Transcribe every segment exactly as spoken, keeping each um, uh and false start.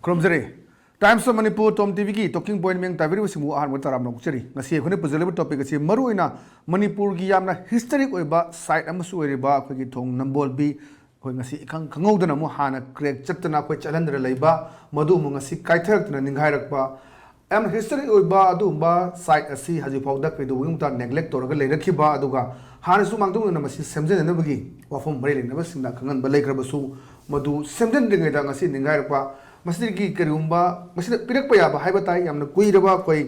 ꯈꯨꯔꯨꯝꯖꯔꯤ꯫ Times of Manipur, Tom ꯇꯤꯚꯤꯒꯤ talking point ꯃꯤꯌꯥꯝ ꯇꯥꯕꯤꯔꯤꯕꯁꯤꯡꯕꯨ ꯑꯍꯥꯟꯕ ꯇꯔꯥꯝꯅ ꯑꯣꯛꯆꯔꯤ꯫ ꯉꯁꯤ ꯑꯩꯈꯣꯏꯅ ꯄꯨꯖꯔꯤꯕ ꯇꯣꯄꯤꯛ ꯑꯁꯤ ꯃꯔꯨꯑꯣꯏꯅ ꯃꯅꯤꯄꯨꯔꯒꯤ ꯌꯥꯝꯅ ꯍꯤꯁꯇꯣꯔꯤꯛ ꯑꯣꯏꯕ ꯁꯥꯏꯠ ꯑꯃꯁꯨ ꯑꯣꯏꯔꯤꯕ ꯑꯩꯈꯣꯏꯒꯤ ꯊꯣꯡ ꯅꯝꯕꯣꯜꯕꯤ, ꯑꯩꯈꯣꯏ ꯉꯁꯤ ꯏꯈꯪ ꯈꯪꯍꯧꯗꯅ ꯑꯃꯨꯛ ꯍꯥꯟꯅ ꯀ꯭ꯔꯦꯛ ꯆꯠꯇꯅ ꯑꯩꯈꯣꯏ ꯆꯠꯍꯟꯗꯅ ꯂꯩꯕ, ꯃꯗꯨ ꯑꯃꯨꯛ ꯉꯁꯤ ꯀꯥꯏꯊꯔꯛꯇꯅ ꯅꯤꯡꯈꯥꯏꯔꯛꯄ, ꯌꯥꯝꯅ ꯍꯤꯁꯇꯣꯔꯤꯛ ꯑꯣꯏꯕ ꯑꯗꯨꯒꯨꯝꯕ ꯁꯥꯏꯠ ꯑꯁꯤ ꯍꯧꯖꯤꯛ ꯐꯥꯎꯗ ꯀꯩꯗꯧꯕꯒꯤ ꯃꯇꯥꯡ ꯅꯦꯒ꯭ꯂꯦꯛ ꯇꯧꯔꯒ ꯂꯩꯔꯛꯈꯤꯕ, ꯑꯗꯨꯒ ꯍꯥꯟꯅꯁꯨ ꯃꯥꯡꯖꯧꯅꯅ ꯃꯁꯤ ꯁꯦꯝꯖꯅꯅꯕꯒꯤ ꯋꯥꯐꯝ ꯃꯔꯤ ꯂꯩꯅꯕꯁꯤꯡꯅ ꯈꯪꯍꯟꯕ ꯂꯩꯈ꯭ꯔꯕꯁꯨ, ꯃꯗꯨ ꯁꯦꯝꯖꯤꯟꯗ꯭ꯔꯤꯉꯩꯗ ꯉꯁꯤ ꯅꯤꯡꯈꯥꯏꯔꯛꯄ, ꯃꯁꯤꯗꯒꯤ ꯀꯔꯤꯒꯨꯝꯕ ꯃꯁꯤꯗ ꯄꯤꯔꯛꯄ ꯌꯥꯕ ꯍꯥꯏꯕ ꯇꯥꯏ, ꯌꯥꯝꯅ ꯀꯨꯏꯔꯕ ꯑꯩꯈꯣꯏ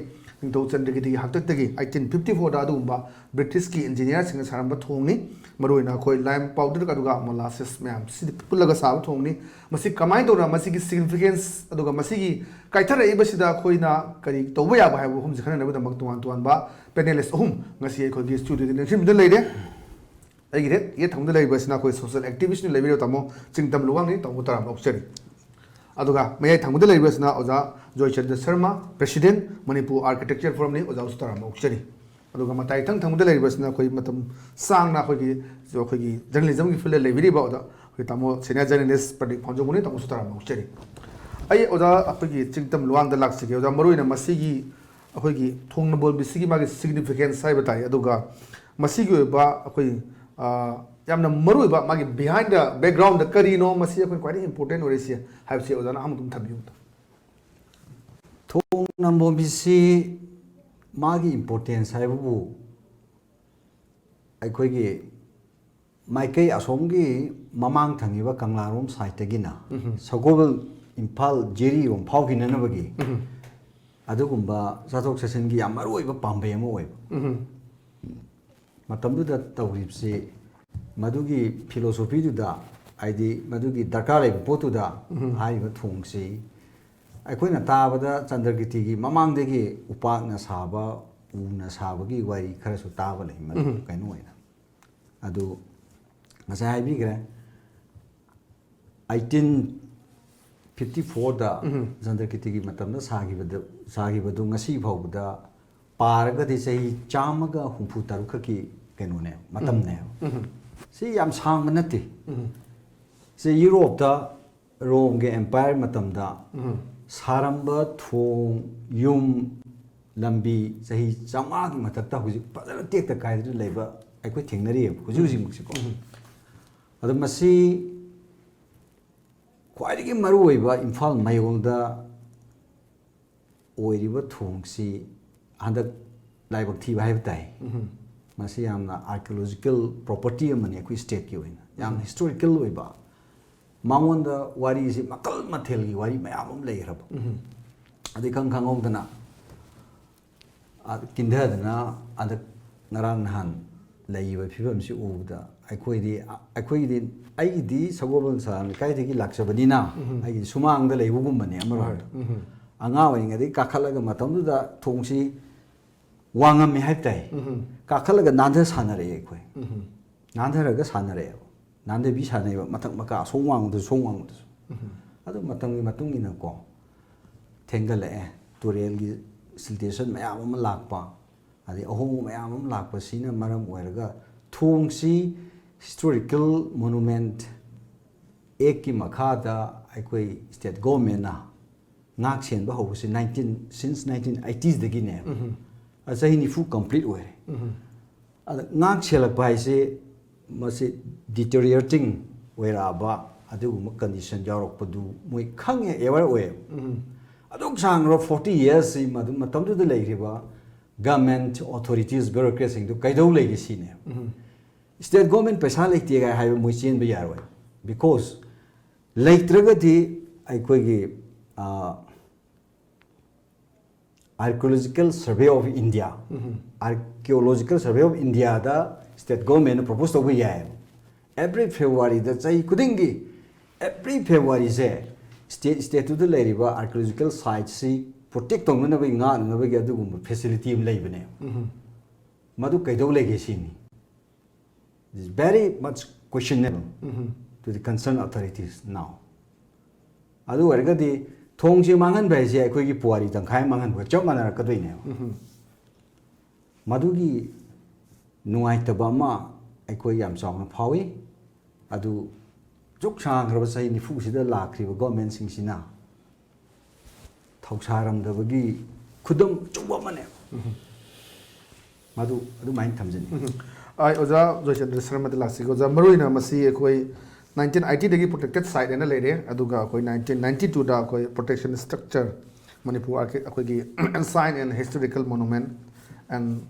ꯅꯤꯡꯊꯧ ꯆꯟꯗ꯭ꯔꯒꯤꯇꯤꯒꯤ ꯍꯥꯛꯇꯛꯇꯒꯤ ꯑꯩꯠꯇꯤꯟ ꯐꯤꯐꯇꯤ ꯐꯣꯔꯗ ꯑꯗꯨꯒꯨꯝꯕ ꯕ꯭ꯔꯤꯇꯤꯁꯀꯤ ꯏꯟꯖꯤꯅꯤꯌꯥꯔꯁꯤꯡꯅ ꯁꯥꯔꯝꯕ ꯊꯣꯡꯅꯤ꯫ ꯃꯔꯨꯑꯣꯏꯅ ꯑꯩꯈꯣꯏ ꯂꯥꯏꯝ ꯄꯥꯎꯗꯔ ꯑꯗꯨꯒ ꯃꯣꯂꯥꯁꯤꯁ ꯃꯌꯥꯝꯁꯤꯗꯤ ꯄꯨꯜꯂꯒ ꯁꯥꯕ ꯊꯣꯡꯅꯤ꯫ ꯃꯁꯤ ꯀꯃꯥꯏꯅ ꯇꯧꯅ ꯃꯁꯤꯒꯤ ꯁꯤꯒꯅꯤꯐꯤꯀꯦꯟꯁ ꯑꯗꯨꯒ ꯃꯁꯤꯒꯤ ꯀꯥꯏꯊꯔꯛꯏꯕꯁꯤꯗ ꯑꯩꯈꯣꯏꯅ ꯀꯔꯤ ꯇꯧꯕ ꯌꯥꯕ ꯍꯥꯏꯕ ꯋꯥꯐꯝꯁꯤ ꯈꯟꯅꯅꯕꯒꯤꯗꯃꯛ ꯇꯣꯉꯥꯟ ꯇꯣꯉꯥꯟꯕ ꯄꯦꯅꯦꯂꯤꯁ ꯑꯍꯨꯝ ꯉꯁꯤ ꯑꯩꯈꯣꯏꯒꯤ ꯁ꯭ꯇꯨꯗꯤꯑꯣꯗ ꯂꯦꯡꯁꯤꯟꯕꯗ ꯂꯩꯔꯦ꯫ ꯑꯩꯒꯤ ꯍꯦꯛ ꯌꯦꯠ ꯊꯪꯕꯗ ꯂꯩꯔꯤꯕꯁꯤꯅ ꯑꯩꯈꯣꯏ ꯁꯣꯁꯤꯌꯦꯜ ꯑꯦꯛꯇꯤꯚꯤꯁ꯭ꯠꯅ ꯂꯩꯕꯤꯔꯤꯕ ꯇꯥꯃꯣ ꯆꯤꯡꯇꯝ ꯂꯨꯋꯥꯡꯅꯤ꯫ ꯇꯥꯃꯣ ꯇꯔꯥꯝꯅ ꯑꯣꯛꯆꯔꯤ꯫ ꯑꯗꯨꯒ ꯃꯌꯥꯏ ꯊꯪꯕꯗ ꯂꯩꯔꯤꯕꯁꯤꯅ ꯑꯣꯖꯥ ꯖꯣꯏꯆꯟꯗ꯭ꯔ ꯁꯔꯃ, ꯄ꯭ꯔꯦꯁꯤꯗꯦꯟꯠ, ꯃꯅꯤꯄꯨꯔ ꯑꯥꯔꯀꯤꯇꯦꯛꯆꯔ ꯐꯣꯔꯝꯅꯤ꯫ ꯑꯣꯖꯥꯁꯨ ꯇꯔꯥꯝꯅ ꯑꯣꯛꯆꯔꯤ꯫ ꯑꯗꯨꯒ ꯃꯇꯥꯏ ꯏꯊꯪ ꯊꯪꯕꯗ ꯂꯩꯔꯤꯕꯁꯤꯅ ꯑꯩꯈꯣꯏ ꯃꯇꯝ ꯁꯥꯡꯅ ꯑꯩꯈꯣꯏꯒꯤ, ꯑꯩꯈꯣꯏꯒꯤ ꯖꯔꯅꯦꯂꯤꯖꯝꯒꯤ ꯐꯤꯜꯗ ꯂꯩꯕꯤꯔꯤꯕ ꯑꯣꯖꯥ ꯑꯩꯈꯣꯏ ꯇꯥꯃꯣ ꯁꯦꯅꯤꯌꯔ ꯖꯔꯅꯦꯂꯤꯁ ꯄ꯭ꯔꯗꯤꯞ ꯐꯥꯎꯖꯧꯕꯅꯤ꯫ ꯇꯥꯃꯣꯁꯨ ꯇꯔꯥꯝꯅ ꯑꯣꯛꯆꯔꯤ꯫ ꯑꯩ ꯑꯣꯖꯥ ꯑꯩꯈꯣꯏꯒꯤ ꯆꯤꯡꯇꯝ ꯂꯨꯋꯥꯡꯗ ꯂꯥꯛꯆꯒꯦ꯫ ꯑꯣꯖꯥ, ꯃꯔꯨꯑꯣꯏꯅ ꯃꯁꯤꯒꯤ ꯑꯩꯈꯣꯏꯒꯤ ꯊꯣꯡ ꯅꯝꯕꯣꯜꯕꯤꯁꯤꯒꯤ ꯃꯥꯒꯤ ꯁꯤꯒꯅꯤꯐꯤꯀꯦꯟꯁ ꯍꯥꯏꯕ ꯇꯥꯏ, ꯑꯗꯨꯒ ꯃꯁꯤꯒꯤ ꯑꯣꯏꯕ ꯑꯩꯈꯣꯏ, ꯑ, ꯌꯥꯝꯅ ꯃꯔꯨꯑꯣꯏꯕ ꯃꯥꯒꯤ ꯕꯤꯍꯥꯏꯟꯗ ꯕꯦꯛꯒ꯭ꯔꯥꯎꯟꯗ ꯀꯔꯤꯅꯣ, ꯃꯁꯤ ꯑꯩꯈꯣꯏ ꯈ꯭ꯋꯥꯏꯗꯒꯤ ꯏꯝꯄꯣꯔꯇꯦꯟ ꯑꯣꯏꯔꯤꯁꯤ ꯍꯥꯏꯕꯁꯤ ꯑꯣꯖꯥꯅ ꯑꯍꯥꯟꯕ ꯑꯗꯨꯝ ꯊꯝꯕꯤꯌꯨ꯫ ꯊꯣꯡ ꯅꯝꯕꯣꯜꯕꯤꯁꯤ ꯃꯥꯒꯤ ꯏꯝꯄꯣꯔꯇꯦꯟꯁ ꯍꯥꯏꯕꯕꯨ ꯑꯩꯈꯣꯏꯒꯤ ꯃꯥꯏꯀꯩ ꯑꯁꯣꯝꯒꯤ ꯃꯃꯥꯡ ꯊꯪꯉꯤꯕ ꯀꯪꯂꯥꯔꯣꯝ ꯁꯥꯏꯠꯇꯒꯤꯅ ꯁꯒꯣꯜꯕꯟ, ꯏꯝꯐꯥꯜ, ꯖꯤꯔꯤꯔꯣꯝ ꯐꯥꯎꯈꯤꯅꯅꯕꯒꯤ ꯑꯗꯨꯒꯨꯝꯕ ꯆꯠꯊꯣꯛ ꯆꯠꯁꯤꯟꯒꯤ ꯌꯥꯝ ꯃꯔꯨꯑꯣꯏꯕ ꯄꯥꯝꯕꯩ ꯑꯃ ꯑꯣꯏꯕ꯫ ꯃꯇꯝꯗꯨꯗ ꯇꯧꯔꯤꯕꯁꯤ ꯃꯗꯨꯒꯤ ꯐꯤꯂꯣꯁꯣꯐꯤꯗꯨꯗ, ꯍꯥꯏꯗꯤ ꯃꯗꯨꯒꯤ ꯗꯔꯀꯥꯔ ꯂꯩꯕ ꯄꯣꯠꯇꯨꯗ ꯍꯥꯏꯔꯤꯕ ꯊꯣꯡꯁꯤ ꯑꯩꯈꯣꯏꯅ ꯇꯥꯕꯗ ꯆꯟꯗ꯭ꯔꯀꯤꯔꯇꯤꯒꯤ ꯃꯃꯥꯡꯗꯒꯤ ꯎꯄꯥꯛꯅ ꯁꯥꯕ, ꯎꯅ ꯁꯥꯕꯒꯤ ꯋꯥꯔꯤ ꯈꯔꯁꯨ ꯇꯥꯕ ꯂꯩ꯫ ꯃꯗꯨ ꯀꯩꯅꯣ ꯑꯣꯏꯅ ꯑꯗꯨ ꯉꯁꯥꯏ ꯍꯥꯏꯕꯤꯈ꯭ꯔꯦ, ꯑꯩꯠꯇꯤꯟ ꯐꯤꯐꯇꯤ ꯐꯣꯔꯗ ꯆꯟꯗ꯭ꯔꯀꯤꯔꯇꯤꯒꯤ ꯃꯇꯝꯗ ꯁꯥꯈꯤꯕꯗ, ꯁꯥꯈꯤꯕꯗꯨ ꯉꯁꯤ ꯐꯥꯎꯕꯗ ꯄꯥꯔꯒꯗꯤ ꯆꯍꯤ ꯆꯥꯝꯃꯒ ꯍꯨꯝꯐꯨ ꯇꯔꯨꯛ ꯈꯛꯀꯤ ꯀꯩꯅꯣꯅꯦ, ꯃꯇꯝꯅꯦꯕ꯫ ꯁꯤ ꯌꯥꯝ ꯁꯥꯡꯕ ꯅꯠꯇꯦ꯫ ꯁꯤ ꯌꯨꯔꯣꯞꯇ ꯔꯣꯝꯒꯤ ꯑꯦꯝꯄꯥꯌꯔ ꯃꯇꯝꯗ ꯁꯥꯔꯝꯕ ꯊꯣꯡ, ꯌꯨꯝ, ꯂꯝꯕꯤ ꯆꯍꯤ ꯆꯥꯝꯃꯉꯥꯒꯤ ꯃꯊꯛꯇ ꯍꯧꯖꯤꯛ ꯐꯖꯅ ꯇꯦꯛꯇ ꯀꯥꯏꯗꯅ ꯂꯩꯕ ꯑꯩꯈꯣꯏ ꯊꯦꯡꯅꯔꯤꯑꯕ ꯍꯧꯖꯤꯛ ꯍꯧꯖꯤꯛꯃꯛꯁꯤꯀꯣ꯫ ꯑꯗꯣ ꯃꯁꯤ ꯈ꯭ꯋꯥꯏꯗꯒꯤ ꯃꯔꯨꯑꯣꯏꯕ ꯏꯝꯐꯥꯜ ꯃꯌꯣꯜꯗ ꯑꯣꯏꯔꯤꯕ ꯊꯣꯡꯁꯤ ꯍꯟꯗꯛ ꯂꯥꯏꯕꯛ ꯊꯤꯕ ꯍꯥꯏꯕ ꯇꯥꯏ꯫ ꯃꯁꯤ ꯌꯥꯝꯅ ꯑꯥꯔꯀꯤꯑꯣꯂꯣꯖꯤꯀꯦꯜ ꯄ꯭ꯔꯣꯄꯔꯇꯤ ꯑꯃꯅꯤ ꯑꯩꯈꯣꯏ ꯁ꯭ꯇꯦꯠꯀꯤ ꯑꯣꯏꯅ, ꯌꯥꯝꯅ ꯍꯤꯁꯇꯣꯔꯤꯀꯦꯜ ꯑꯣꯏꯕ꯫ ꯃꯉꯣꯟꯗ ꯋꯥꯔꯤꯁꯤ ꯃꯈꯜ ꯃꯊꯦꯜꯒꯤ ꯋꯥꯔꯤ ꯃꯌꯥꯝ ꯑꯃ ꯂꯩꯈ꯭ꯔꯕ꯫ ꯑꯗꯩ ꯈꯪ ꯈꯪꯍꯧꯗꯅ ꯑ, ꯀꯤꯟꯊꯗꯅ ꯍꯟꯗꯛ ꯉꯔꯥꯡ ꯅꯍꯥꯟ ꯂꯩꯔꯤꯕ ꯐꯤꯕꯝꯁꯤ ꯎꯕꯗ ꯑꯩꯈꯣꯏꯗꯤ, ꯑꯩꯈꯣꯏꯒꯤꯗꯤ, ꯑꯩꯒꯤꯗꯤ ꯁꯒꯣꯜꯕꯟ ꯁꯂꯥꯝ ꯂꯩꯀꯥꯏꯗꯒꯤ ꯂꯥꯛꯆꯕꯅꯤꯅ ꯑꯩꯒꯤꯗꯤ ꯁꯨꯃꯥꯡꯗ ꯂꯩꯕꯒꯨꯝꯕꯅꯦ ꯑꯃꯔꯣꯝꯗ꯫ ꯑꯉꯥꯡ ꯑꯣꯏꯔꯤꯉꯩꯗꯒꯤ ꯀꯥꯈꯠꯂꯒ ꯃꯇꯝꯗꯨꯗ ꯊꯣꯡꯁꯤ ꯋꯥꯡꯉꯝꯃꯤ ꯍꯥꯏꯕ ꯇꯥꯏ꯫ ꯀꯥꯈꯠꯂꯒ ꯅꯥꯟꯊ ꯁꯥꯟꯅꯔꯛꯑꯦ ꯑꯩꯈꯣꯏ꯫ ꯅꯥꯟꯊꯔꯒ ꯁꯥꯟꯅꯔꯛꯑꯦꯕ꯫ ꯅꯥꯟꯊꯕꯤ ꯁꯥꯟꯅꯩꯕ ꯃꯊꯛ ꯃꯈꯥ ꯑꯁꯣꯝ ꯋꯥꯡꯃꯗꯁꯨ ꯁꯣꯝ ꯋꯥꯡꯃꯗꯁꯨ꯫ ꯑꯗꯨ ꯃꯇꯝꯒꯤ ꯃꯇꯨꯡ ꯏꯟꯅꯀꯣ ꯊꯦꯡꯒꯠꯂꯛꯑꯦ꯫ ꯇꯨꯔꯦꯜꯒꯤ ꯁꯤꯜꯇꯦꯁꯟ ꯃꯌꯥꯝ ꯑꯃ ꯂꯥꯛꯄ, ꯑꯗꯩ ꯑꯍꯣꯡꯕ ꯃꯌꯥꯝ ꯑꯃ ꯂꯥꯛꯄꯁꯤꯅ ꯃꯔꯝ ꯑꯣꯏꯔꯒ ꯊꯣꯡꯁꯤ ꯍꯤꯁꯇꯣꯔꯤꯀꯦꯜ ꯃꯣꯅꯨꯃꯦꯟꯠ ꯑꯦꯛꯀꯤ ꯃꯈꯥꯗ ꯑꯩꯈꯣꯏ ꯁ꯭ꯇꯦꯠ ꯒꯣꯔꯃꯦꯟꯅ ꯉꯥꯛ ꯁꯦꯟꯕ ꯍꯧꯕꯁꯤ ꯅꯥꯏꯟꯇꯤꯟ, ꯁꯤꯟꯁ ꯅꯥꯏꯟꯇꯤꯟ ꯑꯩꯇꯤꯁꯗꯒꯤꯅꯦ꯫ ꯆꯍꯤ ꯅꯤꯐꯨ ꯀꯝꯄ꯭ꯂꯤꯠ ꯑꯣꯏꯔꯦ꯫ ꯑꯗ ꯉꯥꯛ ꯁꯦꯜꯂꯛꯄ ꯍꯥꯏꯁꯦ ꯃꯁꯤ ꯗꯤꯇꯦꯔꯤꯌꯔꯦꯇꯤꯡ ꯑꯣꯏꯔꯛꯑꯕ ꯑꯗꯨꯒꯨꯝꯕ ꯀꯟꯗꯤꯁꯟ ꯌꯥꯎꯔꯛꯄꯗꯨ ꯃꯣꯏ ꯈꯪꯉꯦ, ꯑꯦꯋꯦꯌꯔ ꯑꯣꯏꯌꯦꯕ꯫ ꯑꯗꯨꯛ ꯁꯥꯡꯈ꯭ꯔꯕ ꯐꯣꯔꯇꯤ ꯌꯔꯁꯁꯤ ꯃꯗꯨ ꯃꯇꯝꯗꯨꯗ ꯂꯩꯈ꯭ꯔꯤꯕ ꯒꯃꯦꯟꯠ ꯑꯣꯊꯣꯔꯤꯇꯤꯁ, ꯕ꯭ꯌꯨꯔꯣꯀ꯭ꯔꯦꯠꯁꯤꯡꯗꯨ ꯀꯩꯗꯧ ꯂꯩꯒꯦ ꯁꯤꯅꯦꯕ꯫ ꯁ꯭ꯇꯦꯠ ꯒꯣꯔꯃꯦꯟ ꯄꯩꯁꯥ ꯂꯩꯇꯦ ꯀꯥꯏ ꯍꯥꯏꯕ ꯃꯣꯏ ꯆꯦꯟꯕ ꯌꯥꯔꯣꯏ꯫ ꯕꯤꯀꯣꯁ ꯂꯩꯇ꯭ꯔꯒꯗꯤ ꯑꯩꯈꯣꯏꯒꯤ archaeological survey of India, archaeological survey of ꯏꯟꯗꯤꯌꯥꯗ ꯁ꯭ꯇꯦꯠ ꯒꯣꯔꯃꯦꯟꯅ ꯄ꯭ꯔꯣꯄꯣꯁ ꯇꯧꯕ ꯌꯥꯏꯌꯦꯕ꯫ ꯑꯦꯕ꯭ꯔꯤ ꯐꯦꯕ꯭ꯔꯨꯋꯥꯔꯤꯗ ꯆꯍꯤ ꯈꯨꯗꯤꯡꯒꯤ ꯑꯦꯕ꯭ꯔꯤ ꯐꯦꯕ꯭ꯔꯨꯋꯥꯔꯤꯁꯦ ꯁ꯭ꯇꯦꯠ, ꯁ꯭ꯇꯦꯠꯇꯨꯗ ꯂꯩꯔꯤꯕ ꯑꯥꯔꯀꯤꯑꯣꯂꯣꯖꯤꯀꯦꯜ ꯁꯥꯏꯠꯁꯤ ꯄ꯭ꯔꯣꯇꯦꯛ ꯇꯧꯅꯅꯕꯒꯤ, ꯉꯥꯛꯅꯅꯕꯒꯤ ꯑꯗꯨꯒꯨꯝꯕ ꯐꯦꯁꯤꯂꯤꯇꯤ ꯑꯃ ꯂꯩꯕꯅꯦꯕ꯫ ꯃꯗꯨ ꯀꯩꯗꯧ ꯂꯩꯒꯦ ꯁꯤꯅꯤ꯫ It is very much questionable to the concerned authorities now. ꯑꯗꯨ ꯑꯣꯏꯔꯒꯗꯤ ꯊꯣꯡꯁꯦ ꯃꯥꯡꯍꯟꯕ ꯍꯥꯏꯁꯦ ꯑꯩꯈꯣꯏꯒꯤ ꯄꯨꯋꯥꯔꯤ ꯇꯪꯈꯥꯏ ꯑꯃ ꯃꯥꯡꯍꯟꯕꯒ ꯆꯞ ꯃꯥꯟꯅꯔꯛꯀꯗꯣꯏꯅꯦꯕ꯫ ꯃꯗꯨꯒꯤ ꯅꯨꯡꯉꯥꯏꯇꯕ ꯑꯃ ꯑꯩꯈꯣꯏ ꯌꯥꯝ ꯆꯥꯎꯅ ꯐꯥꯎꯏ꯫ ꯑꯗꯨ ꯑꯁꯨꯛ ꯁꯥꯡꯈ꯭ꯔꯕ ꯆꯍꯤ ꯅꯤꯐꯨꯁꯤꯗ ꯂꯥꯛꯈ꯭ꯔꯤꯕ ꯒꯣꯔꯃꯦꯟꯁꯤꯡꯁꯤꯅ ꯊꯧꯁꯥꯔꯝꯗꯕꯒꯤ ꯈꯨꯗꯝ ꯑꯆꯧꯕ ꯑꯃꯅꯦ꯫ ꯃꯗꯨ ꯑꯗꯨꯃꯥꯏꯅ ꯊꯝꯖꯅꯤꯡꯉꯤ꯫ ꯑꯩ ꯑꯣꯖꯥ ꯖꯣꯏꯆꯟꯗ꯭ꯔ ꯁꯔꯃꯗ ꯂꯥꯛꯆꯒꯦ꯫ ꯑꯣꯖꯥ, ꯃꯔꯨꯑꯣꯏꯅ ꯃꯁꯤ ꯑꯩꯈꯣꯏ ꯅꯥꯏꯟꯇꯤꯟ ꯑꯩꯠꯇꯤꯗꯒꯤ ꯄ꯭ꯔꯣꯇꯦꯛꯇꯦꯠ ꯁꯥꯏꯠ ꯍꯥꯏꯅ ꯂꯩꯔꯦ, ꯑꯗꯨꯒ ꯑꯩꯈꯣꯏ ꯅꯥꯏꯟꯇꯤꯟ ꯅꯥꯏꯟꯇꯤ ꯇꯨꯗ ꯑꯩꯈꯣꯏ ꯄ꯭ꯔꯣꯇꯦꯛꯁꯟ ꯁ꯭ꯇ꯭ꯔꯛꯆꯔ, ꯃꯅꯤꯄꯨꯔ ꯑꯩꯈꯣꯏꯒꯤ Ancient and Historical Monument and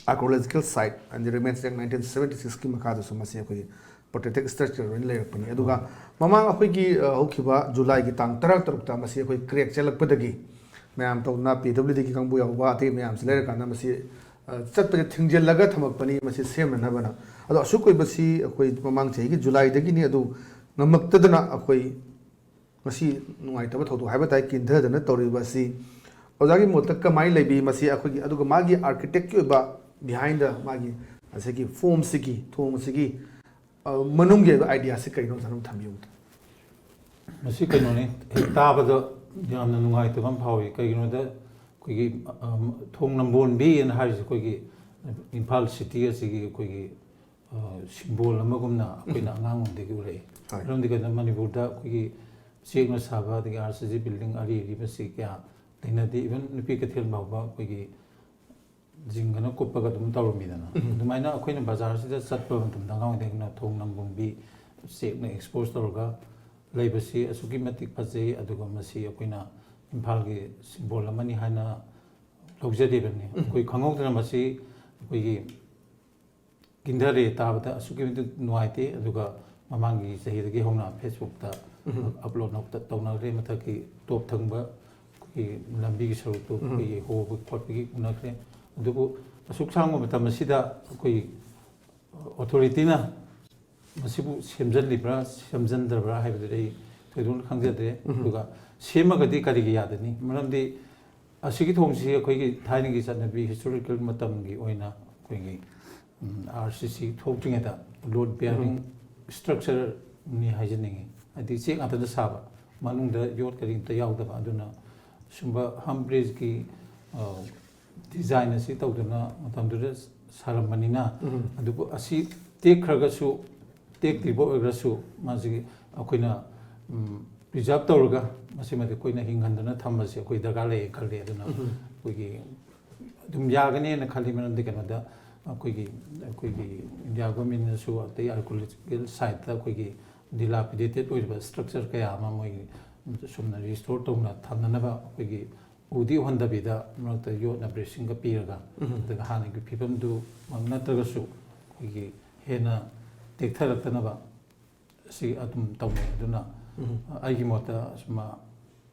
Archaeological Site and the Remains Act nineteen seventy ꯁꯤꯛꯁꯀꯤ ꯃꯈꯥꯗꯁꯨ ꯃꯁꯤ ꯑꯩꯈꯣꯏꯒꯤ ꯄ꯭ꯔꯣꯇꯦꯛꯇꯦꯠ ꯁ꯭ꯇ꯭ꯔꯛꯆꯔ ꯑꯣꯏꯅ ꯂꯩꯔꯛꯄꯅꯤ꯫ ꯑꯗꯨꯒ ꯃꯃꯥꯡ ꯑꯩꯈꯣꯏꯒꯤ, ꯑ, ꯍꯧꯈꯤꯕ ꯖꯨꯂꯥꯏꯒꯤ ꯇꯥꯡ ꯇꯔꯥ ꯇꯔꯨꯛꯇ ꯃꯁꯤ ꯑꯩꯈꯣꯏ ꯀ꯭ꯔꯦꯛ ꯆꯦꯜꯂꯛꯄꯗꯒꯤ ꯃꯌꯥꯝ ꯇꯧꯗꯅ ꯄꯤ ꯗꯕ꯭ꯂꯤꯎ ꯗꯤꯒꯤ ꯀꯥꯡꯕꯨ ꯌꯥꯎꯕ ꯑꯇꯩ ꯃꯌꯥꯝꯁꯤ ꯂꯩꯔꯀꯥꯟꯗ ꯃꯁꯤ, ꯑ, ꯆꯠꯄꯁꯦ ꯊꯤꯡꯖꯤꯜꯂꯒ ꯊꯝꯃꯛꯄꯅꯤ ꯃꯁꯤ ꯁꯦꯝꯅꯅꯕꯅ꯫ ꯑꯗꯣ ꯑꯁꯨꯛ ꯀꯨꯏꯕꯁꯤ ꯑꯩꯈꯣꯏ ꯃꯃꯥꯡ ꯆꯍꯤꯒꯤ ꯖꯨꯂꯥꯏꯗꯒꯤꯅꯤ, ꯑꯗꯨ ꯉꯝꯃꯛꯇꯗꯅ ꯑꯩꯈꯣꯏ ꯉꯁꯤ ꯅꯨꯡꯉꯥꯏꯇꯕ ꯊꯧꯗꯣꯛ ꯍꯥꯏꯕ ꯇꯥꯏ ꯀꯤꯟꯊꯗꯅ ꯇꯧꯔꯤꯕ ꯑꯁꯤ ꯑꯣꯖꯥꯒꯤ ꯃꯣꯠꯇ ꯀꯃꯥꯏꯅ ꯂꯩꯕꯤ? ꯃꯁꯤ ꯑꯩꯈꯣꯏꯒꯤ, ꯑꯗꯨꯒ ꯃꯥꯒꯤ ꯑꯥꯔꯀꯤꯇꯦꯛꯀꯤ ꯑꯣꯏꯕ ꯕꯤꯍꯥꯏꯟꯗ ꯃꯥꯒꯤ ꯉꯁꯥꯏꯒꯤ ꯐꯣꯝꯁꯤꯒꯤ, ꯊꯣꯡꯁꯤꯒꯤ, ꯑ, ꯃꯅꯨꯡꯒꯤ ꯑꯣꯏꯕ ꯑꯥꯏꯗꯤꯌꯥꯁꯤ ꯀꯩꯅꯣ ꯑꯣꯖꯥꯅ ꯊꯝꯕꯤꯌꯨ꯫ ꯃꯁꯤ ꯀꯩꯅꯣꯅꯤ, ꯍꯦꯛ ꯇꯥꯕꯗ ꯌꯥꯝꯅ ꯅꯨꯡꯉꯥꯏꯇꯕ ꯑꯃ ꯐꯥꯎꯏ꯫ ꯀꯩꯒꯤꯅꯣꯗ ꯑꯩꯈꯣꯏꯒꯤ, ꯑ, ꯊꯣꯡ ꯅꯝꯕꯣꯟꯕꯤ ꯍꯥꯏꯅ ꯍꯥꯏꯔꯤꯁꯦ ꯑꯩꯈꯣꯏꯒꯤ ꯏꯝꯐꯥꯜ ꯁꯤꯇꯤ ꯑꯁꯤꯒꯤ ꯑꯩꯈꯣꯏꯒꯤ, ꯑ, ꯁꯤꯝꯕꯣꯜ ꯑꯃꯒꯨꯝꯅ ꯑꯩꯈꯣꯏꯅ ꯑꯉꯥꯡ ꯑꯣꯏꯔꯤꯉꯩꯗꯒꯤ ꯎꯔꯛꯏ꯫ ꯍꯣꯏ꯫ ꯃꯔꯝꯗꯤ ꯀꯩꯅꯣ, ꯃꯅꯤꯄꯨꯔꯗ ꯑꯩꯈꯣꯏꯒꯤ ꯆꯦꯛꯅ ꯁꯥꯕ ꯑꯗꯒꯤ ꯑꯥꯔ ꯁꯤ ꯁꯤ ꯕꯤꯜꯗꯤꯡ ꯑꯔꯤ ꯑꯔꯤꯕꯁꯤ ꯀꯌꯥ ꯂꯩꯅꯗꯦ꯫ ꯏꯚꯟ ꯅꯨꯄꯤ ꯀꯩꯊꯦꯜ ꯐꯥꯎꯕ ꯑꯩꯈꯣꯏꯒꯤ ꯖꯤꯡꯒꯅ ꯀꯨꯞꯄꯒ ꯑꯗꯨꯝ ꯇꯧꯔꯝꯃꯤꯗꯅ꯫ ꯑꯗꯨꯃꯥꯏꯅ ꯑꯩꯈꯣꯏꯅ ꯕꯖꯥꯔꯁꯤꯗ ꯆꯠꯄ ꯃꯇꯝꯗ ꯑꯉꯥꯡ ꯑꯣꯏꯔꯤꯉꯩꯗ ꯊꯣꯡ ꯅꯝꯕꯣꯟꯕꯤ ꯆꯦꯛꯅ ꯑꯦꯛꯁꯄꯣꯖ ꯇꯧꯔꯒ ꯂꯩꯕꯁꯤ ꯑꯁꯨꯛꯀꯤ ꯃꯇꯤꯛ ꯐꯖꯩ꯫ ꯑꯗꯨꯒ ꯃꯁꯤ ꯑꯩꯈꯣꯏꯅ ꯏꯝꯐꯥꯜꯒꯤ ꯁꯤꯝꯕꯣꯜ ꯑꯃꯅꯤ ꯍꯥꯏꯅ ꯂꯧꯖꯔꯤꯕꯅꯤ꯫ ꯑꯩꯈꯣꯏ ꯈꯪꯍꯧꯗꯅ ꯃꯁꯤ ꯑꯩꯈꯣꯏꯒꯤ ꯀꯤꯟꯊꯔꯦ ꯇꯥꯕꯗ ꯑꯁꯨꯛꯀꯤ ꯃꯇꯤꯛ ꯅꯨꯡꯉꯥꯏꯇꯦ꯫ ꯑꯗꯨꯒ ꯃꯃꯥꯡꯒꯤ ꯆꯍꯤꯗꯒꯤ ꯍꯧꯅ ꯐꯦꯁꯕꯨꯛꯇ ꯑꯞꯂꯣꯗ ꯇꯧꯅꯈ꯭ꯔꯦ꯫ ꯃꯊꯛꯀꯤ ꯇꯣꯞ ꯊꯪꯕ ꯑꯩꯈꯣꯏꯒꯤ ꯂꯝꯕꯤꯒꯤ ꯁꯔꯨꯛꯇꯨ ꯑꯩꯈꯣꯏꯒꯤ ꯍꯣꯕ ꯈꯣꯠꯄꯒꯤ ꯎꯅꯈ꯭ꯔꯦ꯫ ꯑꯗꯨꯕꯨ ꯑꯁꯨꯛ ꯁꯥꯡꯕ ꯃꯇꯝ ꯑꯁꯤꯗ ꯑꯩꯈꯣꯏ ꯑꯣꯊꯣꯔꯤꯇꯤꯅ ꯃꯁꯤꯕꯨ ꯁꯦꯝꯖꯤꯜꯂꯤꯕ꯭ꯔꯥ ꯁꯦꯝꯖꯤꯟꯗ꯭ꯔꯕ꯭ꯔꯥ ꯍꯥꯏꯕꯗꯨꯗꯤ ꯑꯩ ꯊꯣꯏꯗꯣꯛꯅ ꯈꯪꯖꯗ꯭ꯔꯦ꯫ ꯑꯗꯨꯒ ꯁꯦꯝꯃꯒꯗꯤ ꯀꯔꯤꯒꯤ ꯌꯥꯗꯅꯤ? ꯃꯔꯝꯗꯤ ꯑꯁꯤꯒꯤ ꯊꯣꯡꯁꯤ ꯑꯩꯈꯣꯏꯒꯤ ꯊꯥꯏꯅꯒꯤ ꯆꯠꯅꯕꯤ, ꯍꯤꯁꯇꯣꯔꯤꯀꯦꯜ ꯃꯇꯝꯒꯤ ꯑꯣꯏꯅ ꯑꯩꯈꯣꯏꯒꯤ, ꯎꯝ, ꯑꯥꯔ ꯁꯤ ꯁꯤ ꯊꯣꯛꯇ꯭ꯔꯤꯉꯩꯗ ꯂꯣꯗ ꯕꯤꯌꯥꯔꯤꯡ ꯁ꯭ꯇ꯭ꯔꯛꯆꯔꯅꯤ ꯍꯥꯏꯖꯅꯤꯡꯉꯤ꯫ ꯍꯥꯏꯗꯤ ꯆꯦꯛ ꯉꯥꯛꯇꯗ ꯁꯥꯕ, ꯃꯅꯨꯡꯗ ꯌꯣꯠ ꯀꯔꯤ ꯑꯝꯇ ꯌꯥꯎꯗꯕ꯫ ꯑꯗꯨꯅ ꯁꯨꯝꯕ ꯍꯝ ꯕ꯭ꯔꯤꯖꯀꯤ, ꯑ, ꯗꯤꯖꯥꯏꯟ ꯑꯁꯤ ꯇꯧꯗꯨꯅ ꯃꯇꯝꯗꯨꯗ ꯁꯥꯔꯝꯕꯅꯤꯅ, ꯑꯗꯨꯕꯨ ꯑꯁꯤ ꯇꯦꯛꯈ꯭ꯔꯒꯁꯨ ꯇꯦꯛꯇ꯭ꯔꯤꯕ ꯑꯣꯏꯔꯒꯁꯨ ꯃꯁꯤꯒꯤ ꯑꯩꯈꯣꯏꯅ ꯄ꯭ꯔꯤꯖꯥꯕ ꯇꯧꯔꯒ ꯃꯁꯤꯃꯗꯤ ꯑꯩꯈꯣꯏꯅ ꯍꯤꯡꯍꯟꯗꯨꯅ ꯊꯝꯕꯁꯤ ꯑꯩꯈꯣꯏ ꯗꯔꯀꯥꯔ ꯂꯩꯌꯦ ꯈꯜꯂꯤ꯫ ꯑꯗꯨꯅ ꯑꯩꯈꯣꯏꯒꯤ ꯑꯗꯨꯝ ꯌꯥꯒꯅꯦꯅ ꯈꯜꯂꯤ꯫ ꯃꯔꯝꯗꯤ ꯀꯩꯅꯣꯗ ꯑꯩꯈꯣꯏꯒꯤ ꯑꯩꯈꯣꯏꯒꯤ ꯏꯟꯗꯤꯌꯥ ꯒꯣꯔꯃꯦꯟꯅꯁꯨ ꯑꯇꯩ ꯑꯥꯔꯀꯤꯑꯣꯂꯣꯖꯤꯀꯦꯜ ꯁꯥꯏꯠꯇ ꯑꯩꯈꯣꯏꯒꯤ ꯗꯤꯂꯥꯄꯤꯗꯦꯇꯦꯠ ꯑꯣꯏꯔꯤꯕ ꯁ꯭ꯇ꯭ꯔꯛꯆꯔ ꯀꯌꯥ ꯑꯃ ꯃꯣꯏꯒꯤ ꯆꯨꯝꯅ ꯔꯤꯁꯇꯣꯔ ꯇꯧꯅ ꯊꯝꯅꯅꯕ ꯑꯩꯈꯣꯏꯒꯤ ꯎꯗꯤ ꯎꯍꯟꯗꯕꯤꯗ ꯃꯔꯛꯇ ꯌꯣꯠꯅ ꯕ꯭ꯔꯦꯁꯤꯡꯒ ꯄꯤꯔꯒ ꯑꯗꯨꯒ ꯍꯥꯟꯅꯒꯤ ꯐꯤꯕꯝꯗꯨꯃꯛ ꯅꯠꯇ꯭ꯔꯒꯁꯨ ꯑꯩꯈꯣꯏꯒꯤ ꯍꯦꯟꯅ ꯇꯦꯛꯊꯔꯛꯇꯅꯕ ꯁꯤ ꯑꯗꯨꯝ ꯇꯧꯅꯩ꯫ ꯑꯗꯨꯅ ꯑꯩꯒꯤ ꯃꯣꯠꯇ ꯁꯨꯃ-,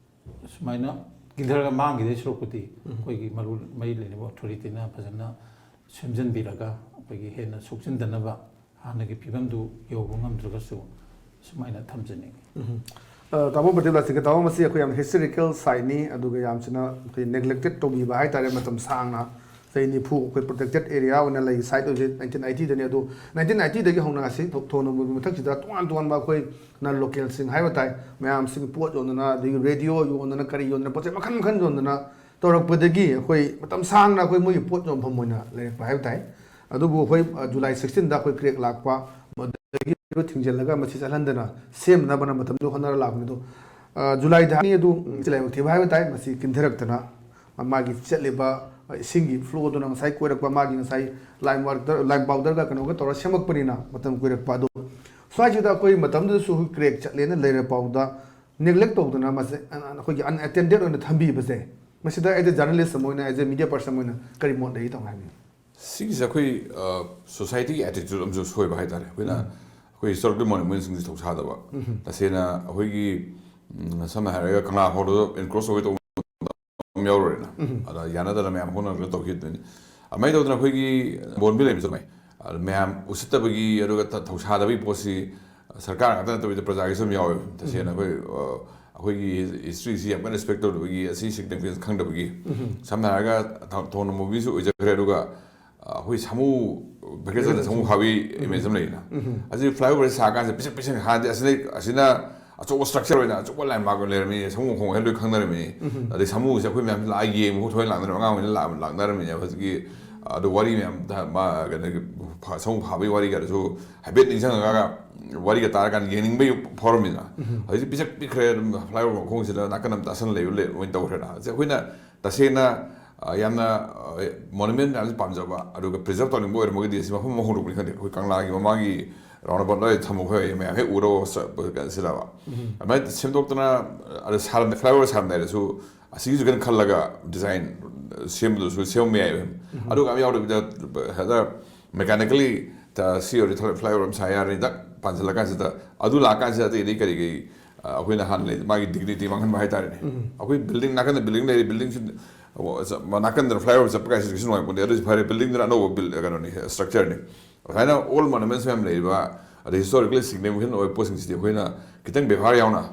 ꯁꯨꯃꯥꯏꯅ ꯀꯤꯟꯊꯔꯒ ꯃꯥꯡꯈꯤꯗꯣꯏ ꯁꯔꯨꯛꯄꯨꯗꯤ ꯑꯩꯈꯣꯏꯒꯤ ꯃꯔꯨ ꯃꯔꯤ ꯂꯩꯅꯕ ꯑꯣꯊꯣꯔꯤꯇꯤꯅ ꯐꯖꯅ ꯁꯦꯝꯖꯤꯟꯕꯤꯔꯒ ꯑꯩꯈꯣꯏꯒꯤ ꯍꯦꯟꯅ ꯁꯣꯛꯆꯤꯟꯗꯅꯕ ꯍꯥꯟꯅꯒꯤ ꯐꯤꯕꯝꯗꯨ ꯌꯧꯕ ꯉꯝꯗ꯭ꯔꯒꯁꯨ ꯁꯨꯃꯥꯏꯅ ꯊꯝꯖꯅꯤꯡꯉꯤ꯫ ꯎꯝ꯫ ꯑ, ꯇꯥꯃꯣ ꯄ꯭ꯔꯗꯤꯞ ꯂꯥꯁꯤꯡꯒ, ꯇꯥꯃꯣ, ꯃꯁꯤ ꯑꯩꯈꯣꯏ ꯌꯥꯝ ꯍꯤꯁꯇꯣꯔꯤꯀꯦꯜ ꯁꯥꯏꯠꯅꯤ, ꯑꯗꯨꯒ ꯌꯥꯝꯁꯤꯅ ꯑꯩꯈꯣꯏ ꯅꯦꯒ꯭ꯂꯦꯛꯇꯦꯠ ꯇꯧꯕꯤꯕ ꯍꯥꯏꯇꯥꯔꯦ꯫ ꯃꯇꯝ ꯁꯥꯡꯅ ꯆꯍꯤ ꯅꯤꯐꯨ ꯑꯩꯈꯣꯏ ꯄ꯭ꯔꯣꯇꯦꯛꯇꯦꯠ ꯑꯦꯔꯤꯌꯥ ꯑꯣꯏꯅ ꯂꯩ ꯁꯥꯏꯠ ꯑꯣꯏꯁꯦ ꯅꯥꯏꯟꯇꯤꯟ ꯑꯥꯏꯇꯤꯗꯅꯤ꯫ ꯑꯗꯣ ꯅꯥꯏꯟꯇꯤꯟ ꯑꯥꯏꯇꯤꯗꯒꯤ ꯍꯧꯅ ꯉꯁꯤ ꯊꯣ-, ꯊꯣꯡ ꯅꯣꯡꯃꯒꯤ ꯃꯊꯛꯁꯤꯗ ꯇꯣꯉꯥꯟ ꯇꯣꯉꯥꯟꯕ ꯑꯩꯈꯣꯏ ꯅꯟ ꯂꯣꯀꯦꯜꯁꯤꯡ ꯍꯥꯏꯕ ꯇꯥꯏ, ꯃꯌꯥꯝꯁꯤꯡ ꯄꯣꯠ ꯌꯣꯟꯗꯅ, ꯑꯗꯒꯤ ꯔꯦꯗꯤꯑꯣ ꯌꯣꯟꯗꯅ, ꯀꯔꯤ ꯌꯣꯟꯗꯅ, ꯄꯣꯠ ꯆꯩ ꯃꯈꯜ ꯃꯈꯜ ꯌꯣꯟꯗꯅ ꯇꯧꯔꯛꯄꯗꯒꯤ ꯑꯩꯈꯣꯏ ꯃꯇꯝ ꯁꯥꯡꯅ ꯑꯩꯈꯣꯏ ꯃꯣꯏꯒꯤ ꯄꯣꯠ ꯌꯣꯟꯐꯝ ꯑꯣꯏꯅ ꯂꯩꯔꯛꯄ ꯍꯥꯏꯕ ꯇꯥꯏ꯫ ꯑꯗꯨꯕꯨ ꯑꯩꯈꯣꯏ, ꯑ, ꯖꯨꯂꯥꯏ ꯁꯤꯛꯁꯇꯤꯟꯗ ꯑꯩꯈꯣꯏ ꯀ꯭ꯔꯦꯛ ꯂꯥꯛꯄ, ꯃꯗꯨꯗꯒꯤ ꯊꯤꯡꯖꯤꯜꯂꯒ ꯃꯁꯤ ꯆꯠꯍꯟꯗꯅ ꯁꯦꯝꯅꯕꯅ ꯃꯇꯝꯗꯨ ꯍꯣꯠꯅꯔ ꯂꯥꯛꯄꯅꯤ꯫ ꯑꯗꯣ, ꯑ, ꯖꯨꯂꯥꯏꯗ ꯍꯥꯏꯅꯤ ꯑꯗꯨ ꯆꯤꯂꯥꯏꯕꯛ ꯊꯤꯕ ꯍꯥꯏꯕ ꯇꯥꯏ, ꯃꯁꯤ ꯀꯤꯟꯊꯔꯛꯇꯅ ꯃꯥꯒꯤ ꯆꯠꯂꯤꯕ ꯏꯁꯤꯡꯒꯤ ꯐ꯭ꯂꯣꯗꯨꯅ ꯉꯁꯥꯏ ꯀꯣꯏꯔꯛꯄ, ꯃꯥꯒꯤ ꯉꯁꯥꯏ ꯂꯥꯏꯝ ꯋꯥꯇꯔ, ꯂꯥꯏꯝ ꯄꯥꯎꯗꯔꯒ ꯀꯩꯅꯣꯒ ꯇꯧꯔꯒ ꯁꯦꯝꯃꯛꯄꯅꯤꯅ ꯃꯇꯝ ꯀꯨꯏꯔꯛꯄ꯫ ꯑꯗꯣ ꯁ꯭ꯋꯥꯏꯁꯤꯗ ꯑꯩꯈꯣꯏ ꯃꯇꯝꯗꯨꯗꯁꯨ ꯑꯩꯈꯣꯏ ꯀ꯭ꯔꯦꯛ ꯆꯠꯂꯦꯅ ꯂꯩꯔ ꯐꯥꯎꯗ ꯅꯦꯒ꯭ꯂꯦꯛ ꯇꯧꯗꯅ ꯃꯁꯦ, ꯑ, ꯑ, ꯑꯩꯈꯣꯏꯒꯤ ꯑꯟꯑꯦꯇꯦꯟꯗꯦꯠ ꯑꯣꯏꯅ ꯊꯝꯕꯤꯕꯁꯦ, ꯃꯁꯤꯗ as a journalist ꯑꯃ ꯑꯣꯏꯅ, as a media person ꯑꯃ ꯑꯣꯏꯅ ꯀꯔꯤ ꯃꯣꯠ ꯂꯩ, ꯇꯧꯅꯤ ꯍꯥꯏꯕꯤꯌꯨ? ꯁꯤꯒꯤꯁꯦ ꯑꯩꯈꯣꯏ, ꯑ, ꯁꯣꯁꯥꯏꯇꯤꯒꯤ ꯑꯦꯇꯤꯇ꯭ꯌꯨꯠ ꯑꯃꯁꯨ ꯁꯣꯏꯕ ꯍꯥꯏꯇꯥꯔꯦ꯫ ꯑꯩꯈꯣꯏꯅ ꯑꯩꯈꯣꯏ ꯍꯤꯁꯇꯣꯔꯤꯀꯦꯜ ꯃꯣꯅꯨꯃꯦꯟꯁꯤꯡꯁꯦ ꯊꯧꯁꯥꯗꯕ꯫ ꯇꯁꯦꯡꯅ ꯑꯩꯈꯣꯏꯒꯤ, ꯎꯝ, ꯁꯝꯅ ꯍꯥꯏꯔꯒ ꯀꯪꯂꯥ ꯐꯥꯎꯗ ꯑꯦꯟꯀ꯭ꯔꯣꯁ ꯇꯧꯒꯦ ꯇꯧꯕ ꯑꯃ ꯌꯥꯎꯔꯨꯔꯦꯅ꯫ ꯑꯗ ꯌꯥꯅꯗꯅ ꯃꯌꯥꯝ ꯍꯣꯠꯅꯔꯒ ꯇꯧꯈꯤꯕꯅꯤ꯫ ꯑꯗꯨꯃꯥꯏꯅ ꯇꯧꯗꯅ ꯑꯩꯈꯣꯏꯒꯤ ꯕꯣꯟꯕꯤ ꯂꯩꯕꯁꯨ ꯑꯗꯨꯃꯥꯏ꯫ ꯑꯗ ꯃꯌꯥꯝ ꯎꯁꯤꯠꯇꯕꯒꯤ ꯑꯗꯨꯒ ꯊ-, ꯊꯧꯁꯥꯗꯕꯒꯤ ꯄꯣꯠꯁꯤ ꯁꯔꯀꯥꯔ ꯉꯥꯛꯇ ꯅꯠꯇꯕꯤꯗ ꯄ꯭ꯔꯖꯥꯒꯤꯁꯨ ꯑꯗꯨꯝ ꯌꯥꯎꯋꯦꯕ꯫ ꯇꯁꯦꯡꯅ ꯑꯩꯈꯣꯏ, ꯑ, ꯑꯩꯈꯣꯏꯒꯤ ꯍꯤꯁꯇ꯭ꯔꯤꯁꯤ ꯌꯥꯝ ꯀꯟꯅ ꯔꯦꯁꯄꯦꯛ ꯇꯧꯗꯕꯒꯤ, ꯑꯁꯤ ꯁꯤꯒꯅꯤꯐꯤꯀꯦꯟꯁ ꯈꯪꯗꯕꯒꯤ, ꯁꯝꯅ ꯍꯥꯏꯔꯒ ꯊ-, ꯊꯣꯡꯅ ꯃꯨꯚꯤꯁꯨ ꯑꯣꯏꯖꯈ꯭ꯔꯦ, ꯑꯗꯨꯒ, ꯑ, ꯑꯩꯈꯣꯏ ꯁꯥꯃꯨ, ꯚꯦꯀꯦꯁꯟꯗ ꯁꯥꯃꯨ ꯐꯥꯕꯤ ꯏꯃꯦꯖ ꯑꯃ ꯂꯩꯗꯅ꯫ ꯑꯁꯤ ꯐ꯭ꯂꯥꯏꯑꯣꯚꯔ ꯁꯥꯔꯀꯥꯟꯁꯤꯗ ꯄꯤꯁꯛ ꯄꯤꯁꯛ ꯍꯥꯟꯅꯗꯤ ꯑꯁꯤꯅ, ꯑꯁꯤꯅ ꯑꯆꯧꯕ ꯁ꯭ꯇ꯭ꯔꯛꯆꯔ ꯑꯣꯏꯅ ꯑꯆꯧꯕ ꯂꯥꯏꯟ ꯃꯥꯔꯛ ꯑꯣꯏꯅ ꯂꯩꯔꯝꯃꯤ, ꯁꯥꯃꯨ ꯃꯈꯣꯡ ꯍꯥꯏꯅ ꯂꯣꯏ ꯈꯪꯅꯔꯝꯃꯤꯅꯤ꯫ ꯑꯗꯩ ꯁꯥꯃꯨꯁꯦ ꯑꯩꯈꯣꯏ ꯃꯌꯥꯝ ꯂꯥꯛꯑ ꯌꯦꯡꯕ ꯊꯣꯏꯅ ꯂꯥꯛꯅꯔꯝꯃꯤ, ꯑꯉꯥꯡ ꯑꯣꯏꯅ ꯂꯥꯛ-, ꯂꯥꯛꯅꯔꯝꯃꯤꯅꯦ꯫ ꯍꯧꯖꯤꯛꯀꯤ ꯑꯗꯨ ꯋꯥꯔꯤ ꯃꯌꯥꯝ ꯊ- ꯃꯥ ꯀꯩꯅꯣꯒꯤ ꯐ- ꯁꯃꯨ ꯐꯥꯕꯒꯤ ꯋꯥꯔꯤꯒꯗꯨꯁꯨ ꯍꯥꯏꯐꯦꯠ ꯅꯤꯡꯁꯤꯡꯉꯒ ꯋꯥꯔꯤꯒ ꯇꯥꯔꯀꯥꯟꯗ ꯌꯦꯡꯅꯤꯡꯕꯒꯤ ꯐꯥꯎꯔꯝꯃꯤꯗꯅ꯫ ꯍꯧꯖꯤꯛꯇꯤ ꯄꯤꯁꯛ ꯄꯤꯛꯈ꯭ꯔꯦ, ꯑꯗꯨꯝ flyover ꯃꯈꯣꯡꯁꯤꯗ ꯅꯥꯀꯟ ꯑꯃ ꯇꯥꯁꯟ ꯂꯩꯕ ꯂꯩ- ꯑꯣꯏꯅ ꯇꯧꯈ꯭ꯔꯦꯅ꯫ ꯍꯧꯖꯤꯛ ꯑꯩꯈꯣꯏꯅ ꯇꯁꯦꯡꯅ ꯑ, ꯌꯥꯝꯅ monument ꯃꯌꯥꯝꯁꯦ ꯄꯥꯝꯖꯕ ꯑꯗꯨꯒ preserve ꯇꯧꯅꯤꯡꯕ ꯑꯣꯏꯔꯝꯃꯒꯗꯤ ꯁꯤ ꯃꯐꯝ ꯑꯃ ꯍꯣꯡꯗꯣꯛꯄꯅꯤ ꯈꯪꯗꯦ꯫ ꯑꯩꯈꯣꯏ ꯀꯪꯂꯥꯒꯤ ꯃꯃꯥꯡꯒꯤ roundabout ꯂꯣꯏ ꯊꯝꯃꯨ, ꯑꯩꯈꯣꯏ ꯃꯌꯥꯝ ꯍꯦꯛ ꯎꯔꯣ ꯁꯤꯗꯕ ꯑꯗꯨꯃꯥꯏꯅ ꯁꯦꯝꯗꯣꯛꯇꯅ ꯑꯗ ꯁꯥꯔꯝ flyover ꯁꯥꯔꯝꯗꯥꯏꯗꯁꯨ ꯑꯁꯤꯒꯤꯁꯨ ꯀꯩꯅꯣ ꯈꯜꯂꯒ design ꯁꯦꯝꯕꯗꯨꯁꯨ ꯁꯦꯝꯕ ꯌꯥꯏꯕ꯫ ꯑꯗꯨꯒ ꯑꯃ ꯌꯥꯎꯗꯕꯤꯗ ꯍꯦꯛꯇ mechanically ꯁꯤ ꯑꯣꯏꯔꯗꯤ flyover ꯑꯃ ꯁꯥ ꯌꯥꯔꯅꯤ ꯗꯛ ꯄꯥꯟꯁꯤꯜꯂꯀꯥꯟꯁꯤꯗ ꯑꯗꯨ ꯂꯥꯛꯑꯀꯥꯟꯁꯤꯗ ꯑꯇꯩ ꯑꯇꯩ ꯀꯔꯤ ꯀꯔꯤ ꯑ, ꯑꯩꯈꯣꯏꯅ ꯍꯥꯟꯅ ꯂꯩ ꯃꯥꯒꯤ dignity ꯃꯥꯡꯍꯟꯕ ꯍꯥꯏꯇꯥꯔꯦꯅꯦ꯫ ꯑꯩꯈꯣꯏ building ꯅꯥꯀꯟꯗ building ꯂꯩꯔꯤ, buildingꯁꯤ ꯅꯥꯀꯟꯗ flyover ꯆꯠꯄ ꯀꯥꯏꯁꯤ ꯀꯩꯁꯨ ꯅꯨꯡꯉꯥꯏꯄꯣꯟꯇꯦ꯫ ꯑꯗꯨꯁꯨ ꯐꯔꯦ, buildingꯗꯨꯅ ꯑꯅꯧꯕ buil- ꯀꯩꯅꯣꯅꯤ, structureꯅꯤ꯫ ꯑꯗꯨꯃꯥꯏꯅ old monuments ꯃꯌꯥꯝ ꯂꯩꯔꯤꯕ ꯑꯗꯩ historically significant ꯑꯣꯏꯕ ꯄꯣꯠꯁꯤꯡꯁꯤꯗꯤ ꯑꯩꯈꯣꯏꯅ ꯈꯤꯇꯪ ꯕꯦꯕꯥꯔ ꯌꯥꯎꯅ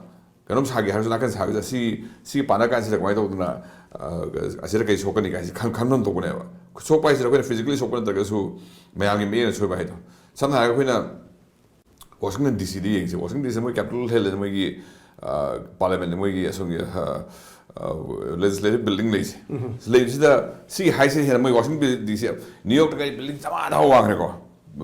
ꯀꯩꯅꯣꯝ ꯁꯥꯒꯦ ꯍꯥꯏꯔꯁꯨ ꯅꯥꯀꯟ ꯁꯥꯕꯁꯤꯗ ꯁꯤ ꯁꯤ ꯄꯥꯟꯅ ꯀꯥꯟꯁꯤꯗ ꯀꯃꯥꯏꯅ ꯇꯧꯗꯅ ꯑ, ꯑꯁꯤꯗ ꯀꯩ ꯁꯣꯛꯀꯅꯤ ꯀꯥꯏꯁꯤ ꯈꯟ ꯈꯟꯐꯝ ꯊꯣꯛꯄꯅꯦꯕ꯫ ꯁꯣꯛꯄ ꯍꯥꯏꯁꯤꯗ ꯑꯩꯈꯣꯏꯅ physically ꯁꯣꯛꯄ ꯅꯠꯇ꯭ꯔꯒꯁꯨ ꯃꯌꯥꯝꯒꯤ ꯃꯤꯠꯌꯦꯡꯗ ꯁꯣꯏꯕ ꯍꯥꯏꯗꯣ꯫ ꯁꯝꯅ ꯍꯥꯏꯔꯒ ꯑꯩꯈꯣꯏꯅ Washington D C ꯗ ꯌꯦꯡꯁꯤ꯫ Washington D C ꯃꯣꯏ Capitol Hill ꯍꯥꯏꯅ ꯃꯣꯏꯒꯤ, ꯑ, parliament ꯃꯣꯏꯒꯤ ꯑꯁꯣꯝꯒꯤ, ꯑ, ꯑ, legislative building ꯂꯩꯁꯦ꯫ ꯂꯩꯕꯁꯤꯗ ꯁꯤꯒꯤ height ꯁꯦ ꯍꯦꯟꯅ ꯃꯣꯏ Washington D C, New York ꯇ ꯀꯔꯤ building ꯆꯥꯝꯃꯉꯥꯗ ꯍꯧ ꯋꯥꯡꯈ꯭ꯔꯦꯀꯣ꯫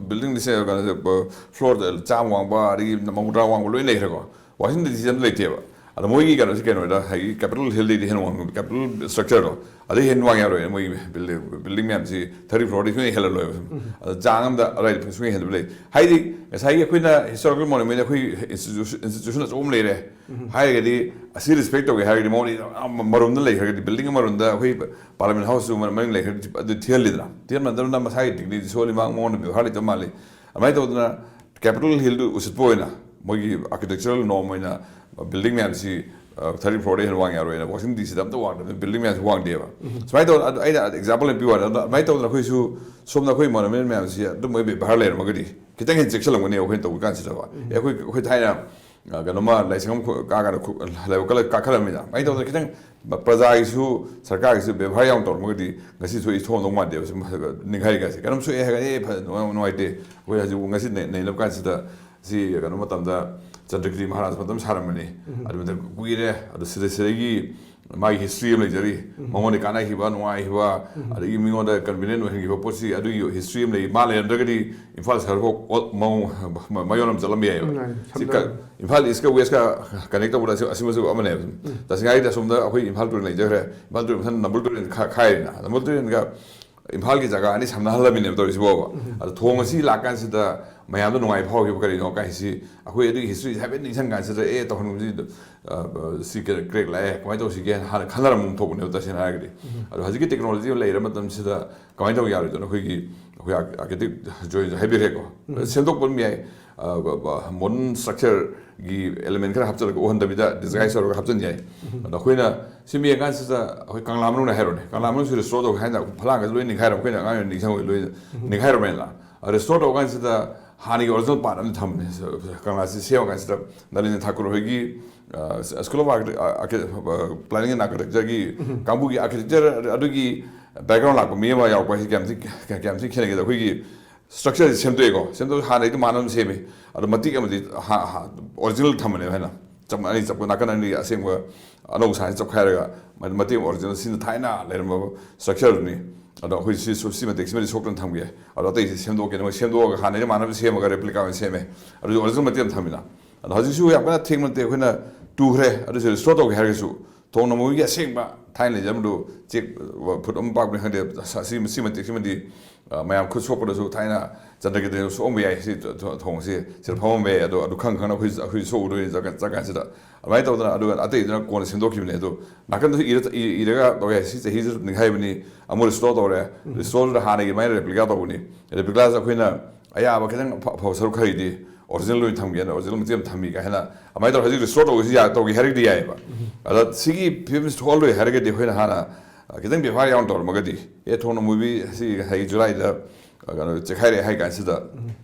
Building ꯁꯦ ꯀꯩꯅꯣ, floor ꯗ ꯆꯥꯝꯃ ꯋꯥꯡꯕ ꯑꯗꯒꯤ ꯃꯧꯗ꯭ꯔꯥ ꯋꯥꯡꯕ ꯂꯣꯏ ꯂꯩꯈ꯭ꯔꯦꯀꯣ꯫ Washington D C ꯑꯝꯇ ꯂꯩꯇꯦꯕ꯫ ꯑꯗ ꯃꯣꯏꯒꯤ ꯀꯩꯅꯣꯁꯤ ꯀꯩꯅꯣꯗ ꯍꯥꯏꯗꯤ Capitol Hill ꯗꯩꯗꯤ ꯍꯦꯟꯅ ꯋꯥꯡꯕ Capitol structure ꯗꯣ ꯑꯗꯩ ꯍꯦꯟꯅ ꯋꯥꯡ ꯌꯥꯔꯣꯏ꯫ ꯃꯣꯏꯒꯤ building, building ꯃꯌꯥꯝꯁꯤ thirty floor ꯗꯤ ꯁꯨꯡꯍꯦꯟ ꯍꯦꯜꯂꯔꯣꯏꯕ ꯁꯨꯝ꯫ ꯑꯗ ꯆꯥꯡ ꯑꯃꯗ ꯑꯗꯥꯏꯗ ꯁꯨꯡꯍꯦꯟ ꯍꯦꯟꯗꯕ ꯂꯩ꯫ ꯍꯥꯏꯗꯤ ꯉꯁꯥꯏꯒꯤ ꯑꯩꯈꯣꯏꯅ historical monument ꯑꯩꯈꯣꯏ institution, institution ꯑꯆꯧꯕ ꯑꯃ ꯂꯩꯔꯦ ꯍꯥꯏꯔꯒꯗꯤ ꯑꯁꯤ respect ꯇꯧꯒꯦ ꯍꯥꯏꯔꯒꯗꯤ ꯃꯉꯣꯟꯗ ꯌꯥꯝ ꯃꯔꯨꯝꯗ ꯂꯩꯈ꯭ꯔꯒꯗꯤ building ꯑꯃ ꯃꯔꯨꯝꯗ ꯑꯩꯈꯣꯏ parliament house ꯇꯨ ꯃꯅꯤꯡ ꯂꯩꯈ꯭ꯔꯒꯗꯤ ꯑꯗꯨ ꯊꯤꯍꯜꯂꯤꯗꯅ꯫ ꯊꯤꯍꯟꯃꯟꯗꯕꯅ ꯃꯁꯥꯒꯤ dignity ꯁꯣꯛꯍꯜꯂꯤ, ꯃꯥ-, ꯃꯉꯣꯟꯗ ꯕꯦꯕꯥꯔ ꯂꯩꯇꯕ ꯃꯥꯜꯂꯤ꯫ ꯑꯗꯨꯃꯥꯏꯅ ꯇꯧꯗꯅ Capitol Hill ꯗꯨ ꯎꯁꯤꯠꯄ ꯑꯣꯏꯅ ꯃꯣꯏꯒꯤ architectural norm ꯑꯣꯏꯅ building ꯃꯌꯥꯝꯁꯤ, ꯑ, thirty floor ꯗꯩ ꯍꯦꯟꯅ ꯋꯥꯡ ꯌꯥꯔꯣꯏꯅ Washington D C ꯗ ꯑꯝꯇ ꯋꯥꯡꯗꯕꯅꯤ, building ꯃꯌꯥꯝꯁꯤ ꯋꯥꯡꯗꯦꯕ꯫ ꯁꯨꯃꯥꯏꯅ ꯇꯧꯗꯅ ꯑꯗꯨ ꯑꯩꯅ example ꯑꯃ ꯄꯤꯕ ꯋꯥꯅꯤ꯫ ꯑꯗꯨ ꯑꯗꯨꯃꯥꯏꯅ ꯇꯧꯗꯅ ꯑꯩꯈꯣꯏꯁꯨ ꯁꯣꯝꯗ ꯑꯩꯈꯣꯏ monument ꯃꯌꯥꯝꯁꯤ ꯑꯗꯨꯝꯕ ꯕꯦꯕꯥꯔ ꯂꯩꯔꯝꯃꯒꯗꯤ ꯈꯤꯇꯪ ꯍꯦꯟꯅ ꯆꯦꯛꯁꯤꯜꯂꯝꯒꯅꯤ ꯑꯩꯈꯣꯏꯅ ꯇꯧꯕ ꯀꯥꯟꯁꯤꯗꯕ꯫ ꯑꯦ, ꯑꯩꯈꯣꯏ, ꯑꯩꯈꯣꯏ ꯊꯥꯏꯅ ꯑ, ꯀꯩꯅꯣꯃ ꯂꯥꯏꯁꯪ ꯑꯃ ꯈꯨ-, ꯀꯥ ꯀꯥꯟꯗ ꯈꯨ-, ꯂꯥꯏꯕꯛ ꯀꯜꯂ ꯀꯥꯈꯠꯂꯝꯃꯤꯅ꯫ ꯑꯗꯨꯃꯥꯏꯅ ꯇꯧꯗꯅ ꯈꯤꯇꯪ ꯄ꯭ꯔꯖꯥꯒꯤꯁꯨ ꯁꯔꯀꯥꯔꯒꯤꯁꯨ ꯕꯦꯕꯥꯔ ꯌꯥꯝ ꯇꯧꯔꯝꯃꯒꯗꯤ ꯉꯁꯤ ꯊꯣꯛꯏ ꯊꯣꯛꯑꯝꯗꯧ ꯃꯥꯟꯗꯦꯕ꯫ ꯁꯨꯝ ꯅꯤꯡꯈꯥꯏꯔꯤꯀꯥꯟꯁꯦ ꯀꯩꯅꯣꯝ ꯁꯣꯛꯑꯦ ꯍꯥꯏꯔꯒꯅꯤ, "ꯑꯦ, ꯐꯖ ꯅꯨꯡꯉꯥꯏ-, ꯅꯨꯡꯉꯥꯏꯇꯦ, ꯑꯩꯈꯣꯏ ꯍꯧꯖꯤꯛ ꯉꯁꯤ ꯅꯩ-, ꯅꯩꯅꯕ ꯀꯥꯟꯁꯤꯗ ꯁꯤ ꯀꯩꯅꯣ ꯃꯇꯝꯗ ꯆꯟꯗ꯭ꯔꯀꯤꯔꯇꯤ ꯃꯍꯥꯔꯥꯖ ꯃꯇꯝ ꯁꯥꯔꯝꯕꯅꯤ, ꯑꯗꯨ ꯃꯇꯝ ꯀꯨꯏꯔꯦ, ꯑꯗꯨ ꯁꯤꯗ ꯁꯤꯗꯒꯤ ꯃꯥꯒꯤ ꯍꯤꯁꯇ꯭ꯔꯤ ꯑꯃ ꯂꯩꯖꯔꯤ꯫ ꯃꯉꯣꯟꯗ ꯀꯥꯟꯅꯈꯤꯕ, ꯅꯨꯡꯉꯥꯏꯈꯤꯕ, ꯑꯗꯒꯤ ꯃꯤꯉꯣꯟꯗ ꯀꯟꯚꯤꯅꯤꯌꯦꯟ ꯑꯣꯏꯍꯟꯈꯤꯕ ꯄꯣꯠꯁꯤ ꯑꯗꯨꯒꯤ ꯍꯤꯁꯇ꯭ꯔꯤ ꯑꯃ ꯂꯩ꯫ ꯃꯥ ꯂꯩꯔꯝꯗ꯭ꯔꯒꯗꯤ ꯏꯝꯐꯥꯜ ꯁꯍꯔ ꯐꯥꯎ ꯑꯣ-, ꯃꯑꯣꯡ ꯃ-, ꯃꯌꯣꯟ ꯑꯃ ꯆꯠꯂꯝꯕ ꯌꯥꯏꯑꯕ꯫ ꯎꯝ, ꯁꯤ ꯁꯝꯅ ꯀ-, ꯏꯝꯐꯥꯜ ꯏꯁꯀ ꯋꯦꯁꯀ ꯀꯅꯦꯛ ꯇꯧꯕꯗ ꯑꯁꯤ-, ꯑꯁꯤꯃꯁꯨ ꯑꯃꯅꯦꯕ꯫ ꯇꯁꯦꯡꯅ ꯍꯥꯏꯔꯗꯤ ꯑꯁꯣꯝꯗ ꯑꯩꯈꯣꯏ ꯏꯝꯐꯥꯜ ꯇꯨꯔꯦꯜ ꯂꯩꯖꯈ꯭ꯔꯦ꯫ ꯏꯝꯐꯥꯜ ꯇꯨꯔꯦꯜ ꯃꯊꯪ ꯅꯝꯕꯨꯜ ꯇꯨꯔꯦꯜ ꯈꯥ-, ꯈꯥꯏꯔꯦꯅ꯫ ꯅꯝꯕꯨꯜ ꯇꯨꯔꯦꯜꯒ ꯏꯝꯐꯥꯜꯒꯤ ꯖꯒꯥ ꯑꯅꯤ ꯁꯝꯅꯍꯜꯂꯝꯃꯤꯅꯦꯕ ꯇꯧꯔꯤꯁꯤꯕꯣꯕ꯫ ꯑꯗꯣ ꯊꯣꯡ ꯑꯁꯤ ꯂꯥꯛꯀꯥꯟꯁꯤꯗ ꯃꯌꯥꯝꯗ ꯅꯨꯡꯉꯥꯏꯕ ꯐꯥꯎꯈꯤꯕ ꯀꯔꯤꯅꯣ ꯀꯥꯏꯁꯤ ꯑꯩꯈꯣꯏ ꯑꯗꯨꯒꯤ ꯍꯤꯁꯇ꯭ꯔꯤꯁꯤ ꯍꯥꯏꯐꯦꯠ ꯅꯤꯡꯁꯤꯡ ꯀꯥꯟꯁꯤꯗ, ꯑꯦ, ꯇꯧꯍꯟꯒꯨꯝꯁꯤ, ꯑ, ꯁꯤ ꯀ꯭ꯔꯦꯛ ꯂꯥꯛꯑꯦ, ꯀꯃꯥꯏꯅ ꯇꯧꯁꯤꯒꯦ ꯍꯥꯏꯅ ꯍꯥꯟꯅ ꯈꯟꯅꯔꯝꯕ ꯑꯃ ꯊꯣꯛꯄꯅꯦꯕ ꯇꯁꯦꯡꯅ ꯍꯥꯏꯔꯒꯗꯤ꯫ ꯑꯗꯣ ꯍꯧꯖꯤꯛꯀꯤ ꯇꯦꯛꯅꯣꯂꯣꯖꯤ ꯑꯃ ꯂꯩꯔ ꯃꯇꯝꯁꯤꯗ ꯀꯃꯥꯏꯅ ꯇꯧꯕ ꯌꯥꯔꯣꯏꯗꯣꯏꯅꯣ? ꯑꯩꯈꯣꯏꯒꯤ, ꯑꯩꯈꯣꯏ ꯑꯥꯔꯀꯤꯇꯦꯛ ꯖꯣꯏꯟꯁꯨ ꯍꯥꯏꯕꯤꯔꯦꯀꯣ꯫ ꯁꯦꯝꯗꯣꯛꯄ ꯑꯗꯨꯝ ꯌꯥꯏ꯫ ꯃꯣꯗꯔꯟ ꯁ꯭ꯇ꯭ꯔꯛꯆꯔꯒꯤ ꯑꯦꯂꯤꯃꯦꯟ ꯈꯔ ꯍꯥꯞꯆꯤꯜꯂꯒ ꯎꯍꯟꯗꯕꯤꯗ ꯗꯤꯁꯒꯥꯏꯁ ꯇꯧꯔꯒ ꯍꯥꯞꯆꯤꯟ ꯌꯥꯏ꯫ ꯑꯗꯣ ꯑꯩꯈꯣꯏꯅ ꯁꯤ ꯃꯤ ꯌꯦꯡꯀꯥꯟꯁꯤꯗ ꯑꯩꯈꯣꯏ ꯀꯪꯂꯥ ꯃꯅꯨꯡꯗ ꯍꯥꯏꯔꯣꯅꯦ, ꯀꯪꯂꯥ ꯃꯅꯨꯡꯁꯤ ꯔꯤꯁꯇꯣꯔ ꯇꯧꯒꯦ ꯍꯥꯏꯅ ꯐꯂꯥꯡꯒꯁꯨ ꯂꯣꯏ ꯅꯤꯡꯈꯥꯏꯔꯝꯃꯦ꯫ ꯑꯩꯈꯣꯏꯅ ꯑꯉꯥꯡ ꯑꯣꯏꯅ ꯅꯤꯡꯁꯤꯡꯍꯧꯏ, ꯂꯣꯏ ꯅꯤꯡꯈꯥꯏꯔꯝꯃꯦꯅ꯫ ꯔꯤꯁꯇꯣꯔ ꯇꯧꯕ ꯀꯥꯟꯁꯤꯗ ꯍꯥꯟꯅꯒꯤ ꯑꯣꯔꯤꯖꯤꯅꯜ ꯄꯥꯔꯠ ꯑꯃ ꯊꯝꯕꯅꯦ꯫ ꯀꯪꯂꯥꯁꯤ ꯁꯦꯝꯃ ꯀꯥꯟꯁꯤꯗ ꯅꯂꯤꯅ ꯊꯥꯀꯨꯔ ꯍꯣꯏꯒꯤ, ꯑ, school of archi-, archi-, planning and ꯑꯥꯔꯀꯤꯇꯦꯛꯆꯔꯒꯤ ꯀꯥꯡꯕꯨꯒꯤ ꯑꯥꯔꯀꯤꯇꯦꯛꯆꯔ ꯑꯗꯨꯒꯤ ꯕꯦꯛꯒ꯭ꯔꯥꯎꯟ ꯂꯥꯛꯄ ꯃꯤ ꯑꯃ ꯌꯥꯎꯔꯛꯄ ꯍꯥꯏꯁꯤ ꯀꯌꯥꯝ ꯊꯤ, ꯀꯌꯥꯝ ꯊꯤ ꯈꯦꯠꯅꯒꯦꯗ? ꯑꯩꯈꯣꯏꯒꯤ ꯁ꯭ꯇ꯭ꯔꯛꯆꯔꯁꯤ ꯁꯦꯝꯗꯣꯛꯑꯦꯀꯣ꯫ ꯁꯦꯝꯗꯣꯛ-, ꯍꯥꯟꯅꯩꯗꯤ ꯃꯥꯟꯅꯕ ꯑꯗꯨꯝ ꯁꯦꯝꯃꯤ꯫ ꯑꯗꯣ ꯃꯇꯦꯛ ꯑꯃꯗꯤ ꯍꯥ-, ꯍꯥ-, ꯑꯣꯔꯤꯖꯤꯅꯦꯜ ꯊꯝꯕꯅꯦꯕ ꯍꯥꯏꯅ꯫ ꯆꯞ ꯃꯥꯟꯅꯩ, ꯆꯞ-, ꯅꯥꯀꯟ ꯑꯅꯤ ꯑꯁꯦꯡꯕ ꯑꯅꯧꯕ ꯁꯥꯏꯟꯁ ꯆꯞꯈꯥꯏꯔꯒ ꯃ-, ꯃꯇꯦꯛ ꯑꯃ ꯑꯣꯔꯤꯖꯤꯅꯦꯜ ꯁꯤꯅ ꯊꯥꯏꯅ ꯂꯩꯔꯝꯕ ꯁ꯭ꯇ꯭ꯔꯛꯆꯔꯗꯨꯅꯤ꯫ ꯑꯗꯣ ꯑꯩꯈꯣꯏ ꯁꯤ ꯁꯨ-, ꯁꯤ ꯃꯇꯦꯛ ꯁꯤꯃꯗꯤ ꯁꯣꯛꯇꯅ ꯊꯝꯒꯦ꯫ ꯑꯗꯣ ꯑꯇꯩꯁꯤ ꯁꯦꯝꯗꯣꯛꯀꯦꯅ ꯃꯣꯏ ꯁꯦꯝꯗꯣꯛꯑꯒ ꯍꯥꯟꯅꯩꯗꯤ ꯃꯥꯟꯅꯕ ꯁꯦꯝꯃꯒ ꯔꯦꯄ꯭ꯂꯤꯀꯥ ꯑꯣꯏꯅ ꯁꯦꯝꯃꯦ꯫ ꯑꯗꯨꯗꯤ ꯑꯣꯔꯤꯖꯤꯅꯦꯜ ꯃꯇꯦꯛ ꯑꯃ ꯊꯝꯃꯤꯅ꯫ ꯑꯗꯣ ꯍꯧꯖꯤꯛꯁꯨ ꯌꯥꯝ ꯀꯟꯅ ꯊꯦꯡꯕ ꯅꯠꯇꯦ, ꯑꯩꯈꯣꯏꯅ ꯇꯨꯈ꯭ꯔꯦ꯫ ꯑꯗꯨꯁꯨ ꯔꯤꯁꯇꯣꯔ ꯇꯧꯒꯦ ꯍꯥꯏꯔꯒꯁꯨ ꯊꯣꯡ ꯅꯝꯕꯨꯒꯤ ꯑꯁꯦꯡꯕ ꯊꯥꯏꯅ ꯂꯩꯖꯔꯝꯕꯗꯨ ꯆꯦꯛ, ꯐꯨꯠ ꯑꯃ ꯄꯥꯛꯄꯅꯤ ꯈꯪꯗꯦ, ꯁꯤ, ꯁꯤ ꯃꯇꯦꯛ ꯁꯤꯃꯗꯤ, ꯑ, ꯃꯌꯥꯝ ꯈꯨꯠ ꯁꯣꯛꯄꯗꯁꯨ ꯊꯥꯏꯅ ꯆꯟꯗ꯭ꯔꯀꯤꯇꯟꯅ ꯁꯣꯛꯑꯝꯕ ꯌꯥꯏ꯫ ꯁꯤ ꯊꯣ-, ꯊꯣꯡꯁꯤ ꯁꯤꯗ ꯐꯝꯃꯝꯕ ꯌꯥꯏ꯫ ꯑꯗꯣ ꯑꯗꯨ ꯈꯪ ꯈꯪꯅ ꯑꯩꯈꯣꯏ, ꯑꯩꯈꯣꯏ ꯁꯣꯛꯎꯗꯣꯏꯅꯤ ꯆꯠꯀꯥꯟ-, ꯆꯠꯀꯥꯟꯁꯤꯗ꯫ ꯑꯗꯨꯃꯥꯏꯅ ꯇꯧꯗꯅ ꯑꯗꯨꯒ ꯑꯇꯩꯗꯨꯅ ꯀꯣꯟꯅ ꯁꯦꯝꯗꯣꯛꯈꯤꯕꯅꯦ꯫ ꯑꯗꯣ ꯅꯥꯀꯟꯗꯁꯨ ꯏꯔ-, ꯏ-, ꯏꯔꯒ ꯇꯧꯋꯦ꯫ ꯁꯤ ꯆꯍꯤꯁꯤꯗ ꯅꯤꯡꯈꯥꯏꯕꯅꯤ, ꯑꯃꯨꯛ ꯔꯤꯁꯇꯣꯔ ꯇꯧꯔꯦ꯫ ꯔꯤꯁꯇꯣꯔꯗꯨꯗ ꯍꯥꯟꯅꯒꯤ ꯑꯗꯨꯃꯥꯏꯅ ꯔꯦꯄ꯭ꯂꯤꯀꯥ ꯇꯧꯕꯅꯤ꯫ ꯔꯦꯄ꯭ꯂꯤꯀꯥꯁꯦ ꯑꯩꯈꯣꯏꯅ ꯑꯌꯥꯕ ꯈꯤꯇꯪ ꯑꯐ-, ꯑꯐꯕ ꯁꯔꯨꯛ ꯈꯔꯗꯤ ꯑꯣꯔꯤꯖꯤꯅꯦꯜ ꯑꯣꯏꯅ ꯊꯝꯒꯦꯅ ꯑꯣꯔꯤꯖꯤꯅꯦꯜ ꯃꯇꯦꯛ ꯑꯃ ꯊꯝꯃꯤ ꯀꯥꯏ ꯍꯥꯏꯅ ꯑꯗꯨꯃꯥꯏꯅ ꯇꯧꯔ ꯍꯧꯖꯤꯛ ꯔꯤꯁꯇꯣꯔ ꯇꯧꯕꯁꯤ ꯌꯥ-, ꯇꯧꯒꯦ ꯍꯥꯏꯔꯒꯗꯤ ꯌꯥꯏꯑꯕ꯫ ꯑꯗ ꯁꯤꯒꯤ ꯐꯤꯕꯝꯁꯤ ꯊꯣꯛꯍꯜꯂꯣꯏ ꯍꯥꯏꯔꯒꯗꯤ ꯑꯩꯈꯣꯏꯅ ꯍꯥꯟꯅ, ꯑ, ꯈꯤꯇꯪ ꯕꯦꯕꯥꯔ ꯌꯥꯎꯅ ꯇꯧꯔꯝꯃꯒꯗꯤ, ꯑꯦ, ꯊꯣꯡ ꯅꯝꯕꯨꯒꯤ ꯁꯤ ꯉꯁꯥꯏꯒꯤ ꯖꯨꯂꯥꯏꯗ, ꯑ, ꯀꯩꯅꯣ, ꯆꯦꯛꯈꯥꯏꯔꯛꯑꯦ ꯍꯥꯏ ꯀꯥꯟꯁꯤꯗ,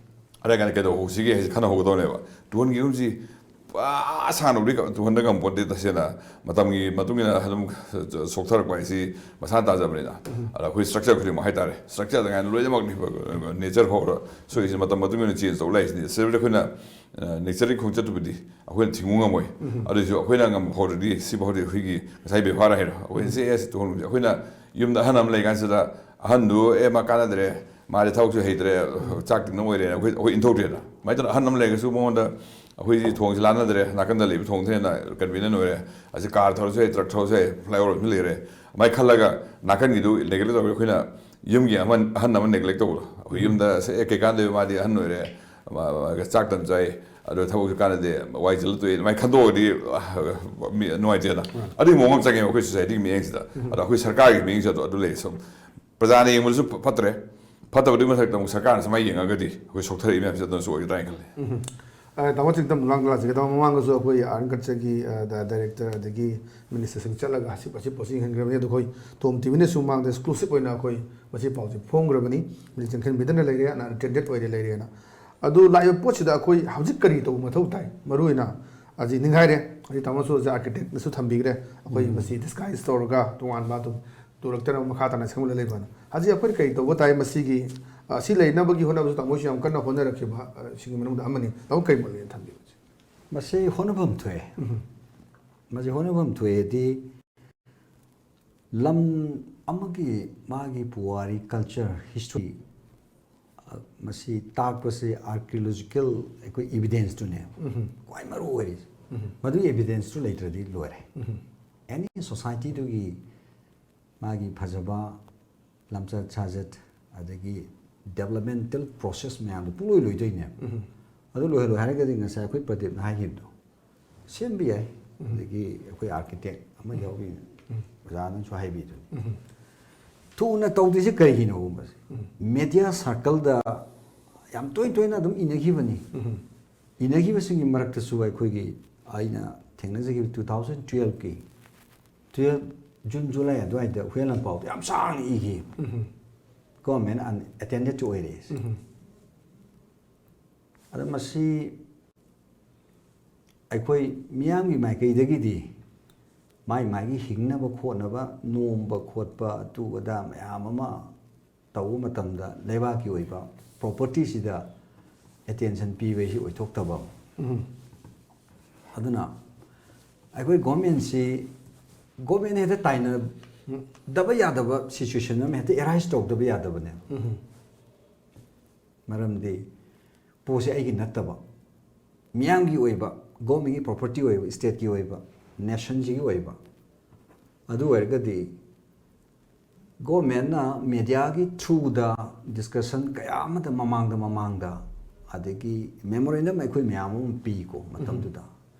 ꯑꯗ ꯀꯥꯏꯅ ꯀꯩꯗꯧꯍꯧꯁꯤꯒꯦ ꯍꯥꯏꯁꯦ ꯈꯟꯅꯍꯧꯒꯗꯧꯅꯦꯕ꯫ ꯇꯨꯍꯟꯈꯤꯒꯨꯝꯁꯤ ꯄꯨꯔꯥ ꯁꯥꯡꯅꯕꯨꯗꯤ ꯇꯨꯍꯟꯗ ꯉꯝꯄꯣꯠꯇꯦ꯫ ꯇꯁꯦꯡꯅ ꯃꯇꯝꯒꯤ ꯃꯇꯨꯡ ꯏꯟꯅ ꯑꯗꯨꯝ ꯁꯣꯛꯊꯔꯛꯄ ꯍꯥꯏꯁꯤ ꯃꯁꯥꯅ ꯇꯥꯖꯕꯅꯤꯅ꯫ ꯑꯗ ꯑꯩꯈꯣꯏ ꯁ꯭ꯇ꯭ꯔꯛꯆꯔ ꯈꯨꯗꯤꯡꯃꯛ ꯍꯥꯏꯇꯥꯔꯦ, ꯁ꯭ꯇ꯭ꯔꯛꯆꯔꯗ ꯉꯥꯏꯅ ꯂꯣꯏꯅꯃꯛꯅꯤ꯫ ꯅꯦꯆꯔ ꯐꯥꯎꯕꯗ ꯁꯣꯏꯔꯤꯁꯤ ꯃꯇꯝ ꯃꯇꯨꯡ ꯏꯟꯅ ꯆꯦꯟꯖ ꯇꯧꯕ ꯂꯥꯛꯏꯁꯤꯅꯤ꯫ ꯁꯤꯗꯕꯨꯗꯤ ꯑꯩꯈꯣꯏꯅ ꯅꯦꯆꯔꯒꯤ ꯈꯣꯡꯆꯠꯇꯨꯕꯨꯗꯤ ꯑꯩꯈꯣꯏꯅ ꯊꯤꯡꯉꯨ ꯉꯝꯃꯣꯏ꯫ ꯑꯗꯨꯏꯁꯨ ꯑꯩꯈꯣꯏꯅ ꯉꯝꯕ ꯐꯥꯎꯗꯗꯤ ꯁꯤ ꯐꯥꯎꯗꯤ ꯑꯩꯈꯣꯏꯒꯤ ꯉꯁꯥꯏ ꯕꯦꯕꯥꯔ ꯍꯥꯏꯔꯣ, ꯑꯩꯈꯣꯏ ꯁꯦ ꯑꯦꯁ ꯇꯧꯍꯟꯕꯁꯦ꯫ ꯑꯩꯈꯣꯏꯅ ꯌꯨꯝꯗ ꯑꯍꯟ ꯑꯃ ꯂꯩꯀꯥꯟꯁꯤꯗ ꯑꯍꯟꯗꯨ, "ꯑꯦ, ꯃꯥ ꯀꯥꯟꯅꯗ꯭ꯔꯦ, ꯃꯥꯗꯤ ꯊꯕꯛꯁꯨ ꯍꯩꯇ꯭ꯔꯦ, ꯆꯥꯛ ꯇꯤꯡꯅ ꯑꯣꯏꯔꯦꯅ" ꯑꯩꯈꯣꯏ, ꯑꯩꯈꯣꯏ ꯏꯟꯊꯣꯛꯇ꯭ꯔꯦꯗ꯫ ꯑꯗꯨꯃꯥꯏꯅ ꯇꯧꯅ ꯑꯍꯟ ꯑꯃ ꯂꯩꯔꯒꯁꯨ ꯃꯉꯣꯟꯗ ꯑꯩꯈꯣꯏꯁꯤ ꯊꯣꯡꯁꯤ ꯂꯥꯟꯅꯗ꯭ꯔꯦ, ꯅꯥꯀꯟꯗ ꯂꯩꯕ ꯊꯣꯡꯁꯤꯅ ꯀꯟꯚꯤꯅꯤꯌꯟ ꯑꯣꯏꯔꯦ, ꯑꯁꯤ ꯀꯥꯔ ꯊꯧꯔꯁꯨ ꯌꯥꯏ, ꯇ꯭ꯔꯛ ꯊꯧꯔꯁꯨ ꯌꯥꯏ, ꯐ꯭ꯂꯥꯏ ꯑꯣꯚꯔ ꯑꯃꯁꯨ ꯂꯩꯔꯦ꯫ ꯑꯗꯨꯃꯥꯏꯅ ꯈꯜꯂꯒ ꯅꯥꯀꯟꯒꯤꯗꯨ ꯅꯦꯒ꯭ꯂꯦꯛ ꯇꯧꯔꯒ ꯑꯩꯈꯣꯏꯅ ꯌꯨꯝꯒꯤ ꯑꯃ, ꯑꯍꯟ ꯑꯃ ꯅꯦꯒ꯭ꯂꯦꯛ ꯇꯧꯕꯗꯣ, ꯑꯩꯈꯣꯏ ꯌꯨꯝꯗ "ꯁꯦ, ꯑꯦ, ꯀꯩꯀꯥꯟꯗꯦ, ꯃꯥꯗꯤ ꯑꯍꯟ ꯑꯣꯏꯔꯦ, ꯃꯥ, ꯃꯥ, ꯆꯥꯛ ꯇꯟ ꯆꯥꯏ, ꯑꯗꯣ ꯊꯕꯛꯁꯨ ꯀꯥꯟꯅꯗꯦ, ꯋꯥꯏ ꯆꯤꯜꯂ ꯇꯣꯛꯑꯦ", ꯑꯗꯨꯃꯥꯏꯅ ꯈꯟꯗꯣꯛꯑꯗꯤ, ꯑ, ꯃꯤ ꯅꯨꯡꯉꯥꯏꯇꯦꯗꯅ꯫ ꯑꯗꯨꯒꯤ ꯃꯑꯣꯡ ꯑꯃ ꯆꯪꯉꯦꯕ ꯑꯩꯈꯣꯏ ꯁꯣꯁꯥꯏꯇꯤꯒꯤ ꯃꯤꯠꯌꯦꯡꯁꯤꯗ꯫ ꯑꯗꯣ ꯑꯩꯈꯣꯏ ꯁꯔꯀꯥꯔꯒꯤ ꯃꯤꯠꯌꯦꯡꯁꯨ ꯑꯗꯨ, ꯑꯗꯨ ꯂꯩ꯫ ꯁꯨꯝ ꯄ꯭ꯔꯖꯥꯅ ꯌꯦꯡꯕꯗꯁꯨ ꯐ-, ꯐꯠꯇ꯭ꯔꯦ꯫ ꯐꯠꯇꯕꯗꯨꯒꯤ ꯃꯊꯛꯇ ꯑꯃꯨꯛ ꯁꯔꯀꯥꯔꯅ ꯁꯨꯃꯥꯏꯅ ꯌꯦꯡꯉꯒꯗꯤ ꯑꯩꯈꯣꯏ ꯁꯣꯛꯊꯔꯛꯏ ꯃꯌꯥꯝꯁꯦ ꯑꯗꯨꯅꯁꯨ ꯑꯣꯏꯒꯗ꯭ꯔꯥ ꯍꯥꯏꯅ ꯈꯜꯂꯦ꯫ ꯎꯝ꯫ ꯑ, ꯇꯥꯃꯣ ꯆꯤꯡꯇꯝ ꯃꯃꯥꯡꯗ ꯂꯥꯛꯆꯒꯦ꯫ ꯇꯥꯃꯣ, ꯃꯃꯥꯡꯗꯁꯨ ꯑꯩꯈꯣꯏ ꯑꯥꯔꯠ ꯑꯦꯟ ꯀꯜꯆꯔꯒꯤ, ꯑ, ꯗ-, ꯗꯥꯏꯔꯦꯛꯇꯔ ꯑꯗꯒꯤ ꯃꯤꯅꯤꯁꯇꯔꯁꯤꯡ ꯆꯠꯂꯒ ꯑꯁꯤ, ꯑꯁꯤ ꯄꯣꯠꯁꯤ ꯌꯦꯡꯍꯟꯈ꯭ꯔꯕꯅꯤ꯫ ꯑꯗꯣ ꯑꯩꯈꯣꯏ ꯇꯣꯝ ꯇꯤꯚꯤꯅꯁꯨ ꯃꯃꯥꯡꯗ ꯑꯦꯛꯁꯀ꯭ꯂꯨꯁꯤꯞ ꯑꯣꯏꯅ ꯑꯩꯈꯣꯏ ꯃꯁꯤ ꯄꯥꯎꯁꯦ ꯐꯣꯡꯈ꯭ꯔꯕꯅꯤ꯫ ꯍꯧꯖꯤꯛ ꯆꯪꯁꯤꯟꯕꯤꯗꯅ ꯂꯩꯔꯦ, ꯑꯟꯑꯦꯇꯦꯟꯗꯦꯗ ꯑꯣꯏꯔꯦ ꯂꯩꯔꯦꯅ꯫ ꯑꯗꯨ ꯂꯥꯛꯏꯕ ꯄꯣꯠꯁꯤꯗ ꯑꯩꯈꯣꯏ ꯍꯧꯖꯤꯛ ꯀꯔꯤ ꯇꯧꯕ ꯃꯊꯧ ꯇꯥꯏ? ꯃꯔꯨ ꯑꯣꯏꯅ ꯍꯧꯖꯤꯛ ꯅꯤꯡꯈꯥꯏꯔꯦ, ꯍꯧꯖꯤꯛ ꯇꯥꯃꯣꯁꯨ ꯍꯧꯖꯤꯛ ꯑꯥꯔꯀꯤꯇꯦꯛꯅꯁꯨ ꯊꯝꯕꯤꯈ꯭ꯔꯦ꯫ ꯑꯩꯈꯣꯏ ꯃꯁꯤ ꯗꯤꯁꯒꯥꯏꯁ ꯇꯧꯔꯒ ꯇꯣꯉꯥꯟꯕ ꯑꯗꯨꯝ ꯇꯧꯔꯛꯇꯅ ꯃꯈꯥ ꯇꯥꯅ ꯁꯦꯝꯒꯠꯂ ꯂꯩꯕꯅ꯫ ꯍꯧꯖꯤꯛ ꯑꯩꯈꯣꯏꯅ ꯀꯔꯤ ꯇꯧꯕ ꯇꯥꯏ? ꯃꯁꯤꯒꯤ, ꯑ, ꯁꯤ ꯂꯩꯅꯕꯒꯤ ꯍꯣꯠꯅꯕꯁꯨ ꯇꯥꯃꯣꯁꯨ ꯌꯥꯝ ꯀꯟꯅ ꯍꯣꯠꯅꯔꯛꯈꯤꯕ, ꯑ, ꯁꯤꯡꯒꯤ ꯃꯅꯨꯡꯗ ꯑꯃꯅꯤ꯫ ꯇꯥꯃꯣ, ꯀꯔꯤ ꯃꯣꯠ ꯂꯩꯅ ꯊꯝꯕꯤꯕꯁꯦ? ꯃꯁꯤ ꯍꯣꯠꯅꯐꯝ ꯊꯣꯛꯑꯦ꯫ ꯃꯁꯤ ꯍꯣꯠꯅꯐꯝ ꯊꯣꯛꯑꯦꯗꯤ ꯂꯝ ꯑꯃꯒꯤ ꯃꯥꯒꯤ ꯄꯨꯋꯥꯔꯤ, ꯀꯜꯆꯔ, ꯍꯤꯁꯇ꯭ꯔꯤ, ꯑ, ꯃꯁꯤ ꯇꯥꯛꯄꯁꯦ ꯑꯥꯔꯀꯤꯑꯣꯂꯣꯖꯤꯀꯦꯜ ꯑꯩꯈꯣꯏ ꯏꯕꯤꯗꯦꯟꯁꯇꯨꯅꯦꯕ ꯈ꯭ꯋꯥꯏ ꯃꯔꯨ ꯑꯣꯏꯔꯤꯁꯦ꯫ ꯃꯗꯨꯒꯤ ꯏꯕꯤꯗꯦꯟꯁꯇꯨ ꯂꯩꯇ꯭ꯔꯗꯤ ꯂꯣꯏꯔꯦ꯫ ꯑꯦꯅꯤ ꯁꯣꯁꯥꯏꯇꯤꯗꯨꯒꯤ ꯃꯥꯒꯤ ꯐꯖꯕ ꯂꯝꯆꯠ ꯁꯥꯖꯠ, ꯑꯗꯒꯤ ꯗꯦꯕꯂꯞꯃꯦꯟꯇꯦꯜ ꯄ꯭ꯔꯣꯁꯦꯁ ꯃꯌꯥꯝꯗꯣ ꯄꯨꯡꯂꯣꯏ ꯂꯣꯏꯗꯣꯏꯅꯦꯕ꯫ ꯑꯗꯨ ꯂꯣꯏꯍꯜꯂꯣꯏ ꯍꯥꯏꯔꯒꯗꯤ ꯉꯁꯥꯏ ꯑꯩꯈꯣꯏ ꯄ꯭ꯔꯗꯤꯞꯅ ꯍꯥꯏꯈꯤꯕꯗꯣ ꯁꯦꯝꯕ ꯌꯥꯏ꯫ ꯑꯗꯒꯤ ꯑꯩꯈꯣꯏ ꯑꯥꯔꯀꯤꯇꯦꯛ ꯑꯃ ꯌꯥꯎꯔꯤ, ꯑꯣꯖꯥꯅꯁꯨ ꯍꯥꯏꯕꯤꯗꯨꯅꯤ꯫ ꯊꯨꯅ ꯇꯧꯗ꯭ꯔꯤꯁꯦ ꯀꯔꯤꯒꯤꯅꯣꯒꯨꯝꯕꯁꯦ꯫ ꯃꯦꯗꯤꯌꯥ ꯁꯥꯔꯀꯜꯗ ꯌꯥꯝ ꯇꯣꯏ ꯇꯣꯏꯅ ꯑꯗꯨꯝ ꯏꯅꯈꯤꯕꯅꯤ꯫ ꯏꯅꯈꯤꯕꯁꯤꯡꯒꯤ ꯃꯔꯛꯇꯁꯨ ꯑꯩꯈꯣꯏꯒꯤ, ꯑꯩꯅ ꯊꯦꯡꯅꯖꯈꯤꯕ two thousand twelve ꯀꯤ, twelve, June, July ꯑꯗꯨꯋꯥꯏꯗ ꯍꯨꯏꯌꯦꯟ ꯂꯥꯟꯄꯥꯎꯗ ꯌꯥꯝ ꯁꯥꯡꯅ ꯏꯈꯤ꯫ ꯒꯣꯔꯃꯦꯟ ꯑꯟꯑꯦꯇꯦꯟꯗꯦꯠꯁꯨ ꯑꯣꯏꯔꯦ꯫ ꯑꯗ ꯃꯁꯤ ꯑꯩꯈꯣꯏ ꯃꯤꯌꯥꯝꯒꯤ ꯃꯥꯏꯀꯩꯗꯒꯤꯗꯤ ꯃꯥꯏ ꯃꯥꯏꯒꯤ ꯍꯤꯡꯅꯕ ꯈꯣꯠꯅꯕ ꯅꯣꯝꯕ ꯈꯣꯠꯄ ꯑꯗꯨ ꯑꯗꯥ ꯃꯌꯥꯝ ꯑꯃ ꯇꯧꯕ ꯃꯇꯝꯗ ꯂꯩꯕꯥꯛꯀꯤ ꯑꯣꯏꯕ ꯄ꯭ꯔꯣꯄꯔꯇꯤꯁꯤꯗ ꯑꯦꯇꯦꯟꯁꯟ ꯄꯤꯕ ꯍꯥꯏꯁꯤ ꯑꯣꯏꯊꯣꯛꯇꯕ꯫ ꯑꯗꯨꯅ ꯑꯩꯈꯣꯏ ꯒꯣꯔꯃꯦꯟꯁꯤ, ꯒꯣꯔꯃꯦꯟ ꯍꯦꯛꯇ ꯇꯥꯏꯅꯗꯕ ꯌꯥꯗꯕ ꯁꯤꯆꯨꯋꯦꯁꯟ ꯑꯃ ꯍꯦꯛꯇ ꯑꯦꯔꯥꯏꯁ ꯇꯧꯗꯕ ꯌꯥꯗꯕꯅꯦ꯫ ꯃꯔꯝꯗꯤ ꯄꯣꯠꯁꯦ ꯑꯩꯒꯤ ꯅꯠꯇꯕ, ꯃꯤꯌꯥꯝꯒꯤ ꯑꯣꯏꯕ, ꯒꯣꯔꯃꯦꯟꯒꯤ ꯄ꯭ꯔꯣꯄꯔꯇꯤ ꯑꯣꯏꯕ, ꯁ꯭ꯇꯦꯠꯀꯤ ꯑꯣꯏꯕ, ꯅꯦꯁꯟꯁꯤꯒꯤ ꯑꯣꯏꯕ꯫ ꯑꯗꯨ ꯑꯣꯏꯔꯒꯗꯤ ꯒꯣꯔꯃꯦꯟꯅ ꯃꯦꯗꯤꯌꯥꯒꯤ ꯊ꯭ꯔꯨꯗ ꯗꯤꯁꯀꯁꯟ ꯀꯌꯥ ꯑꯃꯗ ꯃꯃꯥꯡꯗ ꯃꯃꯥꯡꯗ, ꯑꯗꯒꯤ ꯃꯦꯃꯣꯔꯦꯟꯗꯝ ꯑꯩꯈꯣꯏ ꯃꯌꯥꯝ ꯑꯃ ꯄꯤꯀꯣ ꯃꯇꯝꯗꯨꯗ꯫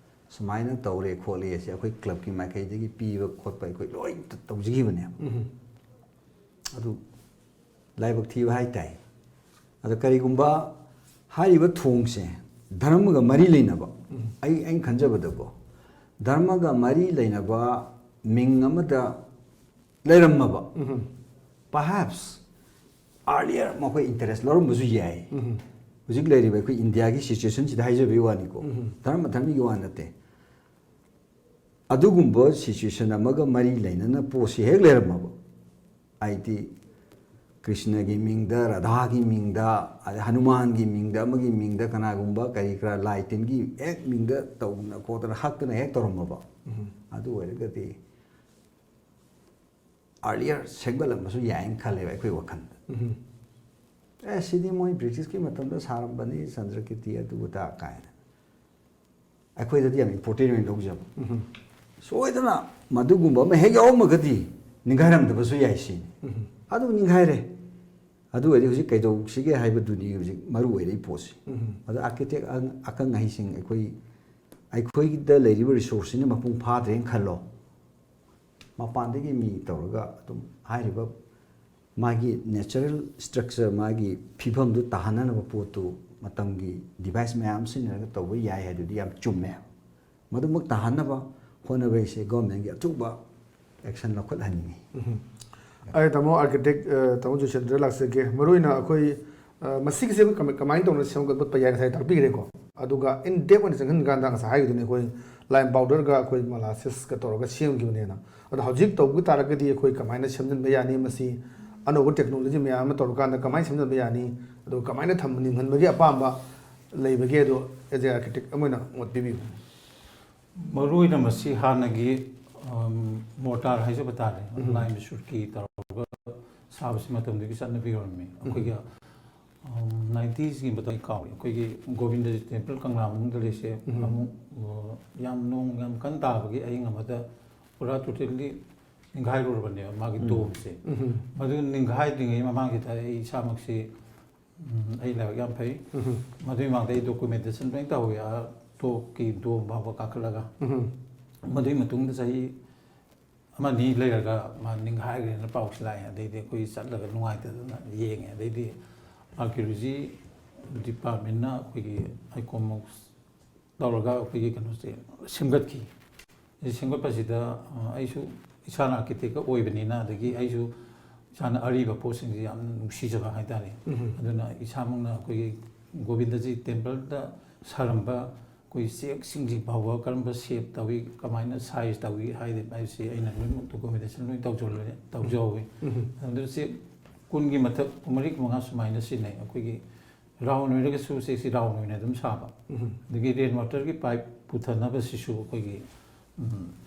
ꯁꯨꯃꯥꯏꯅ ꯇꯧꯔꯦ ꯈꯣꯠꯂꯦ, ꯑꯁꯤ ꯑꯩꯈꯣꯏ ꯀ꯭ꯂꯕꯀꯤ ꯃꯥꯏꯀꯩꯗꯒꯤ ꯄꯤꯕ ꯈꯣꯠꯄ ꯑꯩꯈꯣꯏ ꯂꯣꯏ ꯇꯧꯖꯈꯤꯕꯅꯦꯕ꯫ ꯑꯗꯨ ꯂꯥꯏꯕꯛ ꯊꯤꯕ ꯍꯥꯏ ꯇꯥꯏ꯫ ꯑꯗꯣ ꯀꯔꯤꯒꯨꯝꯕ ꯍꯥꯏꯔꯤꯕ ꯊꯣꯡꯁꯦ ꯙꯔꯃꯒ ꯃꯔꯤ ꯂꯩꯅꯕ, ꯑꯩ, ꯑꯩꯅ ꯈꯟꯖꯕꯗꯀꯣ, ꯙꯔꯃꯒ ꯃꯔꯤ ꯂꯩꯅꯕ ꯃꯤꯡ ꯑꯃꯗ ꯂꯩꯔꯝꯃꯕ, perhaps earlier ꯃꯈꯣꯏ ꯏꯟꯇꯔꯦꯁ ꯂꯧꯔꯝꯕꯁꯨ ꯌꯥꯏ꯫ ꯍꯧꯖꯤꯛ ꯂꯩꯔꯤꯕ ꯑꯩꯈꯣꯏ ꯏꯟꯗꯤꯌꯥꯒꯤ ꯁꯤꯆꯨꯋꯦꯁꯟꯁꯤꯗ ꯍꯥꯏꯖꯕꯒꯤ ꯋꯥꯅꯤꯀꯣ, ꯙꯔꯃ ꯙꯔꯃꯒꯤ ꯋꯥ ꯅꯠꯇꯦ꯫ ꯑꯗꯨꯒꯨꯝꯕ ꯁꯤꯆꯨꯋꯦꯁꯟ ꯑꯃꯒ ꯃꯔꯤ ꯂꯩꯅꯅ ꯄꯣꯠꯁꯤ ꯍꯦꯛ ꯂꯩꯔꯝꯃꯕ, ꯍꯥꯏꯗꯤ ꯀ꯭ꯔꯤꯁꯅꯒꯤ ꯃꯤꯡꯗ, ꯔꯥꯙꯥꯒꯤ ꯃꯤꯡꯗ, ꯑꯗꯩ ꯍꯅꯨꯃꯥꯟꯒꯤ ꯃꯤꯡꯗ, ꯑꯃꯒꯤ ꯃꯤꯡꯗ, ꯀꯅꯥꯒꯨꯝꯕ ꯀꯔꯤ ꯀꯔꯥ ꯂꯥꯏ ꯇꯤꯟꯒꯤ ꯍꯦꯛ ꯃꯤꯡꯗ ꯇꯧꯗꯅ ꯈꯣꯠꯇꯅ ꯍꯛꯇꯅ ꯍꯦꯛ ꯇꯧꯔꯝꯃꯕ, ꯑꯗꯨ ꯑꯣꯏꯔꯒꯗꯤ earlier ꯁꯦꯝꯒꯠꯂꯝꯕꯁꯨ ꯌꯥꯏꯅ ꯈꯜꯂꯦꯕ ꯑꯩꯈꯣꯏ ꯋꯥꯈꯜꯗ꯫ ꯑꯦ, ꯁꯤꯗꯤ ꯃꯣꯏ ꯕ꯭ꯔꯤꯇꯤꯁꯀꯤ ꯃꯇꯝꯗ ꯁꯥꯔꯝꯕꯅꯤ, ꯆꯟꯗ꯭ꯔꯀꯤꯔꯇꯤ ꯑꯗꯨ ꯑꯗꯥ ꯀꯥꯏꯅ꯫ ꯑꯩꯈꯣꯏꯗꯗꯤ ꯌꯥꯝ ꯏꯝꯄꯣꯔꯇꯦꯟ ꯑꯣꯏꯅ ꯂꯧꯖꯕ꯫ ꯁꯣꯏꯗꯅ ꯃꯗꯨꯒꯨꯝꯕ ꯑꯃ ꯍꯦꯛ ꯌꯥꯎꯔꯝꯃꯒꯗꯤ ꯅꯤꯡꯈꯥꯏꯔꯝꯗꯕꯁꯨ ꯌꯥꯏ ꯁꯤꯅꯤ꯫ ꯑꯗꯨ ꯅꯤꯡꯈꯥꯏꯔꯦ꯫ ꯑꯗꯨ ꯑꯣꯏꯔꯗꯤ ꯍꯧꯖꯤꯛ ꯀꯩꯗꯧꯁꯤꯒꯦ ꯍꯥꯏꯕꯗꯨꯅꯤ ꯍꯧꯖꯤꯛ ꯃꯔꯨ ꯑꯣꯏꯔꯛꯏ ꯄꯣꯠꯁꯤ꯫ ꯑꯗꯣ ꯑꯥꯔꯀꯤꯇꯦꯛ ꯑꯈꯪ ꯑꯍꯩꯁꯤꯡ ꯑꯩꯈꯣꯏ, ꯑꯩꯈꯣꯏꯗ ꯂꯩꯔꯤꯕ ꯔꯤꯁꯣꯔꯁꯁꯤꯅ ꯃꯄꯨꯡ ꯐꯥꯗ꯭ꯔꯦꯅ ꯈꯜꯂꯣ, ꯃꯄꯥꯟꯗꯒꯤ ꯃꯤ ꯇꯧꯔꯒ ꯑꯗꯨꯝ ꯍꯥꯏꯔꯤꯕ ꯃꯥꯒꯤ ꯅꯦꯆꯔꯦꯜ ꯁ꯭ꯇ꯭ꯔꯛꯆꯔ, ꯃꯥꯒꯤ ꯐꯤꯕꯝꯗꯨ ꯇꯥꯍꯟꯅꯅꯕ ꯄꯣꯠꯇꯨ ꯃꯇꯝꯒꯤ ꯗꯤꯚꯥꯏꯁ ꯃꯌꯥꯝ ꯁꯤꯖꯤꯟꯅꯔꯒ ꯇꯧꯕ ꯌꯥꯏ ꯍꯥꯏꯗꯨꯗꯤ ꯌꯥꯝ ꯆꯨꯝꯃꯦ꯫ ꯃꯗꯨꯃꯛ ꯇꯥꯍꯟꯅꯕ ꯍꯣꯠꯅꯕ ꯍꯥꯏꯁꯦ ꯒꯣꯔꯃꯦꯟꯒꯤ ꯑꯆꯧꯕ ꯑꯦꯛꯁꯟ ꯂꯧꯈꯠꯍꯟꯅꯤꯡꯉꯤ꯫ ꯑꯩ ꯇꯥꯃꯣ ꯑꯥꯔꯀꯤꯇꯦꯛ, ꯑ, ꯇꯥꯃꯣ ꯖꯣꯏꯆꯟꯗ꯭ꯔ ꯂꯥꯛꯆꯒꯦ꯫ ꯃꯔꯨꯑꯣꯏꯅ ꯑꯩꯈꯣꯏ, ꯑ, ꯃꯁꯤꯒꯤꯁꯦ ꯑꯩꯈꯣꯏ ꯀꯃꯥꯏ-, ꯀꯃꯥꯏꯅ ꯇꯧꯅ ꯁꯦꯝꯒꯠꯄ ꯌꯥꯏ ꯉꯁꯥꯏ ꯇꯥꯛꯄꯤꯈ꯭ꯔꯦꯀꯣ꯫ ꯑꯗꯨꯒ ꯏꯟ ꯗꯦꯞ ꯑꯣꯏꯅ ꯆꯪꯍꯟ ꯀꯥꯟꯗ ꯉꯁꯥꯏ ꯍꯥꯏꯈꯤꯗꯨꯅꯤ, ꯑꯩꯈꯣꯏ ꯂꯥꯏꯝ ꯄꯥꯎꯗꯔꯒ ꯑꯩꯈꯣꯏ ꯃꯣꯂꯥꯁꯤꯁꯀ ꯇꯧꯔꯒ ꯁꯦꯝꯈꯤꯕꯅꯦꯅ꯫ ꯑꯗꯣ ꯍꯧꯖꯤꯛ ꯇꯧꯕ ꯇꯥꯔꯒꯗꯤ ꯑꯩꯈꯣꯏ ꯀꯃꯥꯏꯅ ꯁꯦꯝꯖꯤꯟꯕ ꯌꯥꯅꯤ? ꯃꯁꯤ ꯑꯅꯧꯕ ꯇꯦꯛꯅꯣꯂꯣꯖꯤ ꯃꯌꯥꯝ ꯑꯃ ꯇꯧꯔꯀꯥꯟꯗ ꯀꯃꯥꯏꯅ ꯁꯦꯝꯖꯤꯟꯕ ꯌꯥꯅꯤ? ꯑꯗꯨꯒ ꯀꯃꯥꯏꯅ ꯊꯝꯕ ꯅꯤꯡꯍꯟꯕꯒꯤ ꯑꯄꯥꯝꯕ ꯂꯩꯕꯒꯦ? ꯑꯗꯣ ꯑꯦꯖ ꯑꯦ ꯑꯥꯔꯀꯤꯇꯦꯛ ꯑꯃ ꯑꯣꯏꯅ ꯃꯣꯠ ꯄꯤꯕꯤꯌꯨ꯫ ꯃꯔꯨꯑꯣꯏꯅ ꯃꯁꯤ ꯍꯥꯟꯅꯒꯤ ꯃꯣꯔꯇꯥꯔ ꯍꯥꯏꯖꯕ ꯇꯥꯔꯦ, ꯂꯥꯏꯝ ꯁꯨꯔꯀꯤ ꯇꯧꯔꯒ ꯁꯥꯕꯁꯤ ꯃꯇꯝꯗꯨꯒꯤ ꯆꯠꯅꯕꯤ ꯑꯣꯏꯔꯝꯃꯤ꯫ ꯑꯩꯈꯣꯏꯒꯤ ꯅꯥꯏꯟꯇꯤꯁꯀꯤ ꯃꯇꯝ ꯀꯥꯎꯔꯦ, ꯑꯩꯈꯣꯏꯒꯤ ꯒꯣꯕꯤꯟꯗꯖꯤ ꯇꯦꯝꯄꯜ ꯀꯪꯂꯥ ꯃꯅꯨꯡꯗ ꯂꯩꯁꯦ ꯑꯃꯨꯛ ꯌꯥꯝ ꯅꯣꯡ ꯌꯥꯝ ꯀꯟꯅ ꯇꯥꯕꯒꯤ ꯑꯍꯤꯡ ꯑꯃꯗ ꯄꯨꯔꯥ ꯇꯣꯇꯦꯜꯂꯤ ꯅꯤꯡꯈꯥꯏꯔꯨꯔꯕꯅꯦꯕ ꯃꯥꯒꯤ ꯗꯣꯝꯁꯦ꯫ ꯃꯗꯨ ꯅꯤꯡꯈꯥꯏꯗ꯭ꯔꯤꯉꯩ ꯃꯃꯥꯡꯁꯤꯗ ꯑꯩ ꯏꯁꯥꯃꯛꯁꯤ, ꯎꯝ, ꯑꯩ ꯂꯥꯏꯕꯛ ꯌꯥꯝ ꯐꯩ꯫ ꯃꯗꯨꯒꯤ ꯃꯃꯥꯡꯗ ꯑꯩ ꯗꯣꯀꯨꯃꯦꯟꯇꯦꯁꯟ ꯂꯣꯏ ꯇꯧꯍꯧꯏ, ꯑꯥ ꯇꯣꯞꯀꯤ ꯗꯣꯝ ꯐꯥꯎꯕ ꯀꯥꯈꯠꯂꯒ꯫ ꯃꯗꯨꯒꯤ ꯃꯇꯨꯡꯗ ꯆꯍꯤ ꯑꯃ ꯑꯅꯤ ꯂꯩꯔꯒ ꯃꯥ ꯅꯤꯡꯈꯥꯏꯈ꯭ꯔꯦꯅ ꯄꯥꯎꯁꯤ ꯂꯥꯛꯑꯦ꯫ ꯑꯗꯩꯗꯤ ꯑꯩꯈꯣꯏ ꯆꯠꯂꯒ ꯅꯨꯡꯉꯥꯏꯇꯗꯅ ꯌꯦꯡꯉꯦ꯫ ꯑꯗꯩꯗꯤ ꯑꯥꯔꯀꯤꯑꯣꯂꯣꯖꯤ ꯗꯤꯄꯥꯔꯠꯃꯦꯟꯅ ꯑꯩꯈꯣꯏꯒꯤ ꯍꯩꯀꯣꯝ ꯇꯧꯔꯒ ꯑꯩꯈꯣꯏꯒꯤ ꯀꯩꯅꯣꯁꯦ ꯁꯦꯝꯒꯠꯈꯤ꯫ ꯁꯤ ꯁꯦꯝꯒꯠꯄꯁꯤꯗ ꯑꯩꯁꯨ ꯏꯁꯥꯅ ꯑꯥꯔꯀꯤꯇꯦꯛꯀ ꯑꯣꯏꯕꯅꯤꯅ, ꯑꯗꯒꯤ ꯑꯩꯁꯨ ꯏꯁꯥꯅ ꯑꯔꯤꯕ ꯄꯣꯠꯁꯤꯡꯁꯦ ꯌꯥꯝ ꯅꯨꯡꯁꯤꯖꯕ ꯍꯥꯏꯇꯥꯔꯦ꯫ ꯑꯗꯨꯅ ꯏꯁꯥꯃꯛꯅ ꯑꯩꯈꯣꯏꯒꯤ ꯒꯣꯕꯤꯟꯗꯖꯤ ꯇꯦꯝꯄꯜꯗ ꯁꯥꯔꯝꯕ ꯑꯩꯈꯣꯏ ꯆꯦꯛꯁꯤꯡꯁꯤ ꯐꯥꯎꯕ ꯀꯔꯝꯕ ꯁꯦꯞ ꯇꯧꯏ, ꯀꯃꯥꯏꯅ ꯁꯥꯏꯖ ꯇꯧꯏ ꯍꯥꯏꯗꯤ ꯍꯥꯏꯕꯁꯤ ꯑꯩꯅ ꯂꯣꯏꯅꯃꯛ ꯗꯣꯀꯨꯃꯦꯟꯇꯦꯁꯟ ꯂꯣꯏ ꯇꯧꯖꯍꯜꯂꯦ, ꯇꯧꯖꯍꯧꯋꯤ꯫ ꯑꯗꯨ ꯆꯦꯛ ꯀꯨꯟꯒꯤ ꯃꯊꯛ, ꯀꯨꯟꯃꯔꯤ, ꯀꯨꯟꯃꯉꯥ ꯁꯨꯃꯥꯏꯅ ꯁꯤꯖꯤꯟꯅꯩ꯫ ꯑꯩꯈꯣꯏꯒꯤ ꯔꯥꯎꯟ ꯑꯣꯏꯔꯒꯁꯨ ꯆꯦꯛꯁꯤ ꯔꯥꯎꯟ ꯑꯣꯏꯅ ꯑꯗꯨꯝ ꯁꯥꯕ꯫ ꯑꯗꯒꯤ ꯔꯦꯟ ꯋꯥꯇꯔꯒꯤ ꯄꯥꯏꯞ ꯄꯨꯊꯅꯕꯁꯤꯁꯨ ꯑꯩꯈꯣꯏꯒꯤ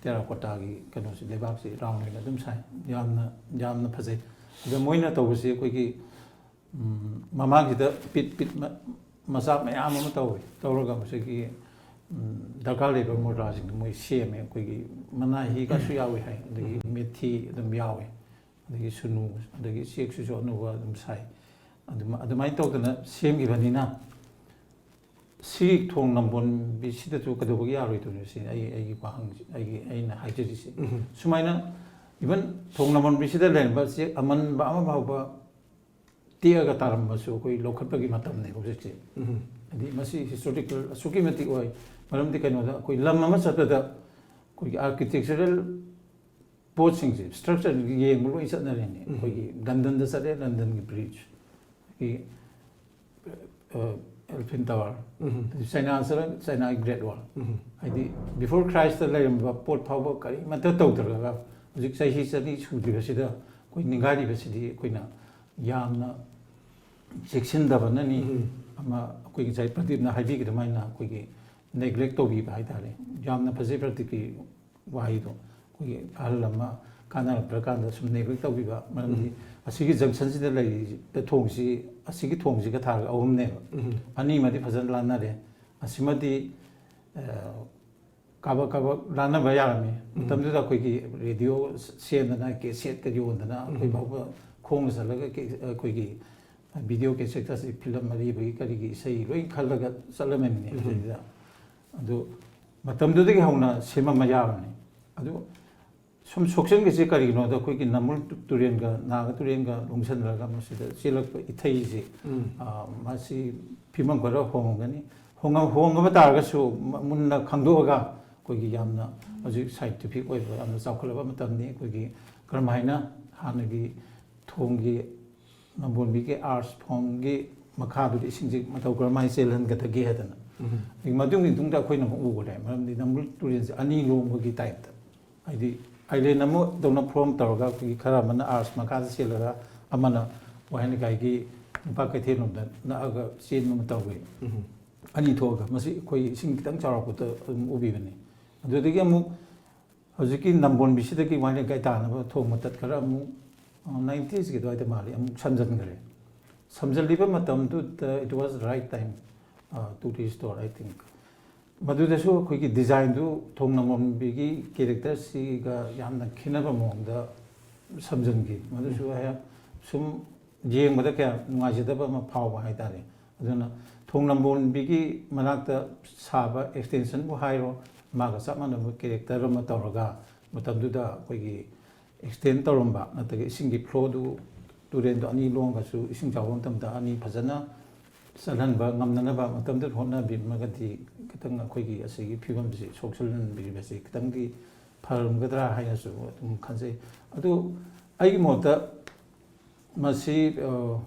ꯇꯦꯔꯥꯀꯣꯇꯥꯒꯤ ꯀꯩꯅꯣꯁꯤ, ꯂꯩꯕꯥꯛꯁꯤ ꯔꯥꯎꯟ ꯑꯣꯏꯅ ꯑꯗꯨꯝ ꯁꯥꯏ꯫ ꯌꯥꯝꯅ, ꯌꯥꯝꯅ ꯐꯖꯩ꯫ ꯑꯗꯣ ꯃꯣꯏꯅ ꯇꯧꯕꯁꯤ ꯑꯩꯈꯣꯏꯒꯤ ꯃꯃꯥꯡꯁꯤꯗ ꯄꯤꯠ ꯄꯤꯠ ꯃꯆꯥ ꯃꯌꯥꯝ ꯑꯃ ꯇꯧꯋꯤ꯫ ꯇꯧꯔꯒ ꯃꯁꯤꯒꯤ ꯗꯔꯀꯥꯔ ꯂꯩꯕ ꯃꯨꯗ꯭ꯔꯥꯁꯤꯡꯗꯣ ꯃꯣꯏ ꯁꯦꯝꯃꯦ꯫ ꯑꯩꯈꯣꯏꯒꯤ ꯃꯅꯥ ꯍꯤꯒꯁꯨ ꯌꯥꯎꯏ ꯍꯥꯏ, ꯑꯗꯒꯤ ꯃꯦꯊꯤ ꯑꯗꯨꯝ ꯌꯥꯎꯏ, ꯑꯗꯒꯤ ꯁꯨꯅꯨ, ꯑꯗꯒꯤ ꯆꯦꯛꯁꯤꯁꯨ ꯑꯅꯧꯕ ꯑꯗꯨꯝ ꯁꯥꯏ꯫ ꯑꯗꯨꯃꯥꯏꯅ ꯇꯧꯗꯅ ꯁꯦꯝꯈꯤꯕꯅꯤꯅ ꯁꯤ ꯊꯣꯡ ꯅꯝꯕꯣꯟꯕꯤꯁꯤꯗꯁꯨ ꯀꯩꯗꯧꯕꯒꯤ ꯌꯥꯔꯣꯏꯗꯣꯏꯅꯣ ꯁꯤꯅꯤ ꯑꯩ, ꯑꯩꯒꯤ ꯋꯥꯍꯪ, ꯑꯩꯒꯤ, ꯑꯩꯅ ꯍꯥꯏꯖꯔꯤꯁꯦ꯫ ꯁꯨꯃꯥꯏꯅ ꯏꯚꯟ ꯊꯣꯡ ꯅꯝꯕꯣꯟꯕꯤꯁꯤꯗ ꯂꯩꯔꯝꯕ ꯆꯦꯛ ꯑꯃꯟꯕ ꯑꯃ ꯐꯥꯎꯕ ꯇꯦꯛꯑꯒ ꯇꯥꯔꯝꯕꯁꯨ ꯑꯩꯈꯣꯏ ꯂꯧꯈꯠꯄꯒꯤ ꯃꯇꯝꯅꯦ ꯍꯧꯖꯤꯛꯁꯦ꯫ ꯍꯥꯏꯗꯤ ꯃꯁꯤ ꯍꯤꯁꯇꯣꯔꯤꯀꯦꯜ ꯑꯁꯨꯛꯀꯤ ꯃꯇꯤꯛ ꯑꯣꯏ꯫ ꯃꯔꯝꯗꯤ ꯀꯩꯅꯣꯗ ꯑꯩꯈꯣꯏ ꯂꯝ ꯑꯃ ꯆꯠꯄꯗ ꯑꯩꯈꯣꯏꯒꯤ ꯑꯥꯔꯀꯤꯇꯦꯛꯆꯔꯦꯜ ꯄꯣꯠꯁꯤꯡꯁꯦ, ꯁ꯭ꯇ꯭ꯔꯛꯆꯔꯁꯤꯡꯁꯦ ꯌꯦꯡꯕ ꯂꯣꯏ ꯆꯠꯅꯔꯦꯅꯦ꯫ ꯑꯩꯈꯣꯏꯒꯤ ꯂꯟꯗꯟꯗ ꯆꯠꯂꯦ, ꯂꯟꯗꯟꯒꯤ ꯕ꯭ꯔꯤꯖ, ꯑꯗꯒꯤ Eiffel Tower, ꯎꯝ꯫ ꯑꯗꯨ ꯆꯩꯅꯥ ꯆꯠꯂ ꯆꯩꯅꯥꯒꯤ Great Wall, ꯎꯝ꯫ ꯍꯥꯏꯗꯤ before Christꯇ ꯂꯩꯔꯝꯕ ꯄꯣꯠ ꯐꯥꯎꯕ ꯀꯔꯤꯃꯠꯇ ꯇꯧꯗ꯭ꯔꯒ ꯍꯧꯖꯤꯛ ꯆꯍꯤ ꯆꯅꯤ ꯁꯨꯗ꯭ꯔꯤꯕꯁꯤꯗ ꯑꯩꯈꯣꯏ ꯅꯤꯡꯒꯥꯏꯔꯤꯕꯁꯤꯗꯤ ꯑꯩꯈꯣꯏꯅ ꯌꯥꯝꯅ ꯆꯦꯛꯁꯤꯟꯗꯕꯅꯅꯤ꯫ ꯎꯝ꯫ ꯑꯃ ꯑꯩꯈꯣꯏ ꯉꯁꯥꯏ ꯄ꯭ꯔꯗꯤꯞꯅ ꯍꯥꯏꯕꯤꯈꯤ ꯑꯗꯨꯃꯥꯏꯅ ꯑꯩꯈꯣꯏꯒꯤ neglect ꯇꯧꯕꯤꯕ ꯍꯥꯏꯇꯥꯔꯦ꯫ ꯌꯥꯝꯅ ꯐꯖꯩ ꯄ꯭ꯔꯗꯤꯞꯀꯤ ꯋꯥꯍꯩꯗꯣ, ꯑꯩꯈꯣꯏꯒꯤ ꯑꯍꯜ ꯑꯃ ꯀꯥꯟꯅꯔꯛꯇ꯭ꯔꯀꯥꯟꯗ ꯁꯨꯝ neglect ꯇꯧꯕꯤꯕ꯫ ꯃꯔꯝꯗꯤ ꯎꯝ꯫ ꯑꯁꯤꯒꯤ junctionꯁꯤꯗ ꯂꯩꯔꯤꯕ ꯊꯣꯡꯁꯤ, ꯑꯁꯤꯒꯤ ꯊꯣꯡꯁꯤꯒ ꯊꯥꯔꯒ ꯑꯍꯨꯝꯅꯦꯕ꯫ ꯎꯝ꯫ ꯑꯅꯤꯃꯗꯤ ꯐꯖꯅ ꯂꯥꯟꯅꯔꯦ꯫ ꯑꯁꯤꯃꯗꯤ, ꯑ, ꯀꯥꯕꯛ ꯀꯥꯕꯛ ꯂꯥꯟꯅꯕ ꯌꯥꯔꯝꯃꯤ꯫ ꯎꯝ꯫ ꯃꯇꯝꯗꯨꯗ ꯑꯩꯈꯣꯏꯒꯤ ꯔꯦꯗꯤꯑꯣ ꯁꯦꯝꯗꯅ, ꯀꯦꯁꯦꯠꯀ ꯌꯣꯟꯗꯅ, ꯑꯩꯈꯣꯏ ꯎꯝ꯫ ꯐꯥꯎꯕ ꯈꯣꯡꯅ ꯆꯠꯂꯒ ꯀꯦ-, ꯑꯩꯈꯣꯏꯒꯤ video cassetꯀꯁꯤ ꯐꯤꯂꯝ ꯑꯔꯤꯕꯒꯤ ꯀꯔꯤꯒꯤ ꯏꯁꯩ ꯂꯣꯏ ꯈꯜꯂꯒ ꯆꯠꯂꯝꯃꯤꯅꯦ ꯎꯝ꯫ ꯑꯗꯨꯗ꯫ ꯑꯗꯨ ꯃꯇꯝꯗꯨꯗꯒꯤ ꯍꯧꯅ ꯁꯦꯝꯃꯝꯕ ꯌꯥꯕꯅꯤ꯫ ꯑꯗꯨ ꯁꯨꯝ ꯁꯣꯛꯆꯟꯈꯤꯁꯦ ꯀꯔꯤꯒꯤꯅꯣꯗ, ꯑꯩꯈꯣꯏꯒꯤ ꯅꯝꯕꯨꯜ ꯇꯨꯔꯦꯜꯒ ꯅꯥꯒ ꯇꯨꯔꯦꯜꯒ ꯂꯣꯡꯁꯟꯅꯔꯒ ꯃꯁꯤꯗ ꯆꯦꯜꯂꯛꯄ ꯏꯊꯩꯁꯦ, ꯎꯝ꯫ ꯑ, ꯃꯁꯤ ꯐꯤꯕꯝ ꯈꯔ ꯍꯣꯡꯉꯝꯒꯅꯤ꯫ ꯍꯣꯡꯉ-, ꯍꯣꯡꯉꯕ ꯇꯥꯔꯒꯁꯨ ꯃ-, ꯃꯨꯟꯅ ꯈꯪꯗꯣꯛꯑꯒ ꯑꯩꯈꯣꯏꯒꯤ ꯌꯥꯝꯅ ꯍꯧꯖꯤꯛ scientific ꯑꯣꯏꯕ ꯌꯥꯝꯅ ꯆꯥꯎꯈꯠꯂꯕ ꯃꯇꯝꯅꯤ꯫ ꯑꯩꯈꯣꯏꯒꯤ ꯀꯔꯝꯍꯥꯏꯅ ꯍꯥꯟꯅꯒꯤ ꯊꯣꯡꯒꯤ ꯅꯝꯕꯣꯜꯕꯤꯒꯤ arch formꯒꯤ ꯃꯈꯥꯗꯨꯗ ꯏꯁꯤꯡꯁꯦ ꯃꯇꯧ ꯀꯔꯝꯍꯥꯏꯅ ꯆꯦꯜꯍꯟꯒꯗꯒꯦ ꯍꯥꯏꯗꯅ꯫ ꯎꯝ꯫ ꯑꯗꯒꯤ ꯃꯗꯨꯒꯤ ꯃꯇꯨꯡꯗ ꯑꯩꯈꯣꯏꯅ ꯑꯃꯨꯛ ꯎꯈꯔꯦ, ꯃꯔꯝꯗꯤ ꯅꯝꯕꯨꯜ ꯇꯨꯔꯦꯜꯁꯦ ꯑꯅꯤ ꯂꯣꯡꯕꯒꯤ typeꯇ, ꯍꯥꯏꯗꯤ island ꯑꯃꯗꯧꯅ form ꯇꯧꯔꯒ ꯑꯩꯈꯣꯏꯒꯤ ꯈꯔ ꯑꯃꯅ arch ꯃꯈꯥꯗ ꯆꯦꯜꯂꯒ ꯑꯃꯅ ꯋꯥꯍꯦꯡ ꯂꯩꯀꯥꯏꯒꯤ ꯅꯨꯄꯥ ꯀꯩꯊꯦꯜ ꯂꯣꯝꯗ ꯅꯛꯑꯒ ꯆꯦꯟꯕ ꯑꯃ ꯇꯧꯋꯤ꯫ ꯎꯝ꯫ ꯑꯅꯤ ꯊꯣꯛꯑꯒ ꯃꯁꯤ ꯑꯩꯈꯣꯏ ꯏꯁꯤꯡ ꯈꯤꯇꯪ ꯆꯥꯎꯔꯛꯄꯗ ꯑꯗꯨꯝ ꯎꯕꯤꯕꯅꯤ꯫ ꯑꯗꯨꯗꯒꯤ ꯑꯃꯨꯛ ꯍꯧꯖꯤꯛꯀꯤ ꯅꯝꯕꯣꯜꯕꯤꯁꯤꯗꯒꯤ ꯋꯥꯍꯦꯡ ꯂꯩꯀꯥꯏ ꯇꯥꯅꯕ ꯊꯣꯡ ꯃꯇꯠ ꯈꯔ ꯑꯃꯨꯛ, ꯑ, ninetiesꯀꯤ ꯑꯗꯨꯋꯥꯏꯗ ꯃꯥꯜꯂꯤ, ꯑꯃꯨꯛ ꯁꯝꯖꯟꯈ꯭ꯔꯦ꯫ ꯁꯝꯖꯜꯂꯤꯕ ꯃꯇꯝꯗꯨꯗ it was right time, ꯑ, to restore, I think꯫ ꯃꯗꯨꯗꯁꯨ ꯑꯩꯈꯣꯏꯒꯤ designꯗꯨ ꯊꯣꯡ ꯅꯝꯕꯣꯜꯕꯤꯒꯤ characterꯁꯤꯒ ꯌꯥꯝꯅ ꯈꯦꯠꯅꯕ ꯃꯑꯣꯡꯗ ꯁꯝꯖꯟꯈꯤ꯫ ꯃꯗꯨꯁꯨ ꯑꯩꯍꯥꯛ ꯁꯨꯝ ꯌꯦꯡꯕꯗ ꯀꯌꯥ ꯅꯨꯡꯉꯥꯏꯖꯗꯕ ꯑꯃ ꯐꯥꯎꯕ ꯍꯥꯏꯇꯥꯔꯦ꯫ ꯑꯗꯨꯅ ꯊꯣꯡ ꯅꯝꯕꯣꯜꯕꯤꯒꯤ ꯃꯅꯥꯛꯇ ꯁꯥꯕ extensionꯕꯨ ꯍꯥꯏꯔꯣ, ꯃꯥꯒ ꯆꯞ ꯃꯥꯟꯅꯕ character ꯑꯃ ꯇꯧꯔꯒ ꯃꯇꯝꯗꯨꯗ ꯑꯩꯈꯣꯏꯒꯤ extend ꯇꯧꯔꯝꯕ, ꯅꯠꯇ꯭ꯔꯒ ꯏꯁꯤꯡꯒꯤ flowꯗꯨ, ꯇꯨꯔꯦꯜꯗꯣ ꯑꯅꯤ ꯂꯣꯡꯉꯒꯁꯨ ꯏꯁꯤꯡ ꯆꯥꯎꯕ ꯃꯇꯝꯗ ꯑꯅꯤ ꯐꯖꯅ ꯆꯠꯍꯟꯕ ꯉꯝꯅꯅꯕ ꯃꯇꯝꯗꯨꯗ ꯍꯣꯠꯅꯕꯤꯔꯝꯃꯒꯗꯤ ꯈꯤꯇꯪ ꯑꯩꯈꯣꯏꯒꯤ ꯑꯁꯤꯒꯤ ꯐꯤꯕꯝꯁꯤ ꯁꯣꯛꯆꯤꯜꯍꯟꯕꯤꯔꯤꯕꯁꯤ ꯈꯤꯇꯪꯗꯤ ꯐꯔꯝꯒꯗ꯭ꯔꯥ ꯍꯥꯏꯅꯁꯨ ꯑꯗꯨꯝ ꯈꯟꯖꯩ꯫ ꯑꯗꯨ ꯑꯩꯒꯤ ꯃꯣꯠꯇ ꯃꯁꯤ, ꯑ,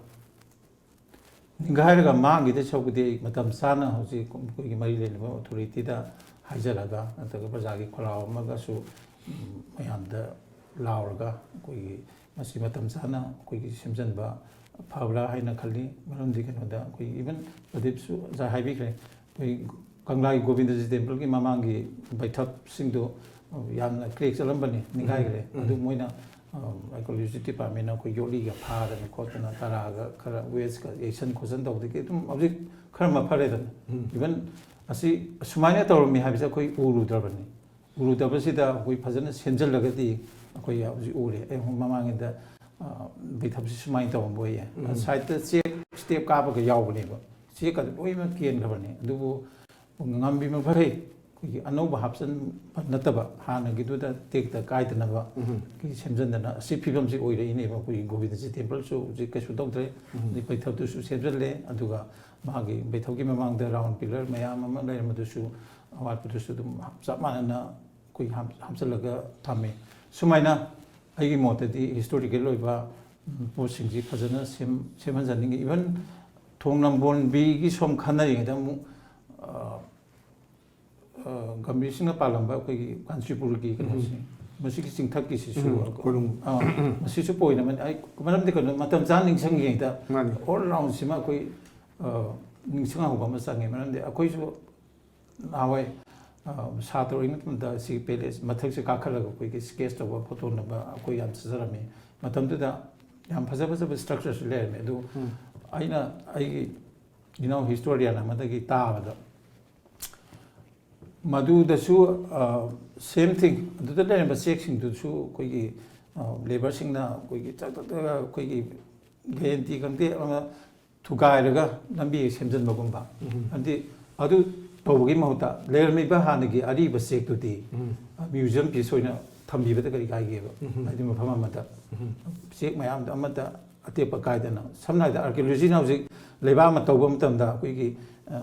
ꯅꯤꯡꯒꯥꯏꯔꯒ ꯃꯥꯡꯈꯤꯗꯣꯏ ꯁꯔꯨꯛꯄꯨꯗꯤ ꯃꯇꯝ ꯆꯥꯅ ꯍꯧꯖꯤꯛ ꯑꯩꯈꯣꯏꯒꯤ ꯃꯔꯤ ꯂꯩꯅꯕ ꯑꯣꯊꯣꯔꯤꯇꯤꯗ ꯍꯥꯏꯖꯔꯒ, ꯅꯠꯇ꯭ꯔꯒ ꯄ꯭ꯔꯖꯥꯒꯤ ꯈꯣꯜꯂꯥꯎ ꯑꯃꯒꯁꯨ, ꯎꯝ, ꯃꯌꯥꯝꯗ ꯂꯥꯎꯔꯒ ꯑꯩꯈꯣꯏꯒꯤ ꯃꯁꯤ ꯃꯇꯝ ꯆꯥꯅ ꯑꯩꯈꯣꯏꯒꯤ ꯁꯦꯝꯖꯤꯟꯕ ꯐꯕ꯭ꯔꯥ ꯍꯥꯏꯅ ꯈꯜꯂꯤ꯫ ꯃꯔꯝꯗꯤ ꯀꯩꯅꯣꯗ ꯑꯩꯈꯣꯏ even ꯄ꯭ꯔꯗꯤꯞꯁꯨ ꯉꯁꯥꯏ ꯍꯥꯏꯕꯤꯈ꯭ꯔꯦ, ꯑꯩꯈꯣꯏ ꯀꯪꯂꯥꯒꯤ ꯒꯣꯕꯤꯟꯗꯖꯤ ꯇꯦꯝꯄꯜꯒꯤ ꯃꯃꯥꯡꯒꯤ ꯕꯩꯊꯛꯁꯤꯡꯗꯣ ꯌꯥꯝꯅ ꯀ꯭ꯔꯦꯛ ꯆꯠꯂꯝꯕꯅꯤ, ꯅꯤꯡꯒꯥꯏꯈ꯭ꯔꯦ꯫ ꯎꯝ꯫ ꯑꯗꯨ ꯃꯣꯏꯅ, ꯑ, ꯑꯥꯔꯀꯤꯑꯣꯂꯣꯖꯤ ꯗꯤꯄꯥꯔꯠꯃꯦꯟꯅ ꯑꯩꯈꯣꯏ ꯌꯣꯠꯂꯤꯒ ꯐꯥꯗꯅ ꯈꯣꯠꯇꯅ ꯇꯔꯥꯒ ꯈꯔ ꯋꯦꯁꯀ ꯌꯩꯁꯟ ꯈꯣꯠꯆꯟ ꯇꯧꯕꯗꯒꯤ ꯑꯗꯨꯝ ꯍꯧꯖꯤꯛ ꯈꯔ ꯃꯐꯔꯦꯗꯅ꯫ ꯎꯝ꯫ Even ꯑꯁꯤ ꯑꯁꯨꯃꯥꯏꯅ ꯇꯧꯔꯝꯃꯤ ꯍꯥꯏꯕꯁꯦ ꯑꯩꯈꯣꯏ ꯎꯔꯨꯗ꯭ꯔꯕꯅꯤ꯫ ꯎꯔꯨꯗꯕꯁꯤꯗ ꯑꯩꯈꯣꯏ ꯐꯖꯅ ꯁꯦꯝꯖꯤꯜꯂꯒꯗꯤ ꯑꯩꯈꯣꯏ ꯍꯧꯖꯤꯛ ꯎꯔꯦ꯫ ꯑꯩ ꯃꯃꯥꯡꯒꯤꯗ, ꯑ, ꯕꯩꯊꯛꯁꯤ ꯁꯨꯃꯥꯏꯅ ꯇꯧꯔꯝꯕ ꯑꯣꯏꯌꯦ꯫ ꯎꯝ꯫ ꯁꯥꯏꯠꯇ ꯆꯦꯛ ꯁ꯭ꯇꯦꯞ ꯀꯥꯞꯄꯒ ꯌꯥꯎꯕꯅꯦꯕ꯫ ꯆꯦꯛꯀꯗꯤ ꯂꯣꯏꯅꯃꯛ ꯀꯦꯟꯈ꯭ꯔꯕꯅꯦ꯫ ꯑꯗꯨꯕꯨ ꯉꯝꯕꯤ ꯃꯈꯩ ꯑꯩꯈꯣꯏꯒꯤ ꯑꯅꯧꯕ ꯍꯥꯞꯆꯤꯟꯕ ꯅꯠꯇꯕ ꯍꯥꯟꯅꯒꯤꯗꯨꯗ ꯇꯦꯛꯇ ꯀꯥꯏꯗꯅꯕ ꯎꯝ꯫ ꯑꯩꯈꯣꯏꯒꯤ ꯁꯦꯝꯖꯤꯟꯗꯅ ꯑꯁꯤ ꯐꯤꯕꯝꯁꯤ ꯑꯣꯏꯔꯛꯏꯅꯦꯕ꯫ ꯑꯩꯈꯣꯏꯒꯤ ꯒꯣꯕꯤꯟꯗꯖꯤ ꯇꯦꯝꯄꯜꯁꯨ ꯍꯧꯖꯤꯛ ꯀꯩꯁꯨ ꯇꯧꯗ꯭ꯔꯦ꯫ ꯎꯝ꯫ ꯑꯗꯩ ꯕꯩꯊꯛꯇꯨꯁꯨ ꯁꯦꯝꯖꯤꯜꯂꯦ꯫ ꯑꯗꯨꯒ ꯃꯥꯒꯤ ꯕꯩꯊꯛꯀꯤ ꯃꯃꯥꯡꯗ ꯔꯥꯎꯟ ꯄꯤꯂꯔ ꯃꯌꯥꯝ ꯑꯃ ꯂꯩꯔꯝꯕꯗꯨꯁꯨ ꯑꯋꯥꯠꯄꯗꯨꯁꯨ ꯑꯗꯨꯝ ꯆꯞ ꯃꯥꯟꯅꯅ ꯑꯩꯈꯣꯏ ꯍꯥꯞ-, ꯍꯥꯞꯆꯤꯜꯂꯒ ꯊꯝꯃꯤ꯫ ꯁꯨꯃꯥꯏꯅ ꯑꯩꯒꯤ ꯃꯣꯠꯇꯗꯤ ꯍꯤꯁꯇꯣꯔꯤꯀꯦꯜ ꯑꯣꯏꯕ, ꯎꯝ, ꯄꯣꯠꯁꯤꯡꯁꯤ ꯐꯖꯅ ꯁꯦꯝ-, ꯁꯦꯝꯍꯟꯖꯅꯤꯡꯉꯤ꯫ Even ꯊꯣꯡ ꯅꯝꯕꯣꯟꯕꯤꯒꯤ ꯁꯣꯝ ꯈꯟꯅꯔꯤꯉꯩꯗ ꯑꯃꯨꯛ, ꯑ, ꯑ, ꯒꯝꯚꯤꯔ ꯁꯤꯡꯅ ꯄꯥꯜꯂꯝꯕ ꯑꯩꯈꯣꯏꯒꯤ ꯀꯥꯟꯆꯤꯄꯨꯔꯒꯤ ꯀꯩꯅꯣꯁꯦ, ꯎꯝ꯫ ꯃꯁꯤꯒꯤ ꯆꯤꯡꯊꯛꯀꯤꯁꯤꯁꯨ, ꯎꯝ, ꯑꯩꯈꯣꯏ-, ꯀꯣꯅꯨꯡ꯫ ꯑ, ꯃꯁꯤꯁꯨ ꯄꯣꯏꯟ ꯑꯃꯅꯤ꯫ ꯑꯩ ꯃꯔꯝꯗꯤ ꯀꯩꯅꯣ, ꯃꯇꯝ ꯆꯥꯅ ꯅꯤꯡꯁꯤꯡꯉꯤꯉꯩꯗ ꯃꯥꯅꯤ꯫ All roundꯁꯤꯃ ꯑꯩꯈꯣꯏ, ꯑ, ꯅꯤꯡꯁꯤꯡꯍꯧꯕ ꯑꯃ ꯆꯪꯉꯦ꯫ ꯃꯔꯝꯗꯤ ꯑꯩꯈꯣꯏꯁꯨ ꯅꯍꯥꯟꯋꯥꯏ, ꯑ, ꯁꯥꯇ꯭ꯔ ꯑꯣꯏꯔꯤꯉꯩ ꯃꯇꯝꯗ ꯁꯤ ꯄꯦꯂꯦꯁ ꯃꯊꯛꯁꯦ ꯀꯥꯈꯠꯂꯒ ꯑꯩꯈꯣꯏꯒꯤ sketch ꯇꯧꯕ, ꯐꯣꯇꯣ ꯅꯝꯕ ꯑꯩꯈꯣꯏ ꯌꯥꯝ ꯆꯠꯆꯔꯝꯃꯤ꯫ ꯃꯇꯝꯗꯨꯗ ꯌꯥꯝ ꯐꯖ ꯐꯖꯕ structureꯁꯨ ꯂꯩꯔꯝꯃꯤ꯫ ꯑꯗꯨ ꯎꯝ꯫ ꯑꯩꯅ ꯑꯩꯒꯤ ꯏꯅꯥꯎ historian ꯑꯃꯗꯒꯤ ꯇꯥꯕꯗ, ꯃꯗꯨꯗꯁꯨ, ꯑ, same thing, ꯑꯗꯨꯗ ꯂꯩꯔꯝꯕ ꯆꯦꯛꯁꯤꯡꯗꯨꯁꯨ ꯑꯩꯈꯣꯏꯒꯤ, ꯑ, labourꯁꯤꯡꯅ ꯑꯩꯈꯣꯏꯒꯤ ꯆꯥꯛ ꯆꯥꯛ ꯆꯥꯛ ꯑꯩꯈꯣꯏꯒꯤ ꯒꯦꯟꯇꯤ ꯈꯪꯗꯦ ꯑꯃ ꯊꯨꯒꯥꯏꯔꯒ ꯂꯝꯕꯤ ꯁꯦꯝꯖꯤꯟꯕꯒꯨꯝꯕ꯫ ꯎꯝ꯫ ꯑꯗꯨꯗꯤ ꯑꯗꯨ ꯇꯧꯕꯒꯤ ꯃꯍꯨꯠꯇ ꯂꯩꯔꯝꯃꯤꯕ ꯍꯥꯟꯅꯒꯤ ꯑꯔꯤꯕ ꯆꯦꯛꯇꯨꯗꯤ, ꯎꯝ꯫ ꯑ, museum piece ꯑꯣꯏꯅ ꯊꯝꯕꯤꯕꯗ ꯀꯔꯤ ꯀꯥꯏꯒꯦꯕ? ꯎꯝ꯫ ꯍꯥꯏꯗꯤ ꯃꯐꯝ ꯑꯃꯗ ꯎꯝ꯫ ꯆꯦꯛ ꯃꯌꯥꯝꯗꯣ ꯑꯃꯠꯇ ꯑꯇꯦꯛꯄ ꯀꯥꯏꯗꯅ, ꯁꯝꯅ ꯍꯥꯏꯔꯕꯗ archaeologyꯅ ꯍꯧꯖꯤꯛ ꯂꯩꯕꯥꯛ ꯑꯃ ꯇꯧꯕ ꯃꯇꯝꯗ ꯑꯩꯈꯣꯏꯒꯤ, ꯑ,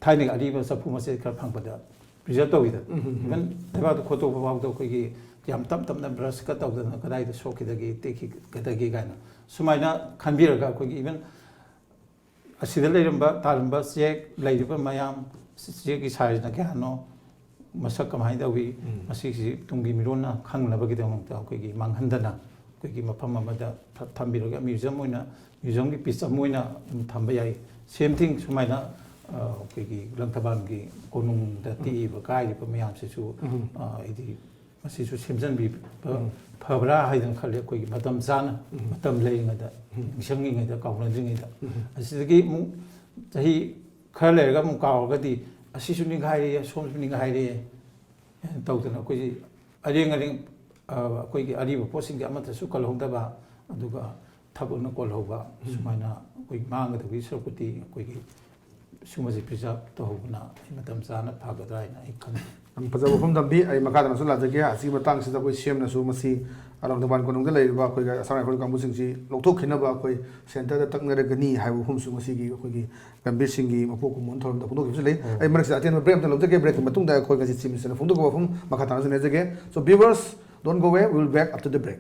ꯊꯥꯏꯅꯒꯤ ꯑꯔꯤꯕ ꯆꯐꯨ ꯃꯆꯦꯠ ꯈꯔ ꯐꯪꯕꯗ preserve ꯇꯧꯋꯤꯗꯅ꯫ ꯎꯝ, ꯎꯝ, ꯎꯝ꯫ Even ꯂꯩꯕꯥꯛꯇꯣ ꯈꯣꯠꯇꯣꯛꯄ ꯐꯥꯎꯗ ꯑꯩꯈꯣꯏꯒꯤ ꯌꯥꯝ ꯇꯞ ꯇꯞꯅ brushꯀ ꯇꯧꯗꯅ ꯀꯗꯥꯏꯗ ꯁꯣꯛꯈꯤꯗꯒꯦ, ꯇꯦꯛꯈꯤꯒꯗꯒꯦ ꯀꯥꯏꯅ ꯁꯨꯃꯥꯏꯅ ꯈꯟꯕꯤꯔꯒ ꯑꯩꯈꯣꯏꯒꯤ even ꯑꯁꯤꯗ ꯂꯩꯔꯝꯕ, ꯇꯥꯔꯝꯕ ꯆꯦꯛ ꯂꯩꯔꯤꯕ ꯃꯌꯥꯝ, ꯆꯦꯛꯀꯤ sizeꯅ ꯀꯌꯥꯅꯣ, ꯃꯁꯛ ꯀꯃꯥꯏꯅ ꯇꯧꯏ, ꯎꯝ꯫ ꯃꯁꯤꯁꯤ ꯇꯨꯡꯒꯤ ꯃꯤꯔꯣꯟꯅ ꯈꯪꯅꯕꯒꯤꯗꯃꯛꯇ ꯑꯩꯈꯣꯏꯒꯤ ꯃꯥꯡꯍꯟꯗꯅ ꯑꯩꯈꯣꯏꯒꯤ ꯃꯐꯝ ꯑꯃꯗ ꯊ-, ꯊꯝꯕꯤꯔꯒ museum ꯑꯣꯏꯅ, museumꯒꯤ piece ꯑꯃ ꯑꯣꯏꯅ ꯑꯗꯨꯝ ꯊꯝꯕ ꯌꯥꯏ꯫ Same thing ꯁꯨꯃꯥꯏꯅ, ꯑ, ꯑꯩꯈꯣꯏꯒꯤ ꯂꯪꯊꯕꯥꯜꯒꯤ ꯀꯣꯅꯨꯡꯗ ꯇꯦꯛꯏꯕ ꯀꯥꯏꯔꯤꯕ ꯃꯌꯥꯝꯁꯤꯁꯨ, ꯎꯝ꯫ ꯑ, ꯍꯥꯏꯗꯤ ꯃꯁꯤꯁꯨ ꯁꯦꯝꯖꯤꯟꯕꯤꯕ ꯎꯝ꯫ ꯐꯕ꯭ꯔꯥ ꯍꯥꯏꯗꯅ ꯈꯜꯂꯤ꯫ ꯑꯩꯈꯣꯏꯒꯤ ꯃꯇꯝ ꯆꯥꯅ, ꯎꯝ꯫ ꯃꯇꯝ ꯂꯩꯔꯤꯉꯩꯗ, ꯎꯝ꯫ ꯅꯤꯡꯁꯤꯡꯉꯤꯉꯩꯗ, ꯀꯥꯎꯅꯗ꯭ꯔꯤꯉꯩꯗ꯫ ꯎꯝ꯫ ꯑꯁꯤꯗꯒꯤ ꯑꯃꯨꯛ ꯆꯍꯤ ꯈꯔ ꯂꯩꯔꯒ ꯑꯃꯨꯛ ꯀꯥꯎꯔꯒꯗꯤ, "ꯑꯁꯤꯁꯨ ꯅꯤꯡꯈꯥꯏꯔꯦ, ꯁꯣꯝꯁꯨ ꯅꯤꯡꯈꯥꯏꯔꯦ" ꯇꯧꯗꯅ ꯑꯩꯈꯣꯏꯁꯤ ꯑꯔꯦꯡ ꯑꯔꯦꯡ, ꯑ, ꯑꯩꯈꯣꯏꯒꯤ ꯑꯔꯤꯕ ꯄꯣꯠꯁꯤꯡꯁꯦ ꯑꯃꯠꯇꯁꯨ ꯀꯜꯍꯧꯗꯕ, ꯑꯗꯨꯒ ꯊꯕꯛꯅ ꯀꯣꯜꯍꯧꯕ, ꯎꯝ꯫ ꯁꯨꯃꯥꯏꯅ ꯑꯩꯈꯣꯏ ꯃꯥꯡꯒꯗꯕꯒꯤ ꯁꯔꯨꯛꯄꯨꯗꯤ ꯑꯩꯈꯣꯏꯒꯤ ꯁꯨꯝꯕꯁꯤ preserve ꯇꯧꯍꯧꯕꯅ ꯑꯩ ꯃꯇꯝ ꯆꯥꯅ ꯐꯒꯗ꯭ꯔꯥ ꯍꯥꯏꯅ ꯑꯩ ꯈꯜꯂꯤ꯫ ꯌꯥꯝ ꯐꯖꯕ ꯋꯥꯐꯝ ꯊꯝꯕꯤ꯫ ꯑꯩ ꯃꯈꯥ ꯇꯥꯅꯁꯨ ꯂꯥꯛꯆꯒꯦ꯫ ꯑꯁꯤꯒꯤ ꯃꯇꯥꯡꯁꯤꯗ ꯑꯩꯈꯣꯏ CMꯅꯁꯨ ꯃꯁꯤ ꯂꯪꯊꯕꯥꯜ ꯀꯣꯅꯨꯡꯗ ꯂꯩꯔꯤꯕ ꯑꯩꯈꯣꯏꯒꯤ Assam Rifle ꯀꯥꯡꯕꯨꯁꯤꯡꯁꯤ ꯂꯧꯊꯣꯛꯈꯤꯅꯕ ꯑꯩꯈꯣꯏ centreꯗ ꯇꯛꯅꯔꯒꯅꯤ ꯍꯥꯏꯕ ꯋꯥꯐꯝꯁꯨ ꯉꯁꯤꯒꯤ ꯑꯩꯈꯣꯏꯒꯤ ꯒꯝꯚꯤꯔ ꯁꯤꯡꯒꯤ ꯃꯄꯣꯛ ꯀꯨꯝꯑꯣꯟ ꯊꯧꯔꯝꯗ ꯐꯣꯡꯗꯣꯛꯈꯤꯕꯁꯨ ꯂꯩ꯫ ꯎꯝ꯫ ꯑꯩ ꯃꯔꯛꯁꯤꯗ ꯑꯇꯦꯟꯕ break ꯑꯝꯇ ꯂꯧꯖꯒꯦ꯫ Breakꯀꯤ ꯃꯇꯨꯡꯗ ꯑꯩꯈꯣꯏ ꯉꯁꯤ Chief Ministerꯅ ꯐꯣꯡꯗꯣꯛꯄ ꯋꯥꯐꯝ ꯃꯈꯥ ꯇꯥꯅ ꯅꯩꯅꯖꯒꯦ꯫ So viewers, don't go away, we will back after the break.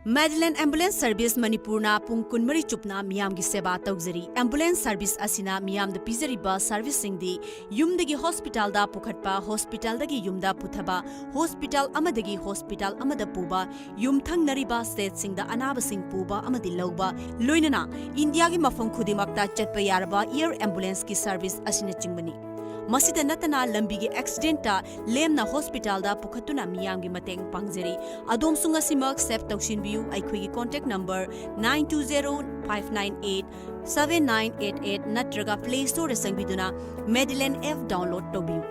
Madeline Ambulance Service ꯃꯅꯤꯄꯨꯔꯅ ꯄꯨꯡ ꯀꯨꯟꯃꯔꯤ ꯆꯨꯞꯅ ꯃꯤꯌꯥꯝꯒꯤ ꯁꯦꯕꯥ ꯇꯧꯖꯔꯤ꯫ Ambulance service ꯑꯁꯤꯅ ꯃꯤꯌꯥꯝꯗ ꯄꯤꯖꯔꯤꯕ serviceꯁꯤꯡꯗꯤ ꯌꯨꯝꯗꯒꯤ hospitalꯗ ꯄꯨꯈꯠꯄ, hospitalꯗꯒꯤ ꯌꯨꯝꯗ ꯄꯨꯊꯕ, hospital ꯑꯃꯗꯒꯤ hospital ꯑꯃꯗ ꯄꯨꯕ, ꯌꯨꯝꯊꯪꯅꯔꯤꯕ stateꯁꯤꯡꯗ ꯑꯅꯥꯕꯁꯤꯡ ꯄꯨꯕ ꯑꯃꯗꯤ ꯂꯧꯕ, ꯂꯣꯏꯅꯅ ꯏꯟꯗꯤꯌꯥꯒꯤ ꯃꯐꯝ ꯈꯨꯗꯤꯡꯃꯛꯇ ꯆꯠꯄ ꯌꯥꯔꯕ air ambulanceꯀꯤ service ꯑꯁꯤꯅꯆꯤꯡꯕꯅꯤ꯫ ꯃꯁꯤꯗ ꯅꯠꯇꯅ ꯂꯝꯕꯤꯒꯤ accidentꯇ ꯂꯦꯝꯅ hospitalꯗ ꯄꯨꯈꯠꯇꯨꯅ ꯃꯤꯌꯥꯝꯒꯤ ꯃꯇꯦꯡ ꯄꯥꯡꯖꯔꯤ꯫ ꯑꯗꯣꯝꯁꯨ ꯉꯁꯤꯃꯛ save ꯇꯧꯁꯤꯟꯕꯤꯌꯨ꯫ ꯑꯩꯈꯣꯏꯒꯤ contact number nine two zero five nine eight seven nine eight eight ꯅꯠꯇ꯭ꯔꯒ Play Storeꯗ ꯆꯪꯕꯤꯗꯨꯅ Madeline app download ꯇꯧꯕꯤꯌꯨ꯫